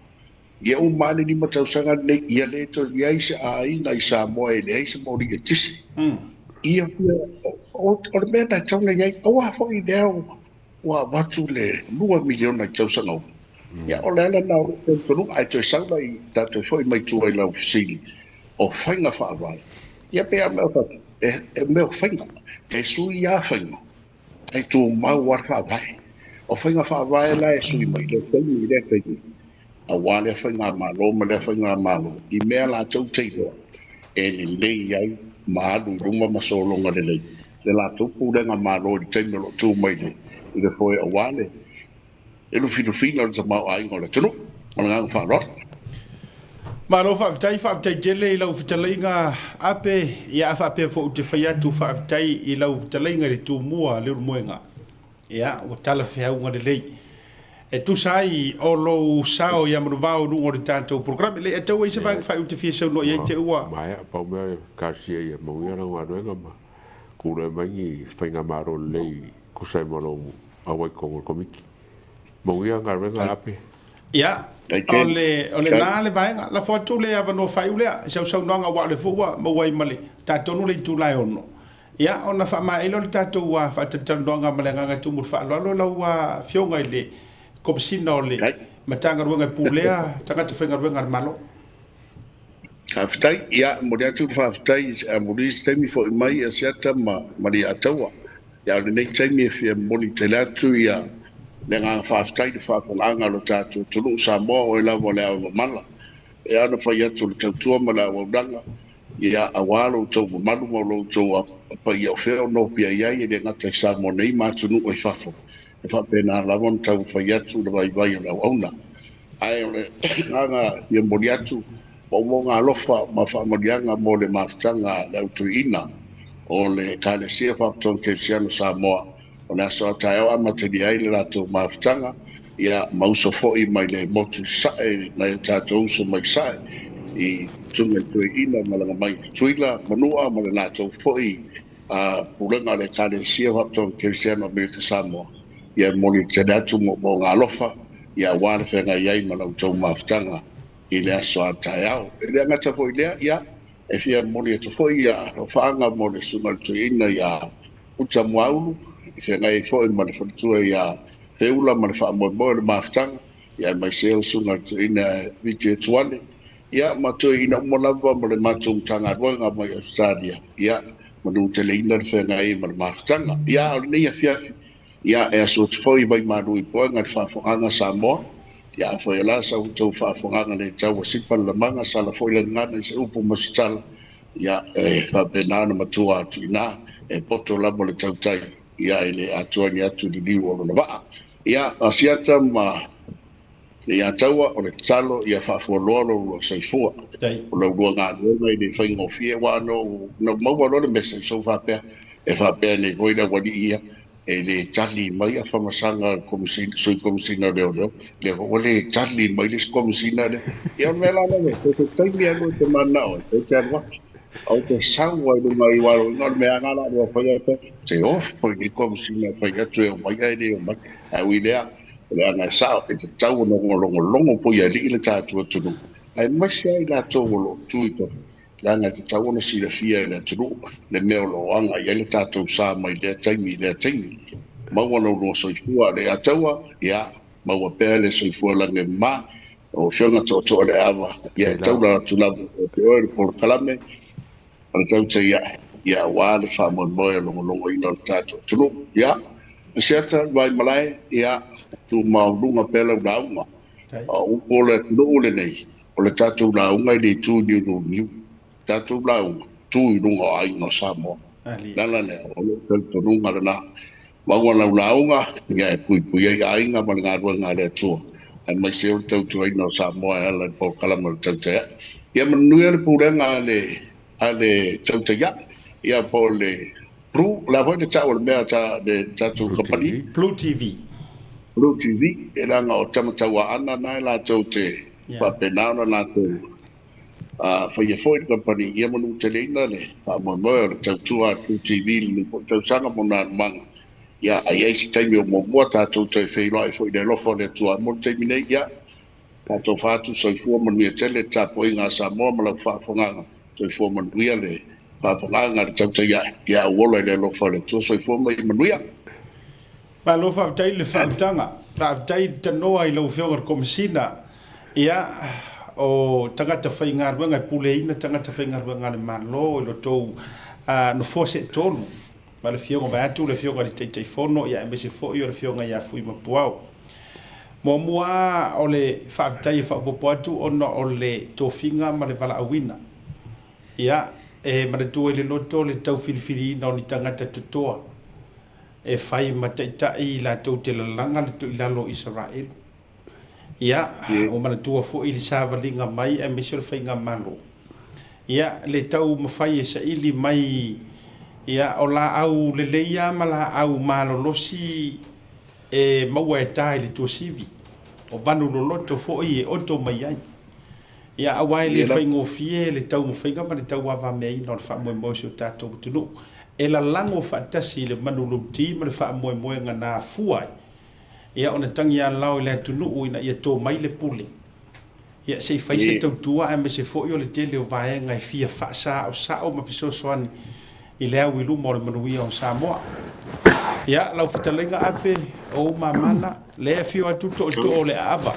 Ia uma ane 5 tausaga lenei, ia le toe i ai se aiga i Samoa e leai se moli eletise. Ia fia, o le mea na e tatau ona i ai, aua foi lea ua avatu le $2 miliona i tausaga uma. Ia, o le ala lena o lou talitonuga, ae toe sau la i tatou foi mai tua i lau fesili, o faiga faavae. Ia pei lava o mea o fai, e mea o faiga, e sui lava faiga, ae tumau lava le faavae. O faiga faavae la e sui mai lea taimi i lea taimi, aua lea faigamalo ma lea faigamalo i mea latou te iloa e lelei ai ma alu i luma ma sologa lelei le latou pulega malo i le taimi o lo o tu mai i le foe aua le lufilufiina o le tamaoaiga o le atunuu. Ma le agaga faaaloalo. Malo faafetai, faafetai tele i lau fetalaiga Ape, ia a faapea foi ou te fai atu faafetai i lau fetalaiga i le Tumua Leulumoega. Ia, ua talafeauga lelei. E tusa ai o lou sao ia manuvao i luga o le tatou polokalame. Le e tau ai se vaega faaiu te fia saunoa i ai te ua. Maea, pau mea talosia ia manuia lau galuega ma tulai mai ni faigamalo lelei tusa ai ma lou auai totonu o le Komiti. Manuia galuega Ape. Ia, o le, o lena le vaega. Lafo atu le avanoa faaiu lea i sau saunoaga aua o lea foi ua maua ai ma le ta tonu le itula e 6. Ia, ona faamaea lea o le tatou faatalatalanoaga ma le agaga e tumu i le faaaloalo lau Afioga i le Komesina o le Matagaluega e Pulea Tagata Faigaluega a le Malo. Faafetai. Ia, e momoli atu le faafetai i amuli se taimi foi mai Asiata ma Maliataua. Ia, o lenei taimi e fia momoli tele atu ia le agaga faafetai i le faafofogaaga a lo tatou atunuu Samoa, o oe lava o le ao mamala. E ao ona fai atu le tautua ma le auaunaga, ia, aua lo outou mamalu ma lo outou paia o fea o nopiai ai, e le gata i Samoa nei ma atunuu i fafo. E faapena lava ona taumafai atu le vaivai o le auauna. Ae o le agaga fia momoli atu, moomooga alofa ma faamanuiaga mo le mafutaga a le Au Toeaina o le Ekalesia Faaputona Kerisiano Samoa. O le aso a taeao amatalia ai le latou mafutaga, ia ma uso foi mai le motu i Sasae, nai o tatou uso mai Sasae i Susuga i Toeaina malaga mai i Tutuila, Manua ma le latou foi pulega o le Ekalesia Faaputona Kerisiano Amerika Samoa. Ia e momoli tele atu moomooga alofa, ia aua le feagai ai ma la outou mafutaga i le aso a taeao. E le gata foi i lea, ia, e fia momoli atu foi ia alofaaga mo le Susuga i le Toeaina ia Uta Muaulu, e feagai ai foi ma le faletua ia Feula ma le faamoemoe o le mafutaga, ia aemaise o le Susuga i le Toeaina Viti Etuale, ia ma toeaina uma lava ma le matou Matagaluega mai Ausetalia, ia manuteleina le feagai ai ma le mafutaga. Ia, o lenei afiafi, ia, e asu atu foi i vaimalu i puega le faafofogaaga Samoa. Ia, afai o la sa outou faafofogaaga le tau a sipa le lamaga, sala foi le gagana i se upu ma se tala, ia, e faapena ona matua atu i ina, e poto lava le tautai, ia, e le atoa ni atu i le liu o lona vaa. Ia, Asiata ma le Iataua, o le tatalo ia faafualoa lo lua soifua. O lo lua galuega i le faigofie, aua na ou maua loa le message ou faapea, e faapea nei foi le aualii ia, e le tali mai a famasaga a le Komesina, Sui Komesina o Leoleo, lea foi ua le tali mai le isi Komesina lea. Ia o le mea la lea, so se taimi alu e te mananao ai, e te alu atu. Ou te sau ai luga i waro inga o le mea nga la lua fai atu, te off foi ni Komesina e fai atu e omai ae le omai. Ae ui lea, o le aga e sao, e tatau ona logologo poi alii le tatou atunuu, aemaise ai latou o lo o tu i tofi, leaga e tatau ona silafia e le atunuu le mea o lo o agai ai le tatou sa mai lea taimi i lea taimi. Maua lou lua soifua le Ataua, ia, maua pea le soifua lagi e mama, lau Afioga Tootoo Leaava, ia e taula atu lava ia te oe le polokalame o le tautai ae, ia aua le faamoemoe o logologoina o le tatou atunuu. Ia, Asiata, le Vaimalae, ia, tumauaialuga pea lau lauga. O upu o le atunuu lenei, o le tatou lauga e le tu i niu niu. Tatou lauga, tu i luga o aiga o Samoa. Le ala lea, o lou talitonuga lena. Maua lau lauga, ia e puipui ai aiga ma le galuega a le Atua, aemaise o le tautuaina o Samoa e ala i le polokalame o le tautai ae. Ia manuia le pulega a le a le tautai ae, ia po o le Blue, o le a foi le tau o le mea ta le tatou kamupani? Blue TV. Blue TV, e leaga o tama tauaana na e latou te faapena ona latou faia foi le kamupani, ia manuteleina le faamoemoe o le tautua a Blue TV lenei foi tausaga mo Nalumaga. Ia, a i ai se taimi o muamua tatou toe feiloai foi i le alofa o le Atua. Mo le taimi nei, ia, Faatofa atu, soifua manuia tele le tapuaiga a Samoa ma lau faafofogaaga. Soifua manuia le faafofogaaga a le tautai ae, ia ou ola i le alofa o le Atua. Soifua ma ia manuia. Malo faafetai i le faautaga. Faafetai le tanoa i lau Afioga i le Komesina. Ia, o tagata faigaluega e puleaina tagata faigaluega a le Malo i lo outou nofoa seetolu, ma le Afioga vaeatu le Afioga i le Taitaifono, ia aemaise foi o le Afioga ia Fuimapuao. Muamua lava o le faafetai e faaopoopo atu ona o le tofiga ma le valaauina. Ia, e manatua i le loto le tau filifiliina o ni tagata totoa e fai ma taitai i latou te lalaga le toilalo o Isaraelu. Ia, ua manatua foi le savaliga mai aemaise o le faigamalo. Ia, le taumafai e saili mai, ia, o laau lelei lava ma laau malolosi e maua e ta i le tuasivi, o vanu loloto foi e oto mai ai. Ia, aua e le faigofie le taumafaiga ma le tauavameaina o le faamoemoe o si o tatou atunuu e lalago faatasi i le manulauti ma le faamoemoega na afua ai ia ona tagialao i le atunuu ina ia to mai le pule. Ia, se i fai se tautua aemaise foi o le tele o vaega e fia faasaosao ma fesoasoani i le au i luma o le manuia o Samoa. Ia, lau fetalaiga Ape, o ou mamana, lea e afio atu tootoo o le aava,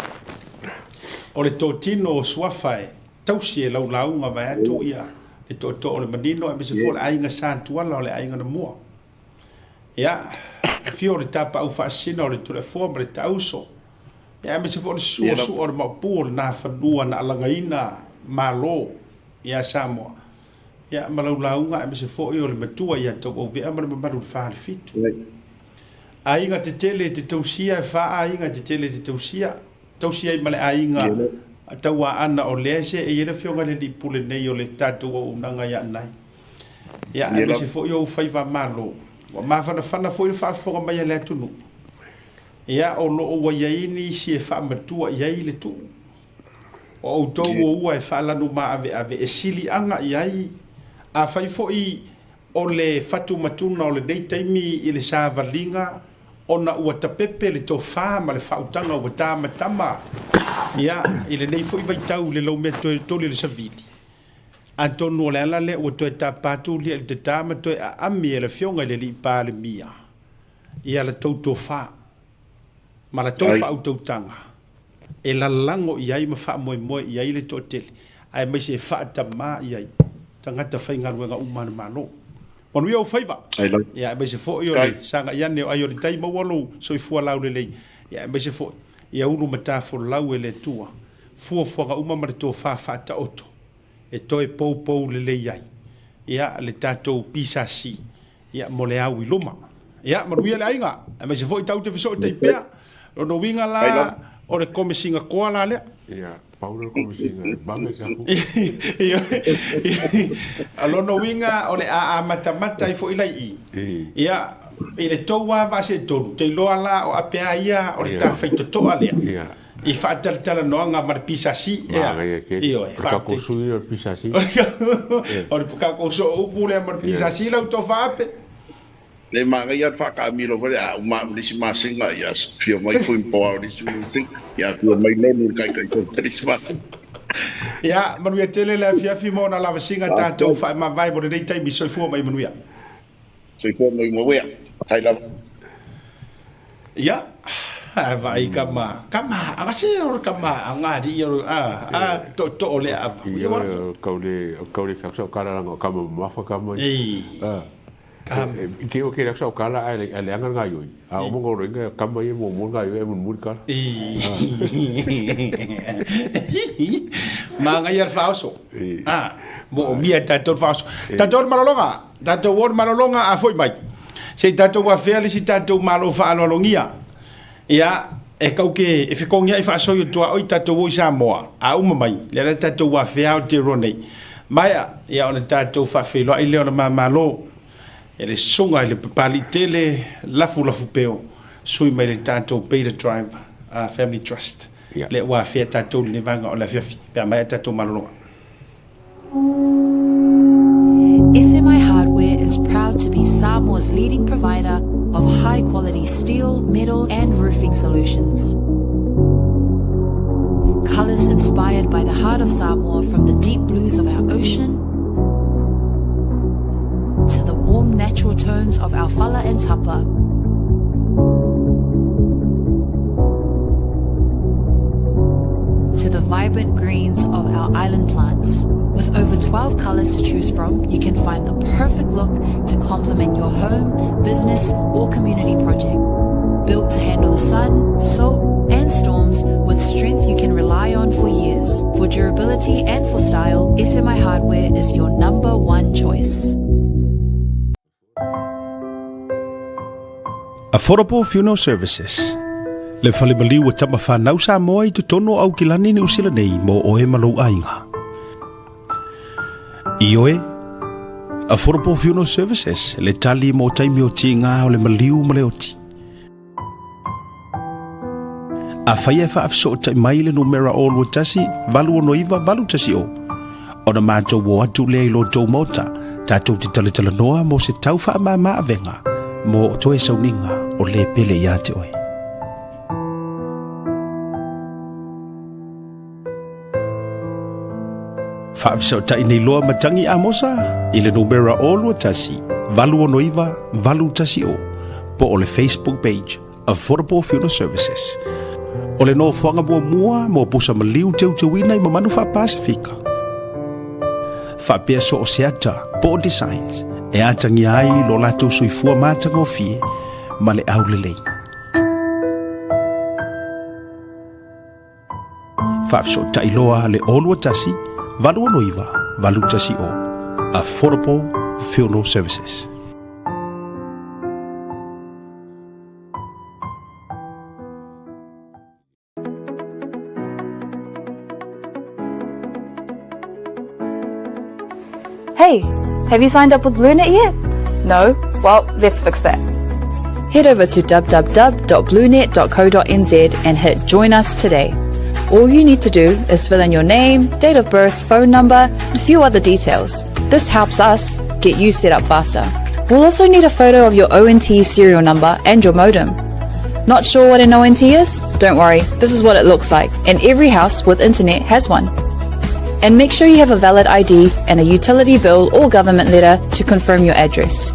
o le totino o Suafa e tausi e lau lauga vaeatu ia le tootoo o le manino aemaise foi o le aiga Sa Tuala o le aiga na mua. Ia, afio o le tapaau faasina o le Tulafua ma le Taauso, ia aemaise foi o le suasua o le Maopu o le Nafanua na alagaina Malo ia Samoa. Ia, ma lau lauga aemaise foi o le matua ia Tauauvea ma le mamalu i le Falefitu. Aiga tetele e te tausia, e fa aiga tetele e te tausia, tausia ai ma le aiga Tauaana o lea se e i ai le afioga i le Alii Pule nei o le tatou auaunaga ia Anae. Ia, aemaise foi o ou faiva malo. Ua mafanafana foi le faafofoga mai a le atunuu. Ia, o lo o ua i ai nisi e faamatua i ai le tuu. O outou o ua e faalanu maaveave e siliaga i ai, afai foi o le fatumatuna o lenei taimi i le savaliga ona ua tapepe le tofa ma le faautaga ua tamatama ia i lenei foi vaitau i le laumea toe toli o le savili, atonu o le ala lea ua toe tapa atu lia i le tata ma toe aami e le Afioga i le Alii Palemia ia la tou tofa. ma la tou faautautaga e lalago i ai ma faamoemoe i ai le toatele, aemaise e faatamā i ai tagata faigaluega uma a le Malo. Manuia ou faiva, ia aemaise foi o le sagai ane o ai o le tai, maua lou soifua laulelei, ia aemaise foi ia ulu matafolau e le Atua fuafuaga uma ma le tofa faataoto e toe poupou lelei ai ia le tatou PSC Ia, mo le au i luma. Ia, manuia le aiga, aemaise foi tatou te fesootai pea. Lona uiga la, o le komesiga toa la lea. Ia, pau lea o le komesiga e vave se afu. O lona uiga o le a amatamata ai foi la i i. Ia, i le tou lava vaa seetolu, te iloa la o ape a ia o le tafaitotoa lea. Ia. I faatalatalanoaga ma le PSC, ea. Manaia tele. Ioe, O le tatou faafetai. sui lea o le PSC. O le tatou soo upu lea ma le PSC lau tofa Ape. Le manaia le faataamilo foi lea, a uma atu le isi masina, ia afio mai Fuimapoao i le isi masina, ia afio mai Nonu le Taitaifono i le isi masina. Ia, manuia tele le afiafi ma ona lavasiga tatou faamavae mo lenei taimi. Soifua ma ia manuia. Soifua ma ia manuia. Hai lava. Ia, a vaai kama, kama anga se o le kama anga alii o a a tootoo le aava. Ia o kau le o kau le fai o kala langa o kama mamafa kama. Ei. Kama. I ke o ke le o kala ai le le anga ngai oi. A o mo ngoro inga kama ia mo mo ngai oi e mun kala. Ei. Mangaia le faaoso. Ah, mo o mia tatou le faaoso. Tatou le malologa. Tatou o le malologa a foi mai. Se i tatou afea le isi tatou malo faaaloalogia. Ia, e kau ke e fekogia'i faasoi o tuaoi tatou o i Samoa, a uma mai, lea la tatou afea Aotearoa nei. Maea, ia ona tatou faafeiloai lea o le ma Malo, e le Susuga i le Papaliitele Lafulafupeo, sui mai le tatou Beta Drive Family Trust. Lea ua afea tatou i lenei vaega o le afiafi, pe a maea tatou malologa. SMI Hardware is proud to be Samoa's leading provider of high-quality steel, metal and roofing solutions. Colors inspired by the heart of Samoa from the deep blues of our ocean to the warm natural tones of our fala and tapa. To the vibrant greens of our island plants. With over 12 colors to choose from, you can find the perfect look to complement your home, business, or community project. Built to handle the sun, salt, and storms with strength you can rely on for years. For durability and for style, SMI Hardware is your number one choice. Affordable Funeral Services Le fale maliu o tama whanau Samoa i totonu o Aukilani Niu Sila nei mō oe ma lou aiga. Ioe, Affordable Funeral Services, le tali mō taimi o tīngā o le maliu ma le oti. Afai e faafesootai mai le numera 021 869 810, ona matou o atu lea i lo outou maota, tatou te talatalanoa mo se tau faamama avega mo toe sauniga o le pele ia te oe. Faafesootai nei loa matagi Amosa i le numera 021 869 810 po o le Facebook page Affordable Funeral Services. O le nofoaga muamua mo pusa maliu teuteuina i mamanu faa-Pasifika. Faapea so o se ata po o designs e atagia ai lo latou soifua matagofie ma le aulelei. Faafesootai loa le 021 869 810 Affordable Funeral Services. Hey, have you signed up with BlueNet yet? No? Well, let's fix that. Head over to www.bluenet.co.nz and hit Join Us today. All you need to do is fill in your name, date of birth, phone number, and a few other details. This helps us get you set up faster. We'll also need a photo of your ONT serial number and your modem. Not sure what an ONT is? Don't worry, this is what it looks like, and every house with internet has one. And make sure you have a valid ID and a utility bill or government letter to confirm your address.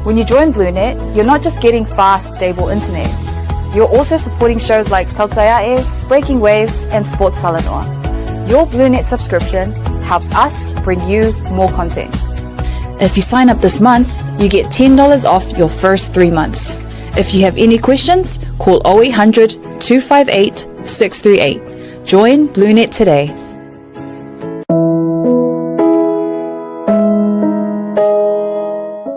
When you join BlueNet, you're not just getting fast, stable internet. You're also supporting shows like Tautaiae, Breaking Waves, and Sports Salanoa. Your BlueNet subscription helps us bring you more content. If you sign up this month, you get $10 off your first three months. If you have any questions, call 0800 258 638. Join BlueNet today.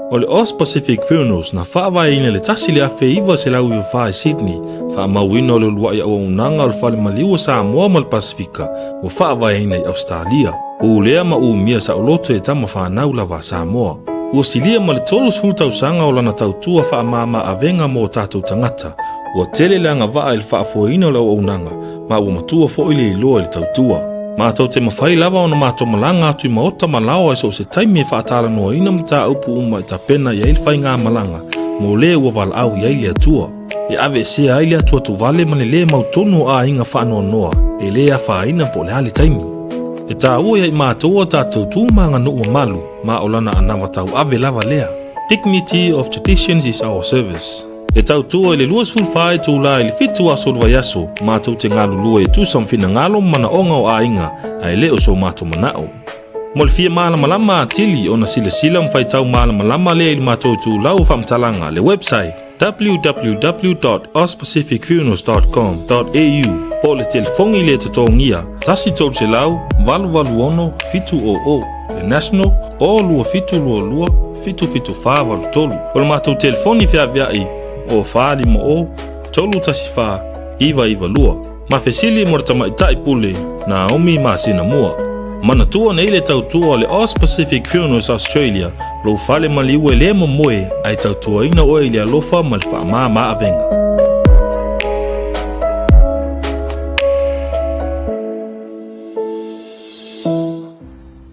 O le Aus Pacific Funerals na faavaeina i le 1994 i Sydney, faamauina o le uluai auaunaga o le Fale Maliu o Samoa ma le Pasifika ua faavaeina i Ausetalia. Ulea ma umia saoloto e tama fanau lava a Samoa. Ua silia ma le 30 tausaga o lana tautua faamama avega mo o tatou tagata. Ua tele le agavaa i le faafoeina o le auaunaga, ma ua matua foi le iloa i le tautua. Matou te mafai lava ona matou malaga atu i maota ma laoa i so o se taimi e faatalanoaina mataupu uma e tapena i ai le faigamalaga mo le ua valaau i ai le Atua. E aveesea ai le atuatuvale ma le lē mautonu o aiga faanoanoa e lē afaina po o le a le taimi. E taua ia i matou o tatou tu ma aganuu mamalu ma o lana anava tauave lava lea. Dignity of traditions is our service. E tautua i le 24 itula i le 7 aso o le vaiaso, matou te galulue e tusa ma finagalo ma manaoga o aiga, ae le o so matou manao. Mo le fia malamalama atili ona silasila ma faitau malamalama lea i le matou itulau o faamatalaga, le website, www.auspacificfunerals.com.au po o le telefoni le totogia 1 300 886 700, le national o 2722 77483. O le matou telefoni feaveai o 450 314 992. Ma fesili mo le tamaitai pule Naomi masina mua. Manatua nei le tautua o le Aus Pacific Funerals Australia, lou fale maliu e lē momoe ae tautuaina oe i le alofa ma le faamāmā avega.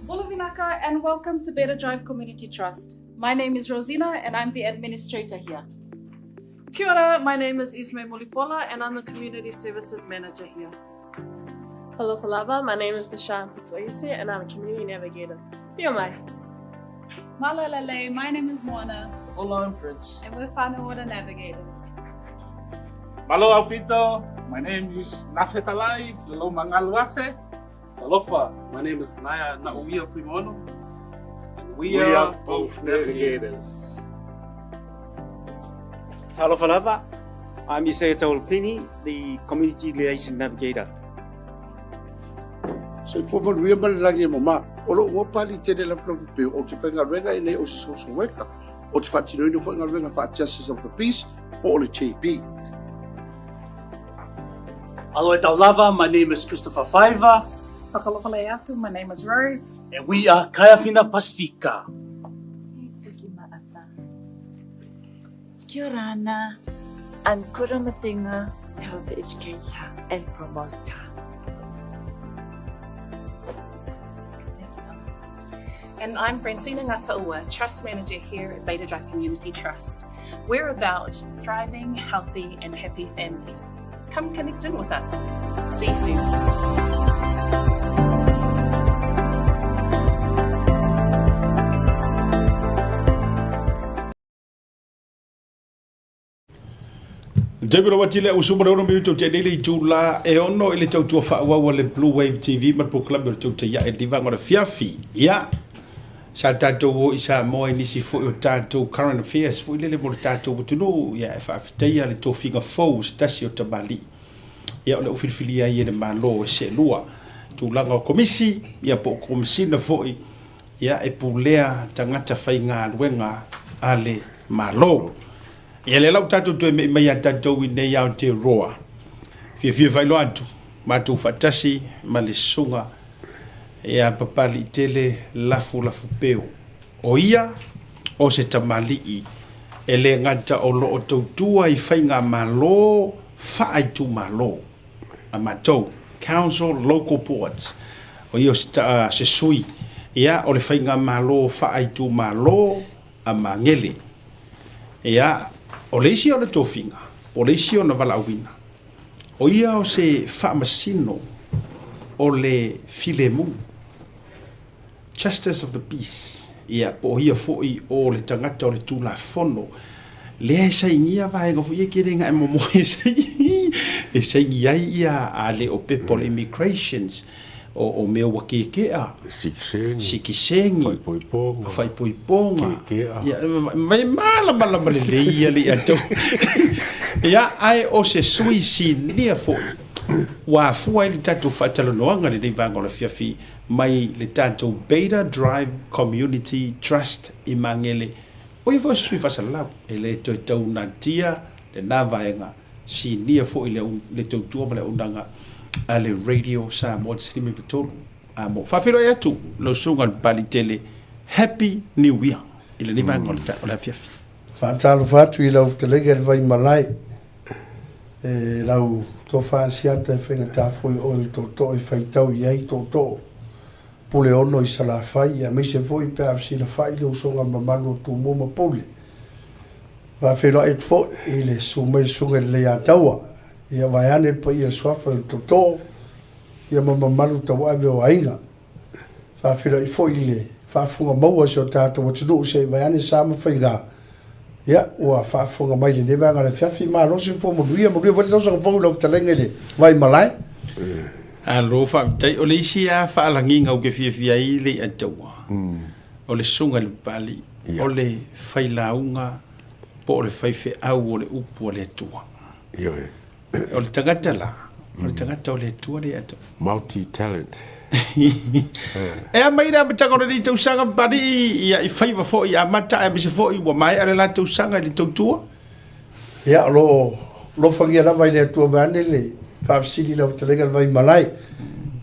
Bula and welcome to Better Drive Community Trust. My name is Rosina and I'm the administrator here. Kia ora, my name is Isme Mulipola and I'm the Community Services Manager here. Talofa lava, my name is Deshaun Putlese and I'm a community navigator. Feel mai. Malalale, my name is Moana. Hola, I'm Prince. And we're Whānau Ora Navigators. Malo aupito, my name is Nafetalai Lolomangaluafe. Talofa, my name is Naya Nauia Fuimono. And we, We are both navigators. Talofa lava, I'm Isaiah Taulpini, the Community Liaison Navigator. Soifua manuia ma le lagi e mama. O lou igoa Papaliitele Lafulafu Peu, ou te faigaluega i nei o se social worker, ou te faatinoina foi galuega faa-Justice of the Peace po o le JP. Aloha tau lava, my name is Christopher Faiva. Whakalofalei atu, my name is Rose. And we are Kaiawhina Pasifika. Kia ora Ana. I'm Kura Matenga, health educator and promoter. And I'm Francina Ngataua, Trust Manager here at Beta Drive Community Trust. We're about thriving, healthy, and happy families. Come connect in with us. See you soon. David Rawati le usu mo le ono minuto te nei le itula e ono i le tautua faaauau a le Blue Wave TV ma le polokalame o le Tautai Ae Livaga o le Afiafi. Ia, sa tatou o i Samoa i nisi foi o tatou current affairs foi lele mo le tatou atunuu, ia e faafetaia le tofiga fou se tasi o tamalii. Ia o le ufilifilia ai e le Malo e seelua tulaga o komisi, ia po o komisina foi, ia e pulea tagata faigaluega a le Malo. Ia lea la ua tatou toe me'i mai ia tatou i nei Aotearoa. Fiafia faailoa atu, matou faatasi ma le Susuga ia Papaliitele Lafulafupeo. O ia o se tamalii e le gata o lo o tautua i faigamalo faaitumalo a matou, Council Local Boards, o ia o se sui ia o le faigamalo faaitumalo a Magele. Ia, o le isi ona tofiga, po o le isi ona valaauina, o ia o se faamasino o le filemu, Justice of the Peace, ia, po o ia foi o le tagata o le Tulafono, lea e sainia vaega foi ia ke le gae momoe e saini, e saini ai ia a le o pepa o le immigrations, o, o mea ua kekea, Sikisengi, sikisengi, faaipoipoga, faaipoipoga, kekea. Ia, vai malamalama lelei ia le ia tou. Ia, ae o se sui sinia foi, ua afua ai le tatou faatalanoaga i lenei vaega o le afiafi mai le tatou Beta Drive Community Trust i Magele. O ia foi o se sui faasalalau, e le toe taunatia lena vaega, sinia foi le, le tautua ma le auaunaga a le Radio Samoa 53. A mo faafeiloai atu lau susuga i le Papaliitele, Happy New Year i lenei vaega o le afiafi. Faatalofa atu i lau fetalaiga i le Vaimalae, e lau tofa Asiata e faigata foi oe le tootoo e faitau i ai tootoo Puleono i Salafai, aemaise foi pe a fesilafai le usoga mamalu o Tumua ma Pule. Faafeiloai atu foi i le susu mai le Susuga i le Leiataua, ia vaeane le paia o le Suafa i le Tootoo, ia ma mamalu tauave o aiga. Faafeiloai foi i le faafofoga maua a si o tatou atunuu se i vaeane sa ma faiga, ia ua faafofoga mai i lenei vaega o le afiafi. Malo soifua manuia, manuia foi le tausaga fou i lau fetalaiga i le Vaimalae. Alo, faafetai. O le isi lava faalagiga ou te fiafia ai le ia taua, o le susuga i le Papalii, o le failauga po o le faifeau o le upu a le Atua. Ioe. O le tagata la, o le tagata o le Atua le ia taua. Multi talent. E a mai le amataga o lenei tausaga Papalii, ia i faiva foi amata aemaise foi ua maea le la tausaga i le tautua? Ia, o lo o alofagia lava i le Atua vaeane le faafesili i lau fetalaiga le Vaimalae.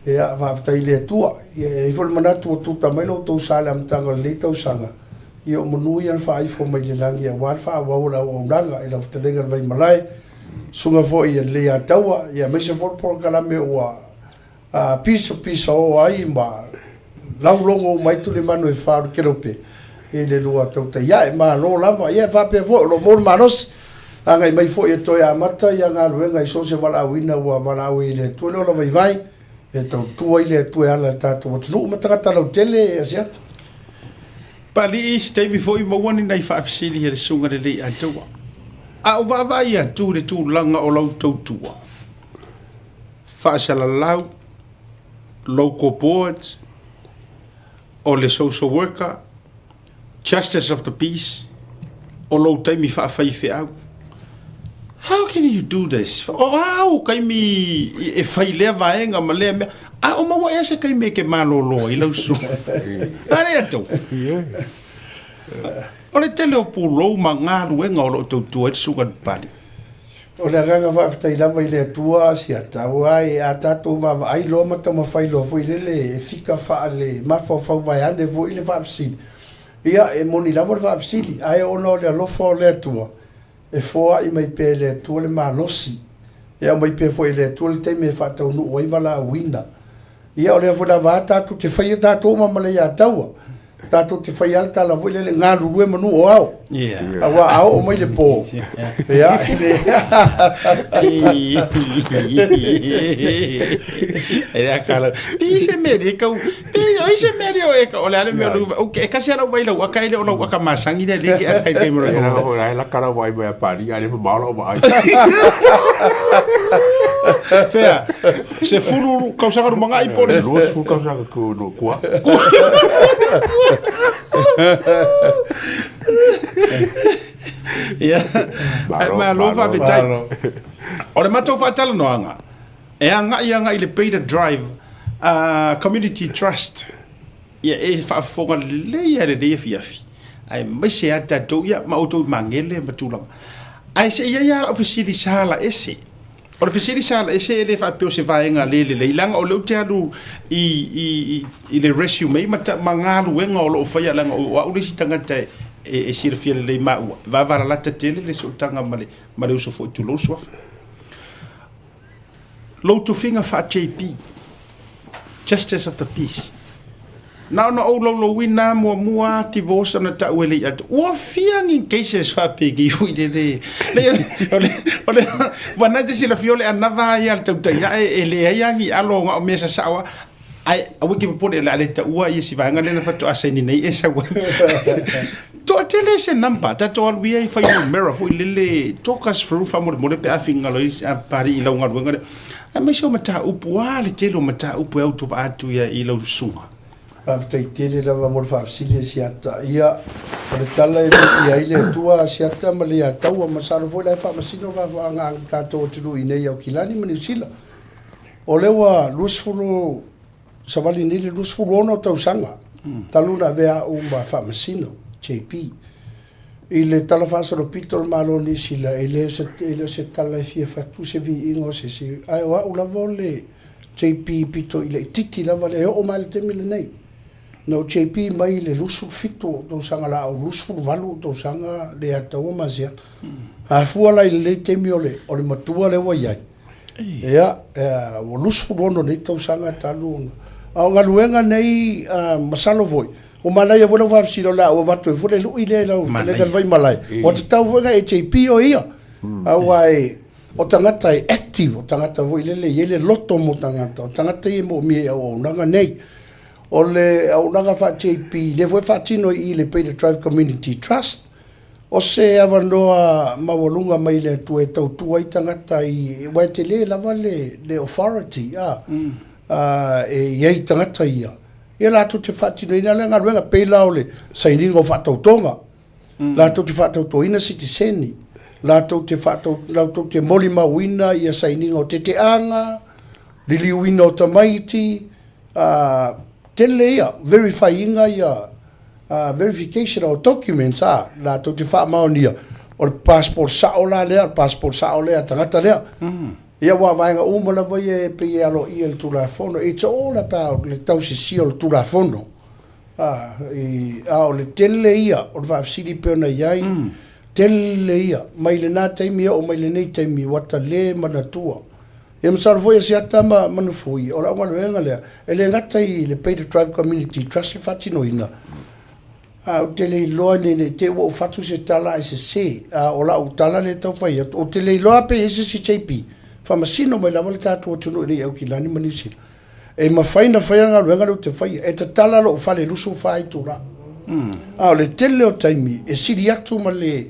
Ia, faafetai i le Atua. Ia, e i ai foi le manatu ua tuta mai lo outou sa i le amataga o lenei tausaga, ia o manu ia na faaifo mai le lagi aua le faaauau o le auaunaga i lau fetalaiga le Vaimalae, susuga foi i le Leiataua, ia aemaise foi le polokalame ua pisapisa oo ai ma laulogo uma ai tulimanu e fa o le kelope i le lua tautai ae. Malo lava. Ia e faapea foi o lo o maua le malosi agai mai foi e toe amata ia galuega i so o se valaauina ua valaau ai e le Atua le ola vaivai. E tautua ai le Atua e ala i le tatou atunuu ma tagata lautele e Asiata. Paalii, se taimi foi maua ni nai faafesili a le Susuga i le Leiataua. A ou vaavaai atu i le tulaga o lau tautua, faasalalau, local board, o le social worker, Justice of the Peace, o lou taimi faafaifeau. How can you do this? O a ou kaimi e fai lea vaega ma lea mea. A o maua ea se kaimi e ke malōlō ai lau susuga? A lea tou. O le tele o pulou ma galuega o lo o tautua ai le susuga i le Papalii. O le agaga faafetai lava i le Atua Asiata, aua e a tatou vaavaai loa ma taumafai loa foi lele e fika faale mafaufau vaeane foi le faafesili. Ia, e moni lava le faafesili, ae ona o le alofa o le Atua, e foai mai pea e le Atua le malosi, e aumai pea foi e le Atua le taimi e faataunuu ai valaauina. Ia, o lea foi lava a tatou te faia tatou uma ma le iataua. Tatou te faia lava le tala foi lele, galulue manu o ao. Aua a oo mai le po, ia, e le... E le akala. Pi se mea e kau, pi o se mea o e o le ale mea o e kasi ala vai lau aka ele o lau aka masangi le le ke aka ke mo. E la o la kala vai mai a pari ale mo maola o vai. Fea. Sefulu kausaga rumangai po le. 20 kausaga ku no kua. Ia. Malo faafetai. O le matou faatalanoaga, e agai agai i le Beta Drive Community Trust. Ia e faafofoga lelei lava i lenei afiafi, aemaise lava tatou ia ma outou i Magele ma tulaga. Ae se i i ai lava lau fesili sala ese. O le fesili sala ese e le faapea o se vaega le lelei, leaga o lea ou te alu i, i, i, i le resume ma, ta, ma galuega o lo o faia, leaga o au le isi tagata e, e, e silafia lelei maua, e vavalalata tele le sootaga ma le, ma le uso foi tulou le suafa. Lou tofiga faa-JP, Justice of the Peace, na ona ou laulauina lava muamua lava divorce na tau e le atu. Ua fia ni cases faapeni foi lele. Le, o le, o le, ua na te silafia o le anava ia le tautai ae e leai lava ni alo na o mea sasao lava. Ae aua e te popole o le a le taua ia si vaega lea na faatoa saini nei e sau ai. Toatele se number, tatou alu ia i fuainumera foi lele, talk us through faamolemole pe a finagalo ai a Papalii i lau galuega lea. Aemaise o mataupu, a le tele o mataupu e autovaa atu ia i lau susuga. Faafetai tele lava mo le faafesili e Siata. Ia, o le tala e viia ai le Atua a Siata ma le Iataua, masalo foi la e faamasino le faafaaga a le tatou atunuu i inei i Aukilani ma Niu Sila. O lea ua 20 savali nei le 26 tausaga talu ona avea au ma Faamasino, JP. I le Tala Faasolopito o le Malo o Niu Sila, e le o se, e le o se tala e fia fatu se viiga o se isi, ae o au lava o le JP pito i laitiiti lava lea e oo mai i le taimi lenei. Na ou JP mai i le 27 o tausaga la au 28 o tausaga le Ataua ma Asiata. A fua la i lenei taimi o le, o le matua lea ua i ai, Ia, ua 26 nei tausaga talu ona. A o galuega nei, masalo foi, ua manaia foi lau faafesili o le a ou avatu ai foi le lui lea i lau fetalaiga i le Vaimalae. Ua tatau foi ona e JP o ia, aua e, o tagata e active, o tagata foi lele e i ai le loto mo tagata, o tagata ia e moomia i auaunaga nei. O le auaunaga faa-JP, lea foi e faatino i i le Beta Drive Community Trust, O se avanoa maualuga mai le Atua e tautua ai tagata i, aua e tele lava le, le authority, a, a, e i ai tagata ia, ia latou te faatinoina lea galuega, pei la o le sainiga o faatautoga, latou te faatautoina sitiseni, latou te faatau, latou te molimauina ia sainiga o teteaga, liliuina o tamaiti, a, tele ia, verify ina ia, verification o documents a, latou te faamaonia, o le passport sao la lea, o le passport sao lea a le tagata lea. Ia aua o vaega uma lava ia e pei e aloaia i le Tulafono. It's all about le tausisia o le Tulafono. A, i, a o le tele ia o le faafesili pei ona i ai, tele ia, mai lena taimi e oo mai lenei taimi, ua ta le manatua. Ia masalo foi Asiata ma Manufui, o lau galuega lea, e le gata i le Beta Drive Community Trust le faatinoina, a ou te le iloa ne i te i ua ou fatu se tala ae sese, a o lau tala lea e tau fai atu, ou te le iloa pe i ai se isi JP, faamasino mai lava le tatou atunuu i nei i Aukilani ma Niu Sila. E mafai ona faia le galuega lea ou te faia. E tatala lou fale i 24 itula. A o le tele o taimi e sili atu ma le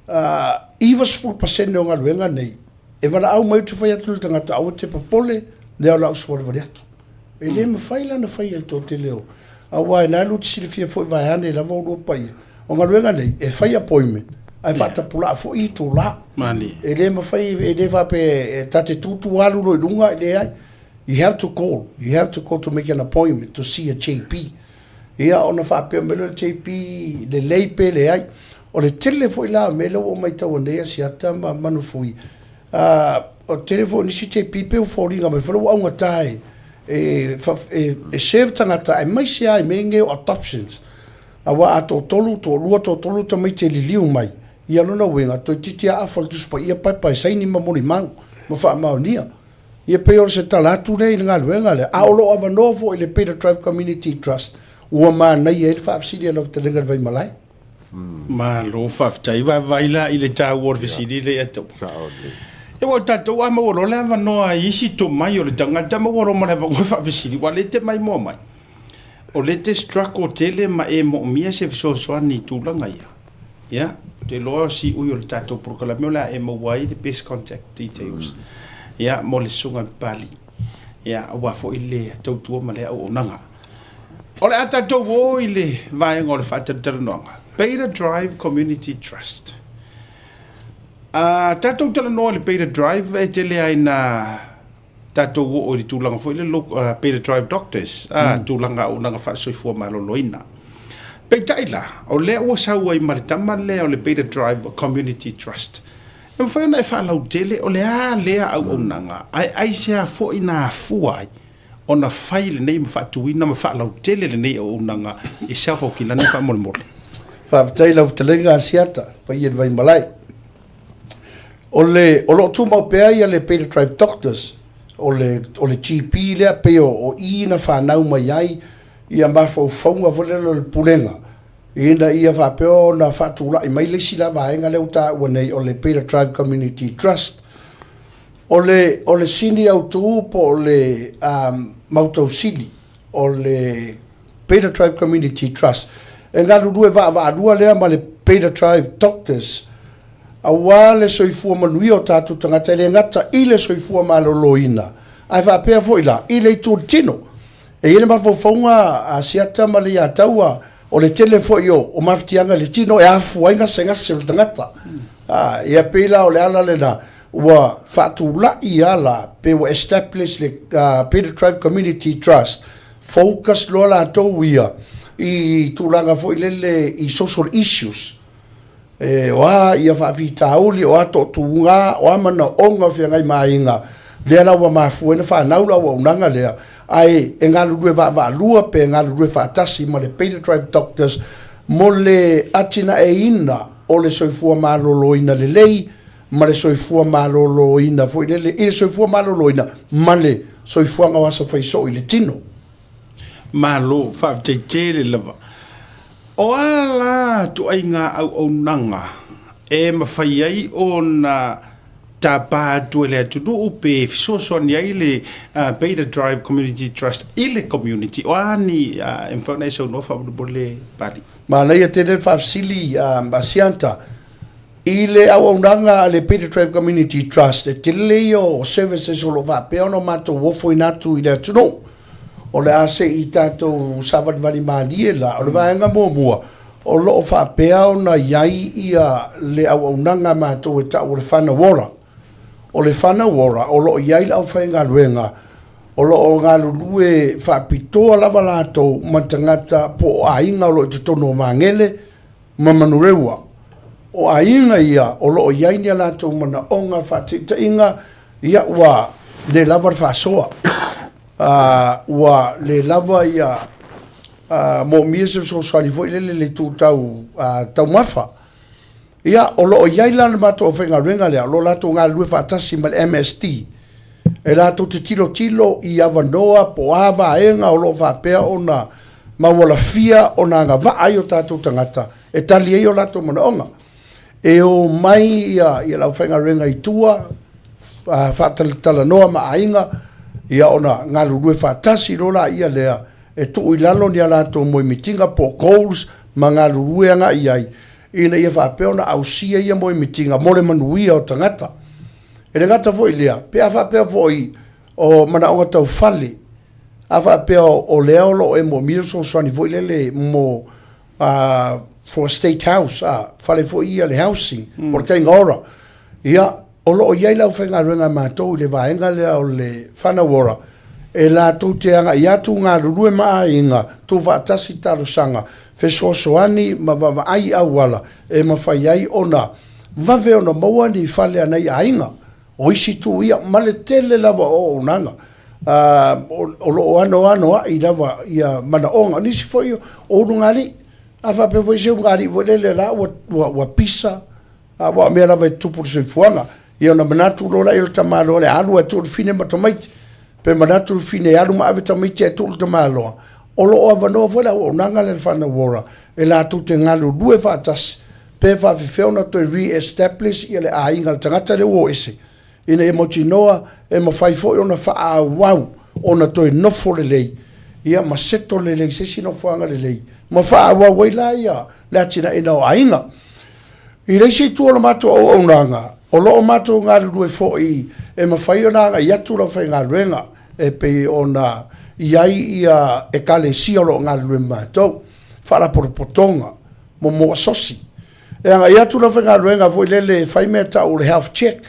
90% o galuega nei, e valaau mai ou te fai atu i le tagata aua e te popole, lea o le a ou savalivali atu. E le mafai la ona faia i le toatele o, aua o lena lua te silafia foi vaeane lava oulua paia, o galuega nei, e fai appointment ae faatapulaa foi itula. E le mafai, e le faapea ta te tu tu alu loa i luga, e leai. You have to call, you have to call to make an appointment to see a JP. Ia ona faapea mai lea o le JP, lelei pe leai. O le tele foi la o mea lea ua ou maitaua nei Asiata ma Manufui, o le tele foi o nisi JP pei ua foliga mai foi lea ua augata e, e, e, e serve tagata aemaise lava i mea nei o adoptions. Aua a toatolu, toalua, toatolu tamaiti e liliu mai, ia lona uiga, toeitiiti lava afa le Tusi Paia paepae saini ma molimau ma faamaonia. Ia pei o se tala atu lea i le galuega lea, a o lo o avanoa foi le Beta Drive Community Trust ua manaia ai le faafesili a lau fetalaiga i le Vaimalae. Malo faafetai. Vaavaai la i le taua o le fesili lea ia te au. Ia aua o tatou a maua loa le avanoa i isi tomai o le tagata, maua loa ma le avanoa e faafesili, aua o lea e te maimoa mai, o lea e te struggle tele ma e moomia se fesoasoani i tulaga ia. Ia, ou te iloa o siui o le tatou polokalame o le a e maua ai le best contact details. Ia, mo le Susuga i le Papalii. Ia, aua foi le tautua ma lea auaunaga. O le a tatou o i le vaega o le faatalatalanoaga. Beta Drive Community Trust. A tatou talanoa i le Beta Drive, e tele lava ina tatou oo i le tulaga foi lele Beta Drive Doctors, tulaga auaunaga faale-soifua maloloina. Peitai la, o lea ua sau ai ma le tama lea o le Beta Drive Community Trust. E mafai ona e faalautele o le a lea auaunaga, ae aisea foi na afua ai ona fai lenei ma faatuina ma faalautele lenei auaunaga i South Aukilani faamolemole? Faafetai i lau fetalaiga Asiata, paia i le Vaimalae. O le, o lo o tumau pea ia le Beta Drive Doctors, o le, o le GP lea pei o, o i na fanau mai ai ia mafaufauga foi lele o le Pulega, ina ia faapea ona faatulai mai le isi la vaega lea ua taua nei o le Beta Drive Community Trust. O le, o le sini autu po o le um, mautausili o le Beta Drive Community Trust, e galulue vaavaalua lea ma le Beta Drive Doctors, aua le soifua manuia o tatou tagata, e le gata i le soifua maloloina, ae faapea foi la i le itu o le tino. E i ai le mafaufauga a Siata ma Leiataua, o le tele foi o, o mafatiaga i le tino e afua ai gasegase o le tagata. Ah, ia pei la o le ala lena, ua faatulai lava la, pe ua establish le uh, Beta Drive Community Trust, focus loa latou ia i tulaga foi lele i social issues. E, o a ia faafitauli, o a toatuga, o a manaoga o feagai ma aiga, lea la ua mafua ai ona fanau le auaunaga lea, ae e galulue vaavaalua pe e galulue faatasi ma le Beta Drive Doctors mo le atinaeina o le soifua maloloina lelei ma le soifua maloloina foi lele i le soifua maloloina ma le soifuaga o aso faisoo i le tino. Malo, faafetai tele lava. O a la ituaiga auaunaga e mafai ai ona tapa atu e le atunuu pe fesoasoani ai le Beta Drive Community Trust i le community? O a ni e mafai ona e saunoa faamolemole Pali? Manaia tele le faafesili a Sianta. I le auaunaga a le Beta Drive Community Trust, e tele ia o services o lo o faapea ona matou ofoina atu i le atunuu. O le a se i tatou savalivali malie la, o le vaega muamua, o lo o faapea ona i ai ia le auaunaga a matou e tau o le Whanau Ora. O le Whanau Ora, o lo o i ai le aufaigaluega o lo o galulue faapitoa lava latou ma tagata po o aiga o lo o i totonu o Magele, ma Manurewa. O aiga ia o lo o i ai ni a latou manaoga faataitaiga, ia ua le lava le faasoa, ua le lava ia moomia se fesoasoani foi lele i le itu tau taumafa. Ia, o lo o i ai la le matou aufaigaluega lea, o lo o latou galulue faatasi ma le MSD, e latou te tilotilo i avanoa po o a vaega o lo o faapea ona maualafia ona agavaa ai o tatou tagata e tali ai o latou manaoga. E o mai ia, ia le aufaigaluega i tua, faatalatalanoa ma aiga, Ia ona galulue faatasi loa laia lea e tuu i lalo ni a latou moemitiga po o goals ma galulue agai i ai ina ia faapea ona ausia ia moemitiga mo le manuia o tagata. E le gata foi i lea, pe a faapea foi o manaoga tau fale, a faapea o lea o lo o e moomia le fesoasoani foi lele mo for state house, fale foi ia le housing, po o le Kainga Ora. Ia, o lo o i ai le aufaigaluega a matou i le vaega lea o le Whanau Ora, e latou te agai atu galulue ma aiga, tuufaatasi talosaga, fesoasoani ma vaavaai i auala e mafai ai ona vave ona maua ni fale a nai aiga. O isi itu ia, ma le tele lava o auaunaga, o lo o anoanoai lava ia manaoga. O nisi foi o ulugalii, a faapea foi se ulugalii foi lele o la ua pisa, aua o mea lava e tutupu i le soifuaga. Ia ona manatu loa lea o le tamaloa o le a alu ae tuu le fine ma tamaiti, pe manatu le fine e alu ma ave tamaiti ae tuu le tamaloa. O lo o avanoa foi le auaunaga lea a le Whanau Ora e latou te galulue faatasi pe faafefea ona toe re-establish ia le aiga a le tagata lea ua o ese, ina ia mautinoa e mafai foi ona faaauau ona toe nofo lelei ia ma settle lelei i se isi nofoaga lelei ma faaauau ai la ia le atinaeina o aiga. I le isi itu o le matou auaunaga, o lo o matou galulue foi e mafai ona agai atu le aufaigaluega e pei ona i ai ia Ekalesia o lo o galulue ma matou, faalapotopotoga, mo asosi. E agai atu le aufaigaluega foi lele e fai mea tau o le health check,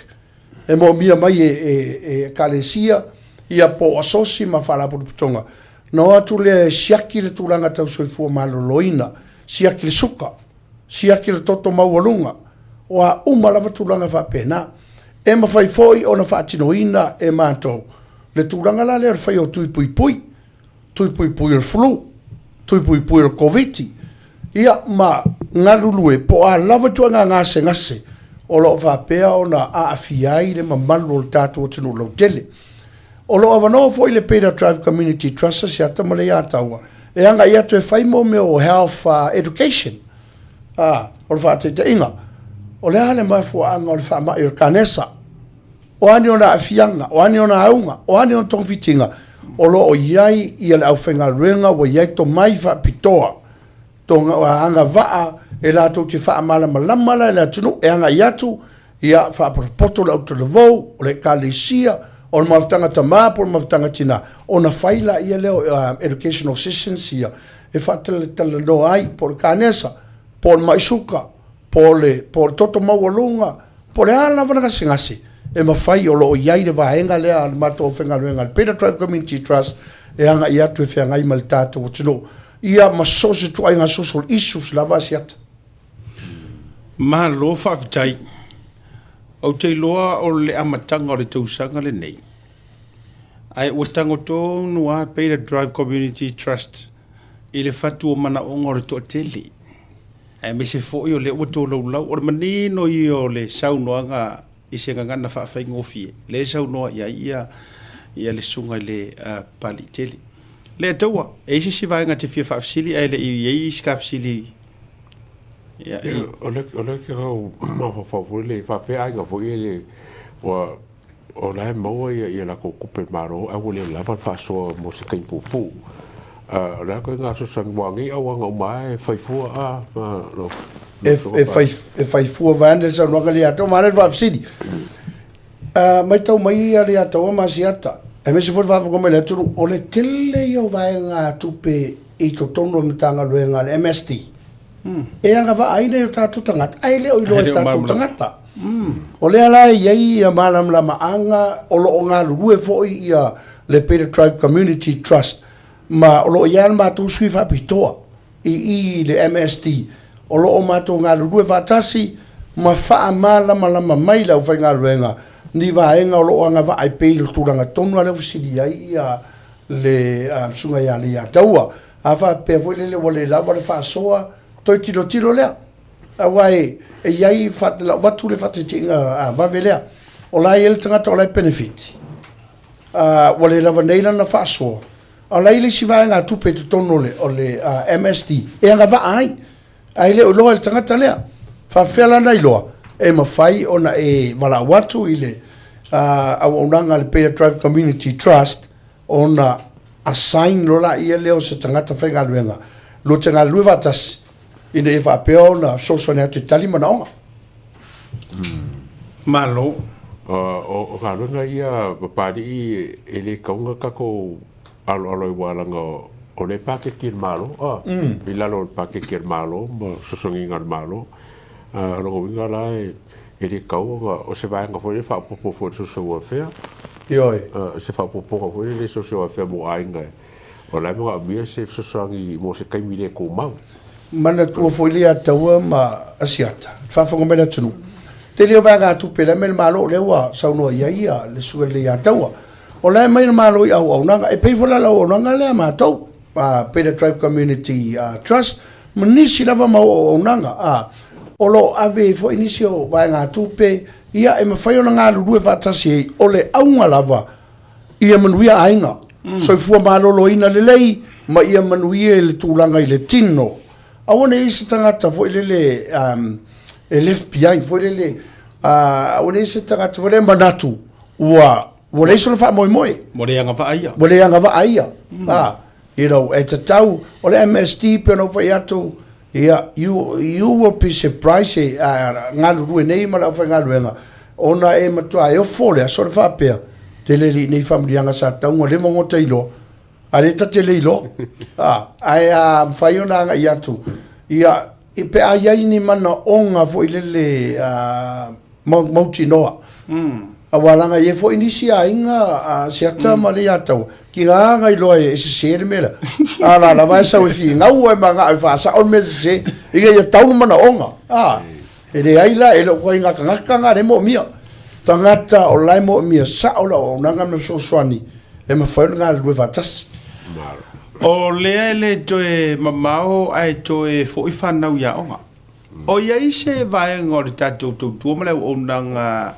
e moomia mai e Ekalesia ia po o asosi ma faalapotopotoga, ona o atu lea e siaki le tulaga tau soifua maloloina, siaki le suka, siaki le toto maualuga, o a uma lava tulaga faapena. E mafai foi ona faatinoina e matou le tulaga la lea o le fai o tui puipui, tui puipui o le flu, tui puipui o le Koviti, ia ma galulue po o a lava ituaiga gasegase o lo o faapea ona aafia ai le mamalu o le tatou atunuu lautele. O lo o avanoa foi le Beta Drive Community Trust a Siata ma Leiataua e agai atu e fai mo mea o health education. O le faataitaiga, o le a le mafuaaga o le faamai o le kanesa? O a ni ona aafiaga, o a ni ona auga, o a ni ona togafitiga, o lo o i ai ia le aufaigaluega ua i ai tomai faapitoa, agavaa e latou te faamalamalama la i le atunuu e agai atu, ia faapotopoto le autalavou, o le ekalesia, o le mafutaga tama po o le mafutaga tina, ona fai laia lea o educational sessions ia e faatalatalanoa ai po o le kanesa, po o le mai suka, po o le, po o le toto maualuga, po o le a lava le gasegase e mafai, o lo o i ai le vaega lea a le matou aufaigaluega a le Beta Drive Community Trust e agai atu e feagai ma le tatou atunuu, ia ma so o se ituaiga social issues lava a Siata. Malo faafetai. Ou te iloa o le amataga o le tausaga lenei, ae ua tago tonu lava Beta Drive Community Trust i le fatu o manaoga o le toatele, aemaise foi o lea ua tolaulau. O le manino ia o le saunoaga i se gagana faafaigofie, lea e saunoa i ai ia, ia le susuga i le uh, Papaliitele. Leiataua, e i ai se isi vaega e te fia faafesili ae le i i ai isi ka fesili? Ia, i... O le, o le ke kau mafaufau foi le faafefea aiga foi e le ua o la e maua ia, ia latou tupe malo ae ua le lava le faasoa mo se taimi puupuu. Uh, o le a koe ngā fesoasoani mua nei auauna uma e fai fua a ma lo E, e, fai, e fai fua vaeane le saunoaga Leiataua, manaia le faafesili. Uh, maitau mai ia Leiataua ma Asiata, aemaise foi le faafofoga mai le atunuu, o le tele ia o vaega tupe i totonu o le Matagaluega a le MSD, e agavaaina i o tatou tagata, ae le o iloa e tatou tagata. O lea la e i ai ia malamalamaaga o lo o galulue foi ia le Beta Tribe Community Trust, ma o lo o i ai le matou sui faapitoa i i i le MSD, o lo o matou galulue faatasi ma faamalamalama mai le aufaigaluega ni vaega o lo o agavaa e pei o le tulaga tonu lava lea ua fesili ai ia le Susuga ia Leiataua. A faapea foi lele ua le lava le faasoa, toe tilotilo lea. Aua e i ai, lau avatu le faataitaiga vave lea, o la e i ai le tagata o la e penefiti, ua le lava nei lana faasoa, a o la e i ai le isi vaegatupe i totonu o le MSD e agavaa ai, ae le o iloa e le tagata lea. Faapefea la ona iloa? E mafai ona e valaau atu i le auaunaga a le Beta Drive Community Trust. ona assign loa laia lea o se tagata faigaluega lua te galulue faatasi ina ia faapea ona fesoasoani atu e tali manaoga. Malo. O galuega ia Papalii e le tau ona tatou aloalo ai aua leaga o lea e paketi e le Malo, i lalo o le paketi a le Malo ma fesoasoaniga a le Malo. O lona uiga la e le tatau ona, o se vaega foi lea e faaopoopo foi i le social welfare. Ioe. O se faaopoopoga foi lea i le social welfare mo aiga o la e manaomia se fesoasoani mo se taimi le tumau. Manatua foi le Ataua ma Asiata, le faafofoga mai le atunuu, tele o vaegatupe la e aumai le Malo, lea ua saunoa i ai le susuga i le Leiataua. O la e aumai le Malo i auaunaga, e pei foi la le auaunaga lea a matou, Beta Tribe Community Trust, ma nisi lava mau auaunaga. O lo o ave ai foi nisi o vaegatupe, ia e mafai ona galulue faatasi ai, o le auga lava, ia manuia aiga, soifua maloloina lelei ma ia manuia i le tulaga i le tino. Aua ne i i ai se tagata foi lele e left behind foi lele, aua ne i i ai se tagata foi lele e manatu ua ua leai sona faamoemoe. Ua le agavaa ia. Ua le agavaa ia. You know, e tatau, o le MSD pei ona ou fai atu, ia, you, you will be surprised e galulue nei ma le aufaigaluega, ona e matua e ofo le aso le faapea, tele alii nei faamanuiaga sa tatau ona leva ona ota iloa, a lea ta te le iloa. Ae a mafai ona agai atu, ia, pe a i ai ni manaoga foi lele mautinoa. Aua leaga e i ai foi nisi aiga a Siata ma Leiataua, tiga na iloa e sese le mea lea. A la lava e sau e finau ai ma agai e faasao le mea sese, ina ia tau le manaoga. A, e leai la, e le o ituaiga tagata na lea e moomia. Tagata o la e moomia sao le auaunaga ma le fesoasoani e mafai ona galulue faatasi. O lea e le toe mamao ae toe foi fanau i aoga. O i ai se vaega o le tatou tautua ma le auaunaga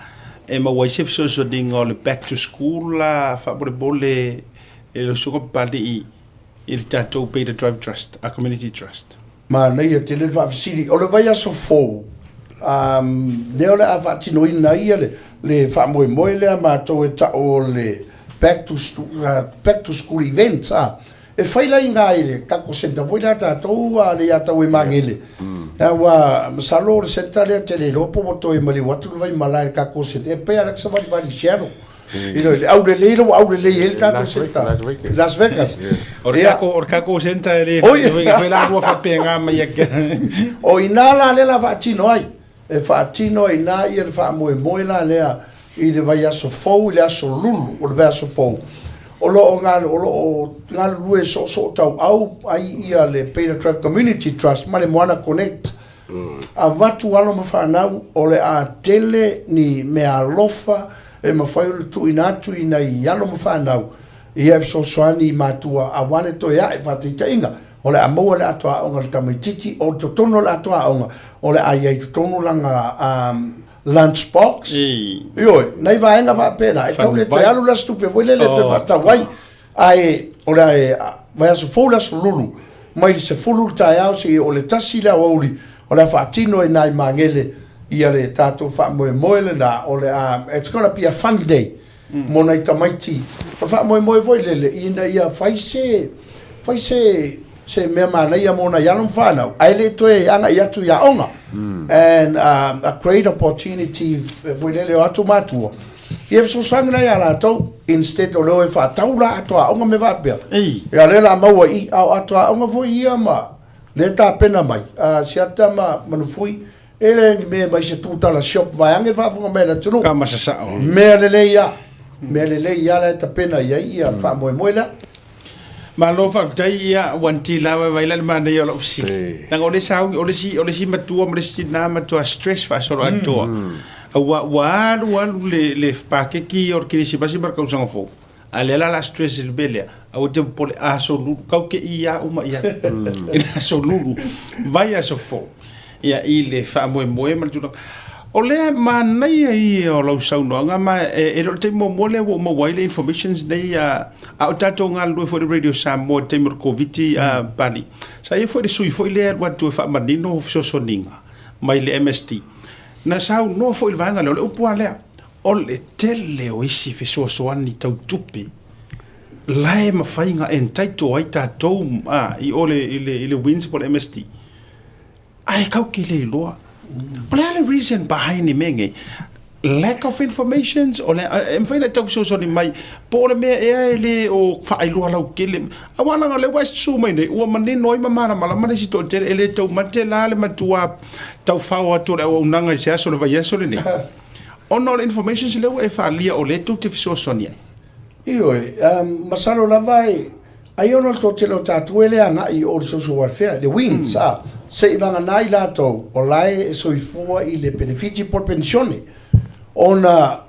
e maua ai se fesoasoaniga o le back to school la faamolemole e lau Susuga Papalii i le tatou Beta Drive Trust, a Community Trust? Manaia tele le faafesili. O le vaiaso fou, lea o le a faatinoina ai le, le faamoemoe lea matou e tau o le back to, back to school event. E fai la iga i le tatou centre foi lea a tatou a le ia tau e Magele. Aua masalo o le centre lea te le iloa po ua toe maliu atu le Vaimalae i le tatou centre. E pei lava le savalivali i Seattle. You know, le aulelei la ua aulelei ai le tatou centre. Las Vegas. O le tatou, o le tatou centre e le fai la lua faapena mai ake. O ina la lea la faatino ai. E faatino ai ina ia le faamoemoe la lea i le vaiaso fou, i le aso Lulu o le vaiaso fou, o lo o o lo o galulue soosootauau ai ia le Beta Drive Community Trust ma le Moana Connect. Avatu alo ma fanau o le a tele ni meaalofa e mafai ona tuuina atu i nai alo ma fanau ia e fesoasoani i matua aua le toe ae faataitaiga o le a maua le atoa aoga a le tamaititi o totonu o le atoa aoga o le a i ai totonu lana lunch box. Ioe, nai vaega faapena, e tau le toe alu le aso tupe foi lele e toe faatau ai. Ae o le vaiaso fou le aso Lulu, mai le 10 le taeao seia oo i le 1 le aoauli, o le a faatino ai nai Magele ia le tatou faamoemoe lena, o le a, it's gonna be a fun day mo nai tamaiti. O le faamoemoe foi lele ina ia fai se, fai se, se mea manaia mo nai alo ma fanau, ae le toe agai atu i aoga. And a great opportunity foi lele o atu matua, ia fesoasoani la ia latou, instead o le o e faatau la atoa aoga mea faapea. Ia lea la maua i i, a o atoa aoga foi ia ma lea tapena mai, Siata ma Manufui, E le ni mea mai se tūtala shop vaeane le faafofoga mai a le atunuu. Ka masasao. Mea lelei a. Mea lelei a la e tapena i ai ia faamoemoe lea. Malo faafetai ia ua nti la vaivai la le manaia o lau fesili. Leaga o le sauni, o le isi, o le isi matua ma le isi tinā matua stress faasoloatoa. Aua ua alu alu le, le pakeki o le kerisimasi ma le tausaga fou. A lea la o le a stress i le mea lea, aua te popole, aso lulu, kau ke i a uma i ai. I le aso lulu, vai aso fou, ia, i le faamoemoe ma le tulaga. O lea manaia ia o lau saunoaga, ma e, e le o le taimi muamua lea ua ou maua ai le informations nei, a, a o tatou galulue foi i le Radio Samoa i le taimi o le Koviti, a, Pali. Sa i ai foi le sui foi lea e alu atu e faamanino fesoasoaniga mai le MSD. Na saunoa foi i le vaega lea, o le upu lava lea, O le tele o isi fesoasoani tau tupe la e mafai ona entitle ai tatou a i o le i le i le WINZ po o le MSD. Ae kau ke le iloa. O le a le reason behind i mea nei? Lack of informations o le e mafai ona e tau fesoasoani mai po o le mea ea e le o faailoa lautele. Aua leaga o lea ua e susu mai nei ua manino ai ma malamalama le isi toatele e le taumate la le matua taufao atu o le auaunaga i se aso o le vaiaso lenei ona o le informations lea ua e faaalia o lea tou te fesoasoani ai. Ioe, masalo lava e, ai ona o le toatele o tatou e le agai i o i le social welfare, le WINZ, a, se i vagana i latou o la e soifua i le penefiti po o le penisione, ona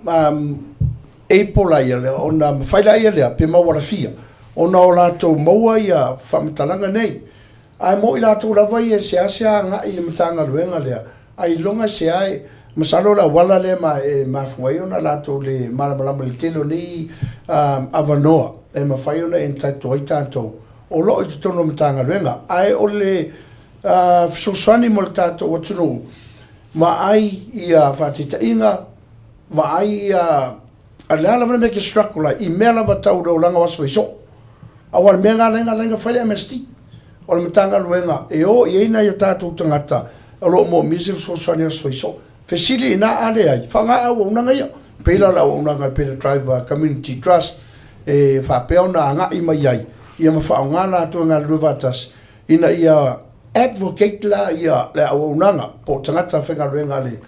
able laia lea, ona mafai laia lea pe maualafia ona o latou maua ia faamatalaga nei. Ae mo i latou lava ia e seasea agai i le Matagaluega lea, ailoga e sea e, masalo o le auala lea e mafua ai ona latou le malamalama i le tele o nei avanoa e mafai ona entitle ai tatou o lo o i totonu o le Matagaluega. Ae o le fesoasoani mo le tatou atunuu, vaai ia faataitaiga, vaai ia, a o le a lava le mea e te struggle ai, i mea lava tau le olaga o aso fai soo. Aua o le mea lena lea na ala ai ona fai le MSD, o le Matagaluega e o i ai nai o tatou tagata o lo o moomia se fesoasoani aso fai soo. Fesili ina a leai, faaaoga auaunaga ia. E pei la o le auaunaga a le Better Driver Community Trust e faapea ona agai mai ai ia ma faaaoga latou e galulue faatasi ina ia advocate la ia le auaunaga po o tagata faigaluega a le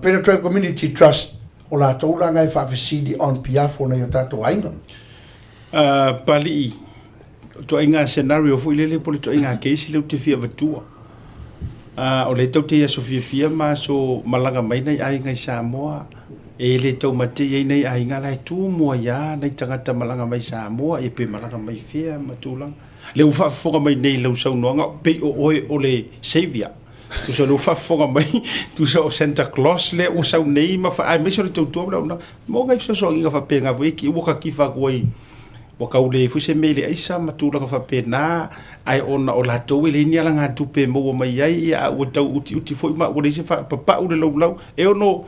Better Driver Community Trust o latou la na e faafesili on behalf o nai o tatou aiga. Palii, ituaiga scenario foi lele po o le ituaiga case lea ou te fia avatua. O lea tou te i aso fiafia ma aso malaga mai nai aiga i Samoa, e le taumate i ai nai aiga la e tumu ai lava nai tagata malaga mai Samoa, ia pe malaga mai fea ma tulaga. Lea ua faafofoga mai nei i lau saunoaga, pei o oe o le saviour. Tusa o lea ua faafofoga mai, tusa o Santa Claus lea ua sau nei ma fa, aemaise o le tautua ma le auaunaga. Mo nai fesoasoaniga faapena foi e ua katifa atu ai ua tau leai foi se mea i le aisa ma tulaga faapena, ae ona o latou e leai ni alagatupe e maua mai ai, ia a ua tau utiuti foi ma ua leai se faapapau le laulau, e ono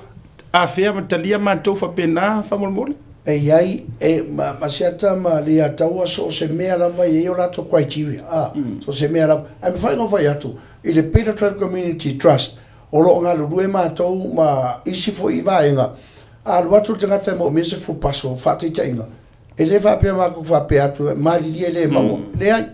afea ma talia matou faapena faamolemole. E i ai, e, ma, ma Asiata ma Leiataua so o se mea lava e i ai o latou criteria, a, so o se mea lava. Ae mafai ona fai atu, i le Peter Tribe Community Trust, o lo o galulue matou ma isi foi vaega, A alu atu le tagata e moomia se full parcel, faataitaiga, e le faapea matou te faapea atu e malilie e le maua. Leai.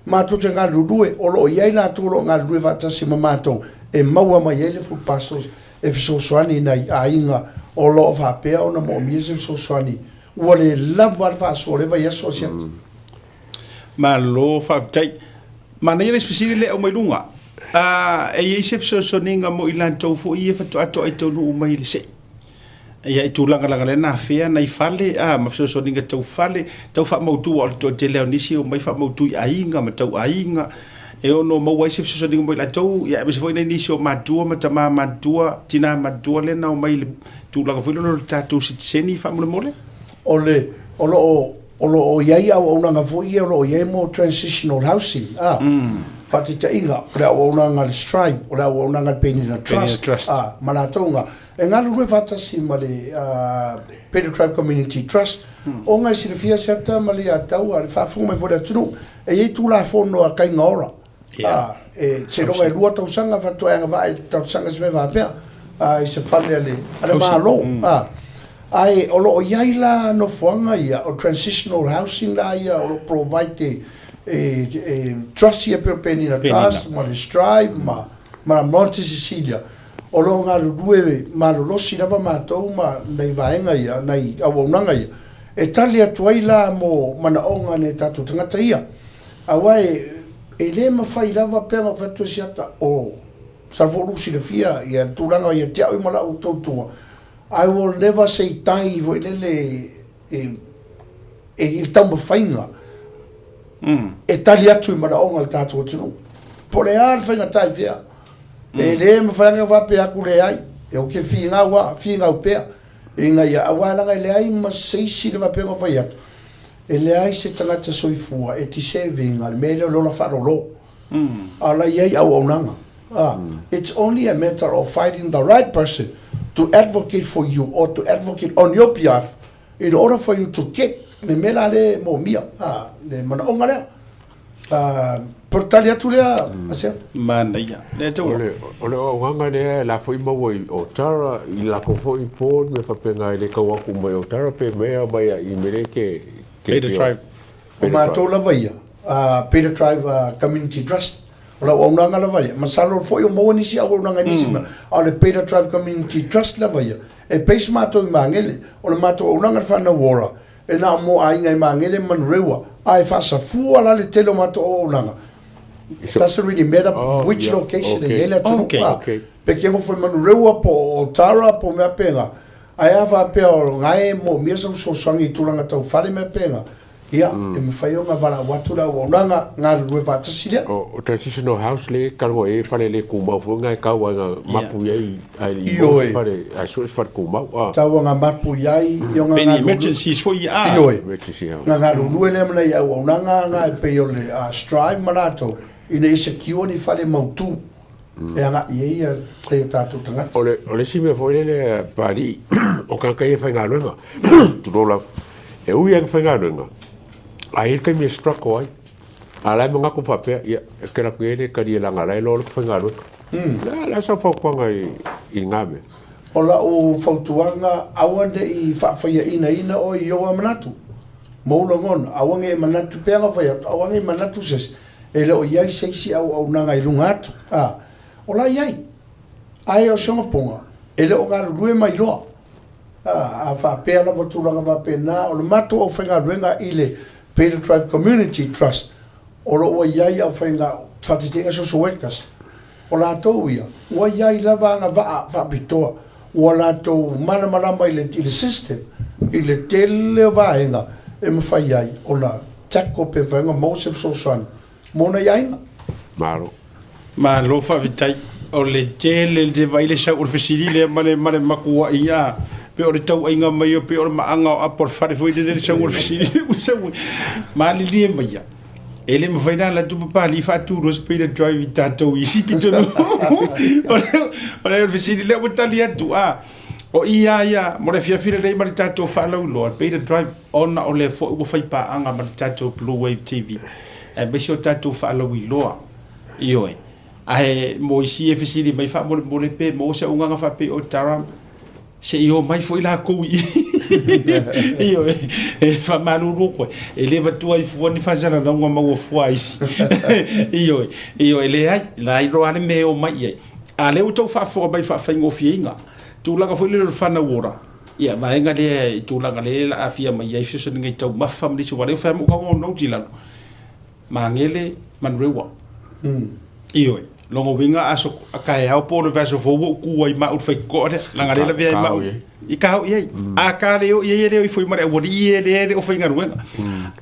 Matou te galulue, o lo o i ai latou o lo o galulue faatasi ma matou e maua mai ai le full parcel e fesoasoani i nai aiga o lo o faapea ona moomia se fesoasoani ua le lava le faasoa o lea vaiaso asiata. Malo faafetai. Manaia le isi fesili lea e aumai luga. E i ai se fesoasoaniga mo i latou foi ia faatoa toai taunuu mai i le sei? Ia i tulaga leaga lea na afea nai fale a ma fesoasoaniga tau fale, tau faamautu aua o le toatele lava o nisi e omai faamautu i aiga ma tau aiga e ono maua ai se fesoasoaniga mo i latou, ia aemaise foi nai nisi o matua ma tama matutua, tina matutua lea na omai i le tulaga foi lele o le tatou sitiseni faamolemole. O le, o lo o, o lo o i ai auaunaga foi ia o lo o i ai mo transitional housing, a, faataitaiga, o le auaunaga a le Strive, o le auaunaga a le Penina Trust, a, ma latou na. E galulue faatasi ma le Better Tribe Community Trust, ona e silafia se ata ma le iatau a le faafofoga mai foi le atunuu, e i ai Tulafono a Kaigaora, a, e seiloga e 2 tausaga faatoa e agavaa i le talosaga se mea faapea, a, i se fale a le, a le Malo, a. Ae o lo o i ai la nofoaga ia, o transitional housing la ia o lo o provide e, e, e trust ia pei o Penina Trust ma le Strive ma, ma Monte Cecilia. O lo o galulue malolosi lava matou ma nai vaega ia, nai auaunaga ia, e tali atu ai la mo manaoga a nai tatou tagata ia. Aua e, e le mafai lava pea ona fai atu e siata, o, masalo foi o lou silafia ia le tulaga ia te au ma lau tautua, I will never say tai foi lele e, e i le taumafaiga e tali atu i manaoga o le tatou atunuu. Po o le a le faigata i fea. E le mafai ona faapea atu leai, e ou te finau lava, finau pea ina ia, aua leaga e leai ma se isi le faapea ona fai atu, e leai se tagata soifua e deserve ina le mea lea o le ola faalolo. A o la e i ai auaunaga. It's only a matter of finding the right person to advocate for you or to advocate on your behalf in order for you to get. Le mea la lea e moomia, a, le manaoga lea. A, po o le tali atu lea, Asea. Manaia. Lea tau. O le, o le auaunaga lea la foi maua i Otara, i lako foi board me faapena e le tau atu mai Otara pe mea mai i mele ke ke Beta Tribe. O matou lava ia, a, Beta Tribe Community Trust, o le auaunaga lava ia, masalo foi o maua nisi auaunaga i nisi mea, a o le Beta Tribe Community Trust lava ia, e base matou i Magele. O le matou auaunaga i le Whanau Ora, E na o mo aiga i Magele ma Manurewa, a e faasafua la le tele o matou auaunaga. Doesn't really matter which location e i ai le atunuu. A, pe ke nofo i Manurewa po o Otara po o mea pena, ae a faapea o na e moomia sau fesoasoani i tulaga tau fale mea pena, ia, e mafai ona valaau atu le auaunaga galulue faatasi lea. O transitional house le kaloa e fale le kumau foi na e kau ai na mapu i ai ai i mo fale ai so fale kumau a. Tau ona mapu i ai i ona Pei emergencies foi a. Ioe. Emergency house. Na galulue lea ma nai auaunaga na e pei o le Strive ma latou ina ia secure ni fale mautu e agai i ai ia nai o tatou tagata. O le o le isi mea foi lele Papalii o tagata ia e faigaluega tulou lava e ui lava ina faigaluega ae i ai le taimi e struggle ai. A o la e manatu faapea, ia, e kela atu i ai le tali e laga o la e iloa le faigaluega. O le a sau fautuaga i lena mea? O lau fautuaga, aua ne i faafaiainaina oe i ou manatu ma ou lagona. Aua ne i e manatu, pei ona fai atu, aua ne i manatu se isi, e le o i ai se isi auaunaga i luga atu. A, o la e i ai. Ae o si ona poga, e le o galulue mai loa. A, a faapea lava tulaga faapena, o le matou aufaigaluega i le Beta Drive Community Trust, o lo o ua i ai aufaiga, faataitaiga social workers, o latou ia, ua i ai lava agavaa faapitoa, ua latou malamalama i le, i le system, i le tele o vaega e mafai ai ona tackle pe mafai ona maua se fesoasoani mo nai aiga. Malo. Malo faafetai. O le tele le vai le sau o le fesili lea ma le ma le makua'i a pe o le tauaiga mai o pe o le maaga o apo o le fale foi lele le sau o le fesili ua sau malilie mai ia. E le mafai na alu atu Papalii faatu loa se pay drive i tatou i isi pitonuu. O le fesili lea ua tali atu a. O i a ia mo le afiafi lelei ma le tatou faalauiloa le Beta Drive ona o lea foi ua fai paaga ma le tatou Blue Wave TV aemaise o tatou faalauiloa. Ioe. Ae mo isi e fesili mai faamolemole pe maua se augaga faapei o Tara se i omai foi lakou i i. Ioe. E faamalulu atu ai, e le avatua ai fua ni faasalalauga maua fua a isi. Ioe. Ioe, leai, la iloa lava le mea e omai i ai. A lea ua outou faafofoga mai i le faafaigofieina tulaga foi lele o le whanau ora, ia vaega lea i tulaga lea la aafia mai ai fesoasoaniga i taumafa ma nisi aua lea ua fai atu au note i lalo, Magele Manurewa. Ioe, lona uiga aso taeao po o le vaiaso fou ua ou tu ai ma au i le faitotoa lea, leaga lea e lavea ai ma au i ka oo i ai. A ka le oo i ai e le o ifo i ma le aualii ia lea e le o faigaluega.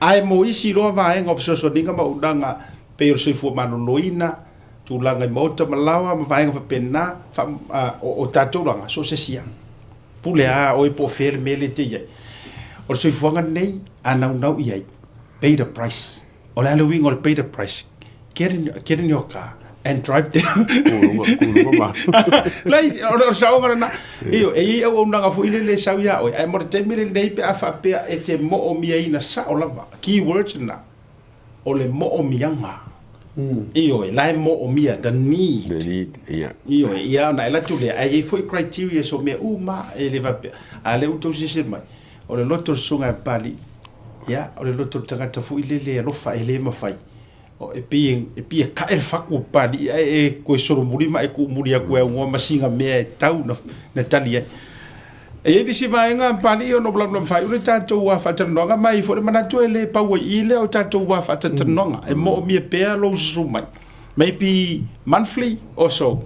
Ae mo isi loa vaega o fesoasoaniga ma auaunaga pei o le soifua maloloina, tulaga i maota ma laoa ma vaega faapena, o tatou laga, so o se isi lava. Pule a oe po o fea le mea lea e te i ai. O le soifuaga lenei, a naunau i ai, pay the price. O le a le uiga o le pay the price? Get in, get in your car and drive down. Kuluga ma. Lai, o le saoga lena. Ioe, e i ai auaunaga foi lele e sau ia oe, ae mo le taimi lenei pe a faapea e te moomiaina sao lava, keywords lena, o le moomiaga. Ioe, la e moomia, the need. The need, ia. Ioe, ia ona e alu atu lea, ae i ai foi criteria o mea uma e le faapea. A o lea ua outou silasila mai, o le loto o le susuga ia Papalii, ia, o le loto o le tagata foi lele e alofa e le mafai. E pei e, pei e tae le fatu o Papalii ae e toe solomuli ma e tuumuli atu e aunoa ma sina mea e tau na tali ai. E i ai nisi vaega Papalii ona ua faaiu le tatou faatalanoaga ma e i ai foi le manatu e le pau ai i i lea o tatou faatalatalanoaga. E moomia pea lou susu mai, maybe monthly or so.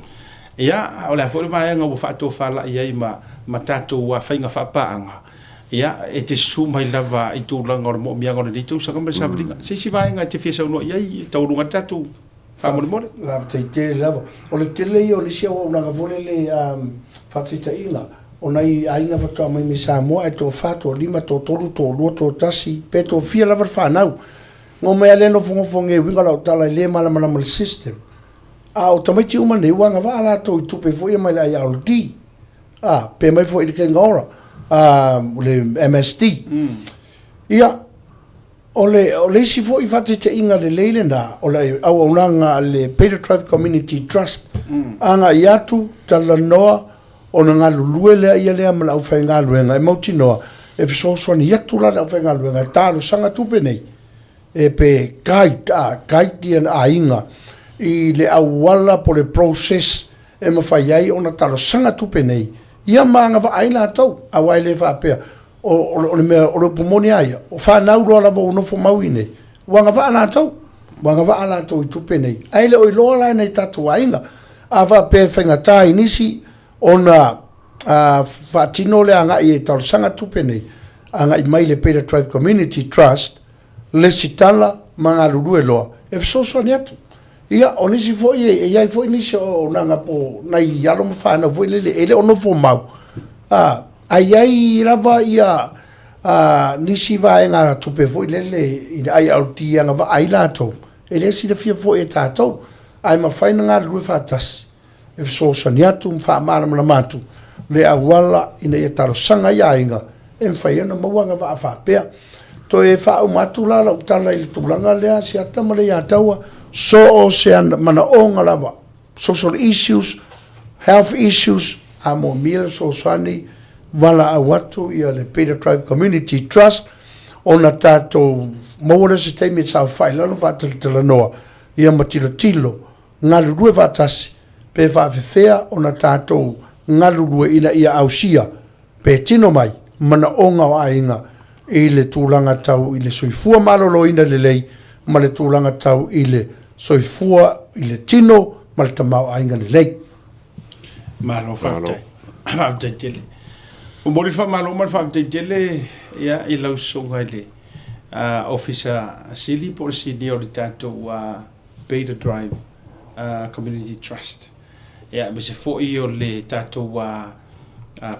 Ia, o le a foi le vaega ua faatofalai ai ma tatou faiga faapaaga, ia, e te susu mai lava i tulaga o le moomiaga o lenei tausaga ma le savaliga. Se isi vaega e te fia saunoa i ai, e taualuga ai le tatou faamolemole. Faafetai tele lava. O le tele ia o nisi auaunaga foi lele faataitaiga, o nai aiga faatoa mai mai Samoa ae toafa, toalima, toatolu, toalua, toatasi, pe toafia lava le fanau. Ngo mai lava lea nofonofo nei uiga lau tala e le malamalama i le system. A o tamaiti uma nei ua agavaa latou i tupe foi ia mai le IRD, a, pe mai foi i le Kenga Ora, a, le MSD. Ia, o le, o le isi foi faataitaiga lelei lena, o le auaunaga a le Beta Drive Community Trust, agai atu, talanoa, ona galulue lea ia lea ma le aufaigaluega e mautinoa e fesoasoani atu la le aufaigaluega e talosaga tupe nei e pe guide, a, guide ia aiga i le auala po o le process e mafai ai ona talosaga tupe nei ia ma agavaa ai latou, aua e le faapea o le mea, o le upu moni lava ia, o fanau loa lava ua nofo mau i inei, ua agavaa latou, ua agavaa latou i tupe nei, ae le o iloa la e nai tatou aiga. A faapea e faigata i nisi ona faatino le agai e talosaga tupe nei, agai mai i le Beta Drive Community Trust, lesitala ma galulue loa e fesoasoani atu. Ia, o nisi foi, e i ai foi nisi o auaunaga po o nai alo ma fanau foi lele e le o nofo mau, a, ae i ai lava ia a, nisi vaega tupe foi lele i le ILD e agavaa ai latou, e le silafia foi e tatou, ae mafai ona galulue faatasi e fesoasoani atu ma faamalamalama atu le auala ina ia talosaga ai aiga e mafai ai ona maua agavaa faapea. Toe faauma atu la lau tala i le tulaga lea, Siata ma Leiataua, so o se manaoga lava, social issues, health issues, a moomia le fesoasoani, valaau atu ia le Beta Drive Community Trust ona tatou maua lea o se taimi e saofai i lalo faatalatalanoa ia ma tilotilo galulue faatasi pe faafefea ona tatou galulue ina ia ausia pe tino mai manaoga o aiga i le tulaga tau i le soifua maloloina lelei ma le tulaga tau i le soifua i le tino ma le tamaoaiga lelei. Malo faafetai. Faafetai tele. Momoli le faamalo ma le faafetai tele ia i lau susuga i le Ofisa Sili po o le Senior o le tatou Beta Drive Community Trust. Ia, aemaise foi o le tatou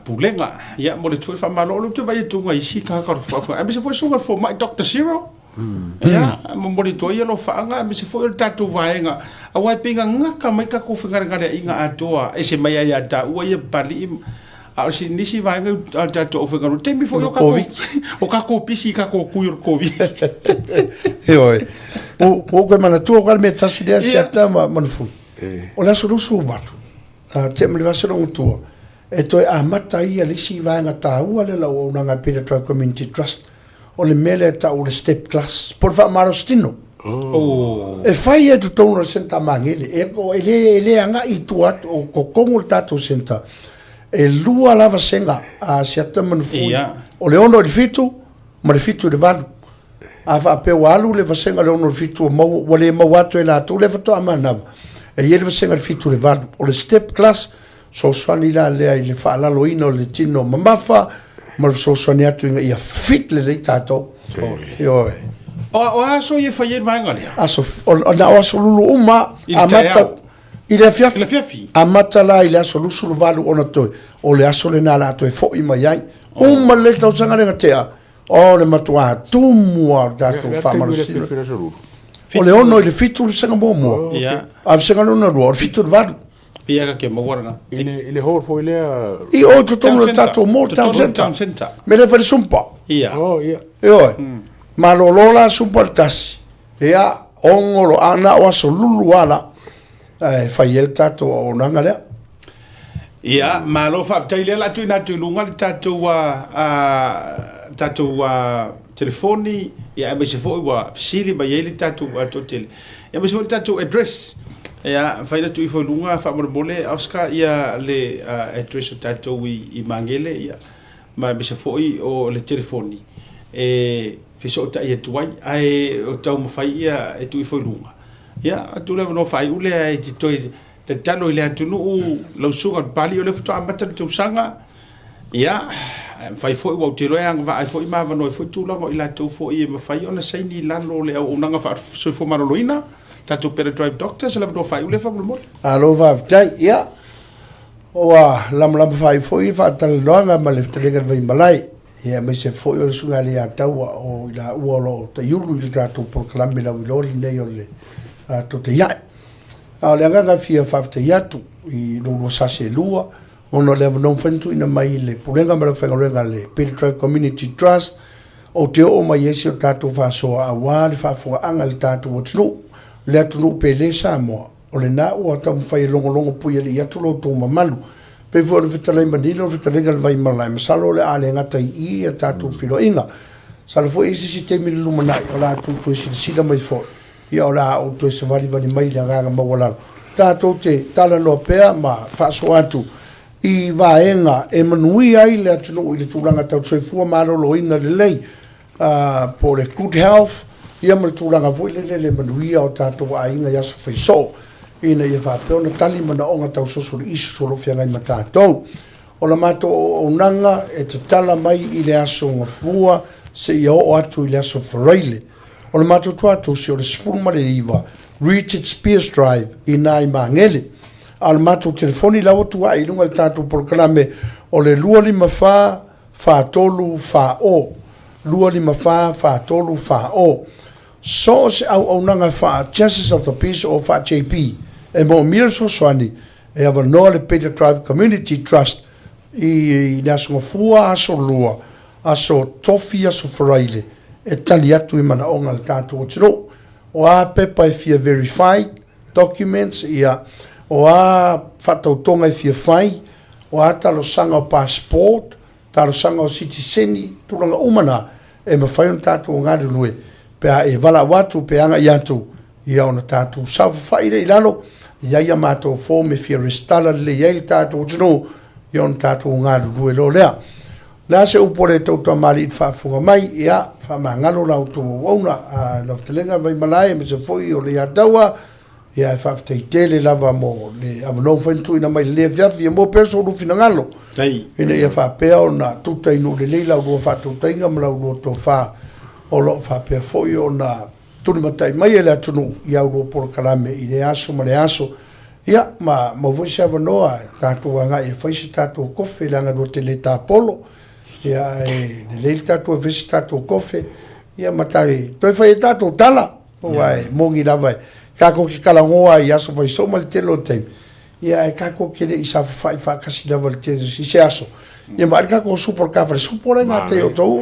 Pulega. Ia, momoli atu foi le faamalo. O lea ou te vaai atu i isi tagata o le faafofoga, aemaise foi le susuga i le fomai Doctor Cyril. Ia, momoli atu ai alofaaga, aemaise foi o le tatou vaega, aua e pei gagata mai tatou fegalegaleaiga atoa, ese mai lava ia taua ia Papalii A o si nisi vaega a le tatou aufaigaluega, taimi foi o tatou, o tatou pisi i tatou tui o le Covid. Ioe. Ua ou toe manatua koa le mea tasi lea Siata ma Manufui. O le aso 28, tea ma le vaiaso lona tua, e toe amata ai le isi vaega taua lea o le auaunaga a le Beta Drive Community Trust, o le mea lea e tau o le step class, po o le faamalositino. Oh. E fai ai totonu o le centre Magele, e, e, le, e le agai i tua atu, o totonu o le tatou centre. E lua la vasega a Siata ma Nufui, o le 6 i le 7 ma le 7 i le 8. A faapea ua alu le vasega i le 6 i le 7 ua, maua, ua le maua atu e latou lea faatoa manava, e i ai le vasega i le 7 i le 8. O le step class, Fesoasoani la lea i le faalaloina o le tino mamafa ma le fesoasoani atu ina ia fit lelei tatou. Ioe. O, o a aso ia e fai ai le vaega lea? Aso, o, o, na o aso lulu uma. I le taeao. I le afiafi. I le afiafi. Amata la i le aso 28 ona toe, o le aso lena la toe foi mai ai. Uma lelei le tausaga lea na tea, o le matua tumu lava o le tatou faamalositino. O le 6 i le 7 le vasega muamua. A o le vasega lona lua, o le 7 i le 8. Pia ka ke maua lena. I le, i le hall foi lea. I o totonu o le tatou mall, town center. Town center. Me le fale sumpa. Ia. Oh, ia. Ioe. Malolo la sumpa le tasi. Ia, ogo lo, a na o aso lulu lava la. Ae fai ai le tatou auaunaga lea. Ia, malo faafetai lea la tuuina atu i luga le tatou a tatou a telefoni, ia aemaise foi ua fesili mai ai le tatou toatele. Ia aemaise foi le tatou address. Ia, mafai ona tuu ifo i luga faamolemole Oscar ia le address o tatou i Magele ia ma aemaise foi o le telefoni e fesootai atu ai. Ae o taumafai ia e tuu ifo i luga. Ia, atu le avanoa faaiu lea e te toe tatalo i le atunuu, lau susuga i le Papalii, o lea faatoa amata le tausaga. Ia, e mafai foi, ua ou te iloa e agavaa ai foi ma avanoa ai foi tulaga o i latou foi e mafai ona saini i lalo o le auaunaga faa-soifua maloloina, tatou Better Drive Doctors, o le avanoa faaiu lea faamolemole. Malo faafetai. Ia, ua lamalama faaiu foi le faatalanoaga ma le fetalaiga i le Vaimalae, ia aemaise foi o le Susuga ia Leiataua o i laua o lo o taiulu i le tatou polokalame lauiloa lenei o le Totaia'i. A o le agaga e fia faafetai atu i lo oulua sasi e lua, ona o le avanoa ua mafai ona tuuina mai i le Pulega ma le aufaigaluega a le Beta Drive Community Trust. Ou te oo mai ai si o tatou faasoa aua le faafogaaga i le tatou atunuu, le atunuu pele Samoa. O lena ua taumafai e logologo puialii atu lo outou mamalu. Pei foi o le fetalai manino le fetalaiga i le Vaimalae, masalo o le a le gata i i a tatou feiloaiga. Masalo foi e i ai se isi taimi i le lumanai o le a outou toe silasila mai foi, ia o le a ou toe savalivali mai i le agaga maualalo. Tatou te talanoa pea ma faasoa atu i vaega e manuia ai le atunuu i le tulaga tau soifua maloloina lelei, po o le good health, ia ma le tulaga foi lele le manuia o tatou aiga i aso faisoo, ina ia faapea ona tali manaoga tau social issues o lo o feagai ma tatou. O la matou auaunaga e tatala mai i le aso Gafua seia oo atu i le aso Faraile. O le matou tuatusi o le 19 Richard Spears Drive i ina i Magele. A o le matou telefoni la ua tuai i luga i le tatou polokalame o le 254 43 40, 254 43 40. So o se auaunaga faa Justice of the Peace o faa JP e moomia le fesoasoani e avanoa le Beta Drive Community Trust i le Aso Gafua, Aso Lua, Aso Tofi, Aso Faraile e tali atu i manaoga a le tatou atunuu. O a pepa e fia verify, documents, ia, o a faatautoga e fia fai, o a talosaga o passport, talosaga o sitiseni, tulaga uma na, e mafai ona tatou galulue pe a e valaau atu pe agai atu, ia ona tatou saofafai lea i lalo, e i ai a matou form e fia resitala lelei ai le tatou atunuu, ia ona tatou galulue loa lea. O le a se upu a le tou tamalii i le faafofoga mai? Ia, faamagalo la outou auauna, lau fetalaiga Vaimalae aemaise foi o Leiataua, ia ae faafetai tele lava mo le avanoa ua mafai ona tuuina mai i lenei afiafi. Ia maua pea so oulua finagalo ina ia faapea ona tuta i nuu lelei la oulua faatautaiga ma la oulua tofa o lo o faapea foi ona tulimatai mai e le atunuu i a oulua polokalame i lea aso ma lea aso. Ia, ma maua foi se avanoa e tatou agai e fai se tatou kofe leaga lua te le tapolo. Ia, ae lelei le tatou e fai se tatou kofe, ia ma toe fai ai tatou tala. Aua e moni lava e tatou te talanoa ai i aso faisoo ma le tele o taimi, ia ae tatou te le i saofafai faatasi lava i le tele i se aso. Ia ma ai le tatou supo o le ta falesupo la e gatai o outou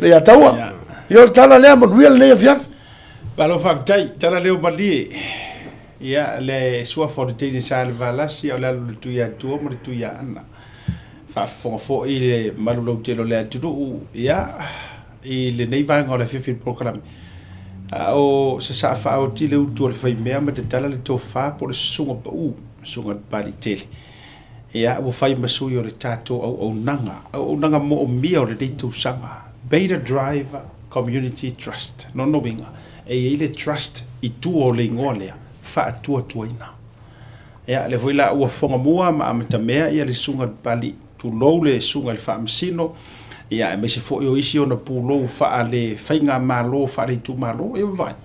Leiataua. Ia o le tala lea, manuia lenei afiafi. Malo faafetai, tala leo malie. Ia, le suafa o le teine sa le Valasi, o le alu le Tuiatua ma le Tuiaana. Faafofoga foi le malu lautele o le atunuu, ia, i lenei vaega o le afiafi o le polokalame. A o sasaa faaoti le utu o le faimea ma tatala le tofa po o le susuga pau, susuga Papaliitele. Ia, ua fai ma sui o le tatou auaunaga, auaunaga moomia o lenei tausaga, Beta Drive Community Trust. Lona uiga, e i ai le trust i tua o le igoa lea, faatuatuaina. Ia, lea foi la ua fogamua ma amatamea ia le susuga i le Papalii, tulou le susuga i le Faamasino, ia aemaise foi o isi ona pulou faale faigamalo faale-itumalo. Ia vaai,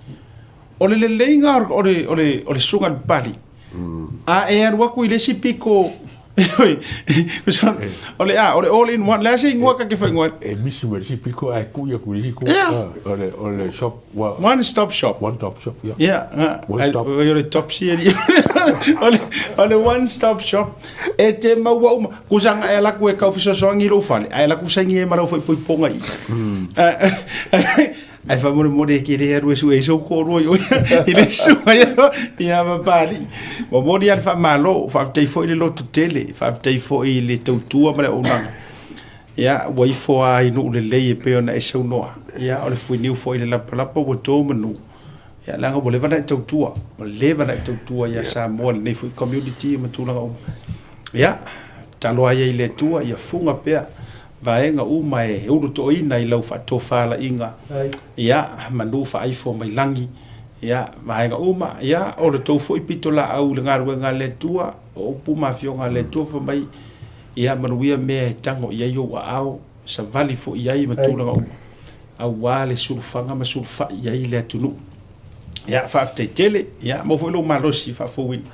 o le leleiga o le, o le, o le susuga i le Papalii, a e alu atu i le isi pito, o le a, o le all in one, le a se igoa ta te faaigoa ai? E misi mai le isi pito ae tui atu i le isi itu. O le, o le shop. One stop shop. One stop shop, yeah. Yeah, one stop. O le top si o le, o le one stop shop. E te maua uma. Kusanga e ala ku e kau fesoasoani i lou fale, ae ala ku saini e ma lau faaipoipoga i. Ae faamolemole e ke le alu e sue ai sou toalua i o i le susuga ia Papalii. Momoli lava le faamalo, faafetai foi le lototele, faafetai foi i le tautua ma le auaunaga. Ia, ua ifo lava i nuu lelei e pei ona e saunoa. Ia, o le fuiniu foi i le lapalapa ua to manu. Ia, leaga ua leva ona e tautua, ua leva ona e tautua ia Samoa i lenei foi community ma tulaga uma. Ia, tatalo lava ia i le Atua ia fuga pea vaega uma e ulutoina i lau faatofalaiga, ia, manu faaifo mai lagi, ia, vaega uma. Ia, o le tou foi pitolaau i le galuega a le Atua, o upu ma afioga a le Atua fai mai, ia manuia mea e tago i ai ou aao, savali foi i ai ma tulaga uma, aua le sulufaga ma sulufai i ai le atunuu. Ia, faafetai tele, ia, maua foi lou malosi faafouina,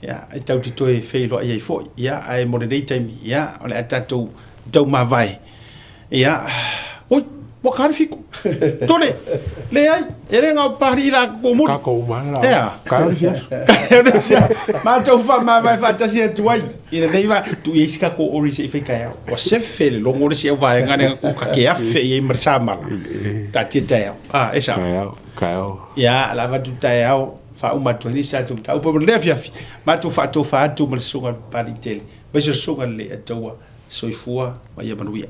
ia, e tatou te toe feiloai ai foi, ia, ae mo lenei taimi, ia, o le a tatou taumavae, ia, ui. Ua ka le fiku. Tole, leai, e le gao pahali la ko muri. Ka ko uma la. Ea. Ka o sia. Matou faamavae faatasi atu ai i lenei va tuu i ai si tatou ori se i fai taeao. Ua sefe le logo le si au vaega lea ko ka ke afe i ai ma le samala. Taatia taeao. Ah, e sao. Taeao, taeao. Ia, la avatu taeao faauma atu ai nisi tatou mataupu. Ma le afiafi, matou faatofa atu ma le susuga i le Papaliitele, aemaise le susuga i le Leiataua. Soifua ma ia manuia.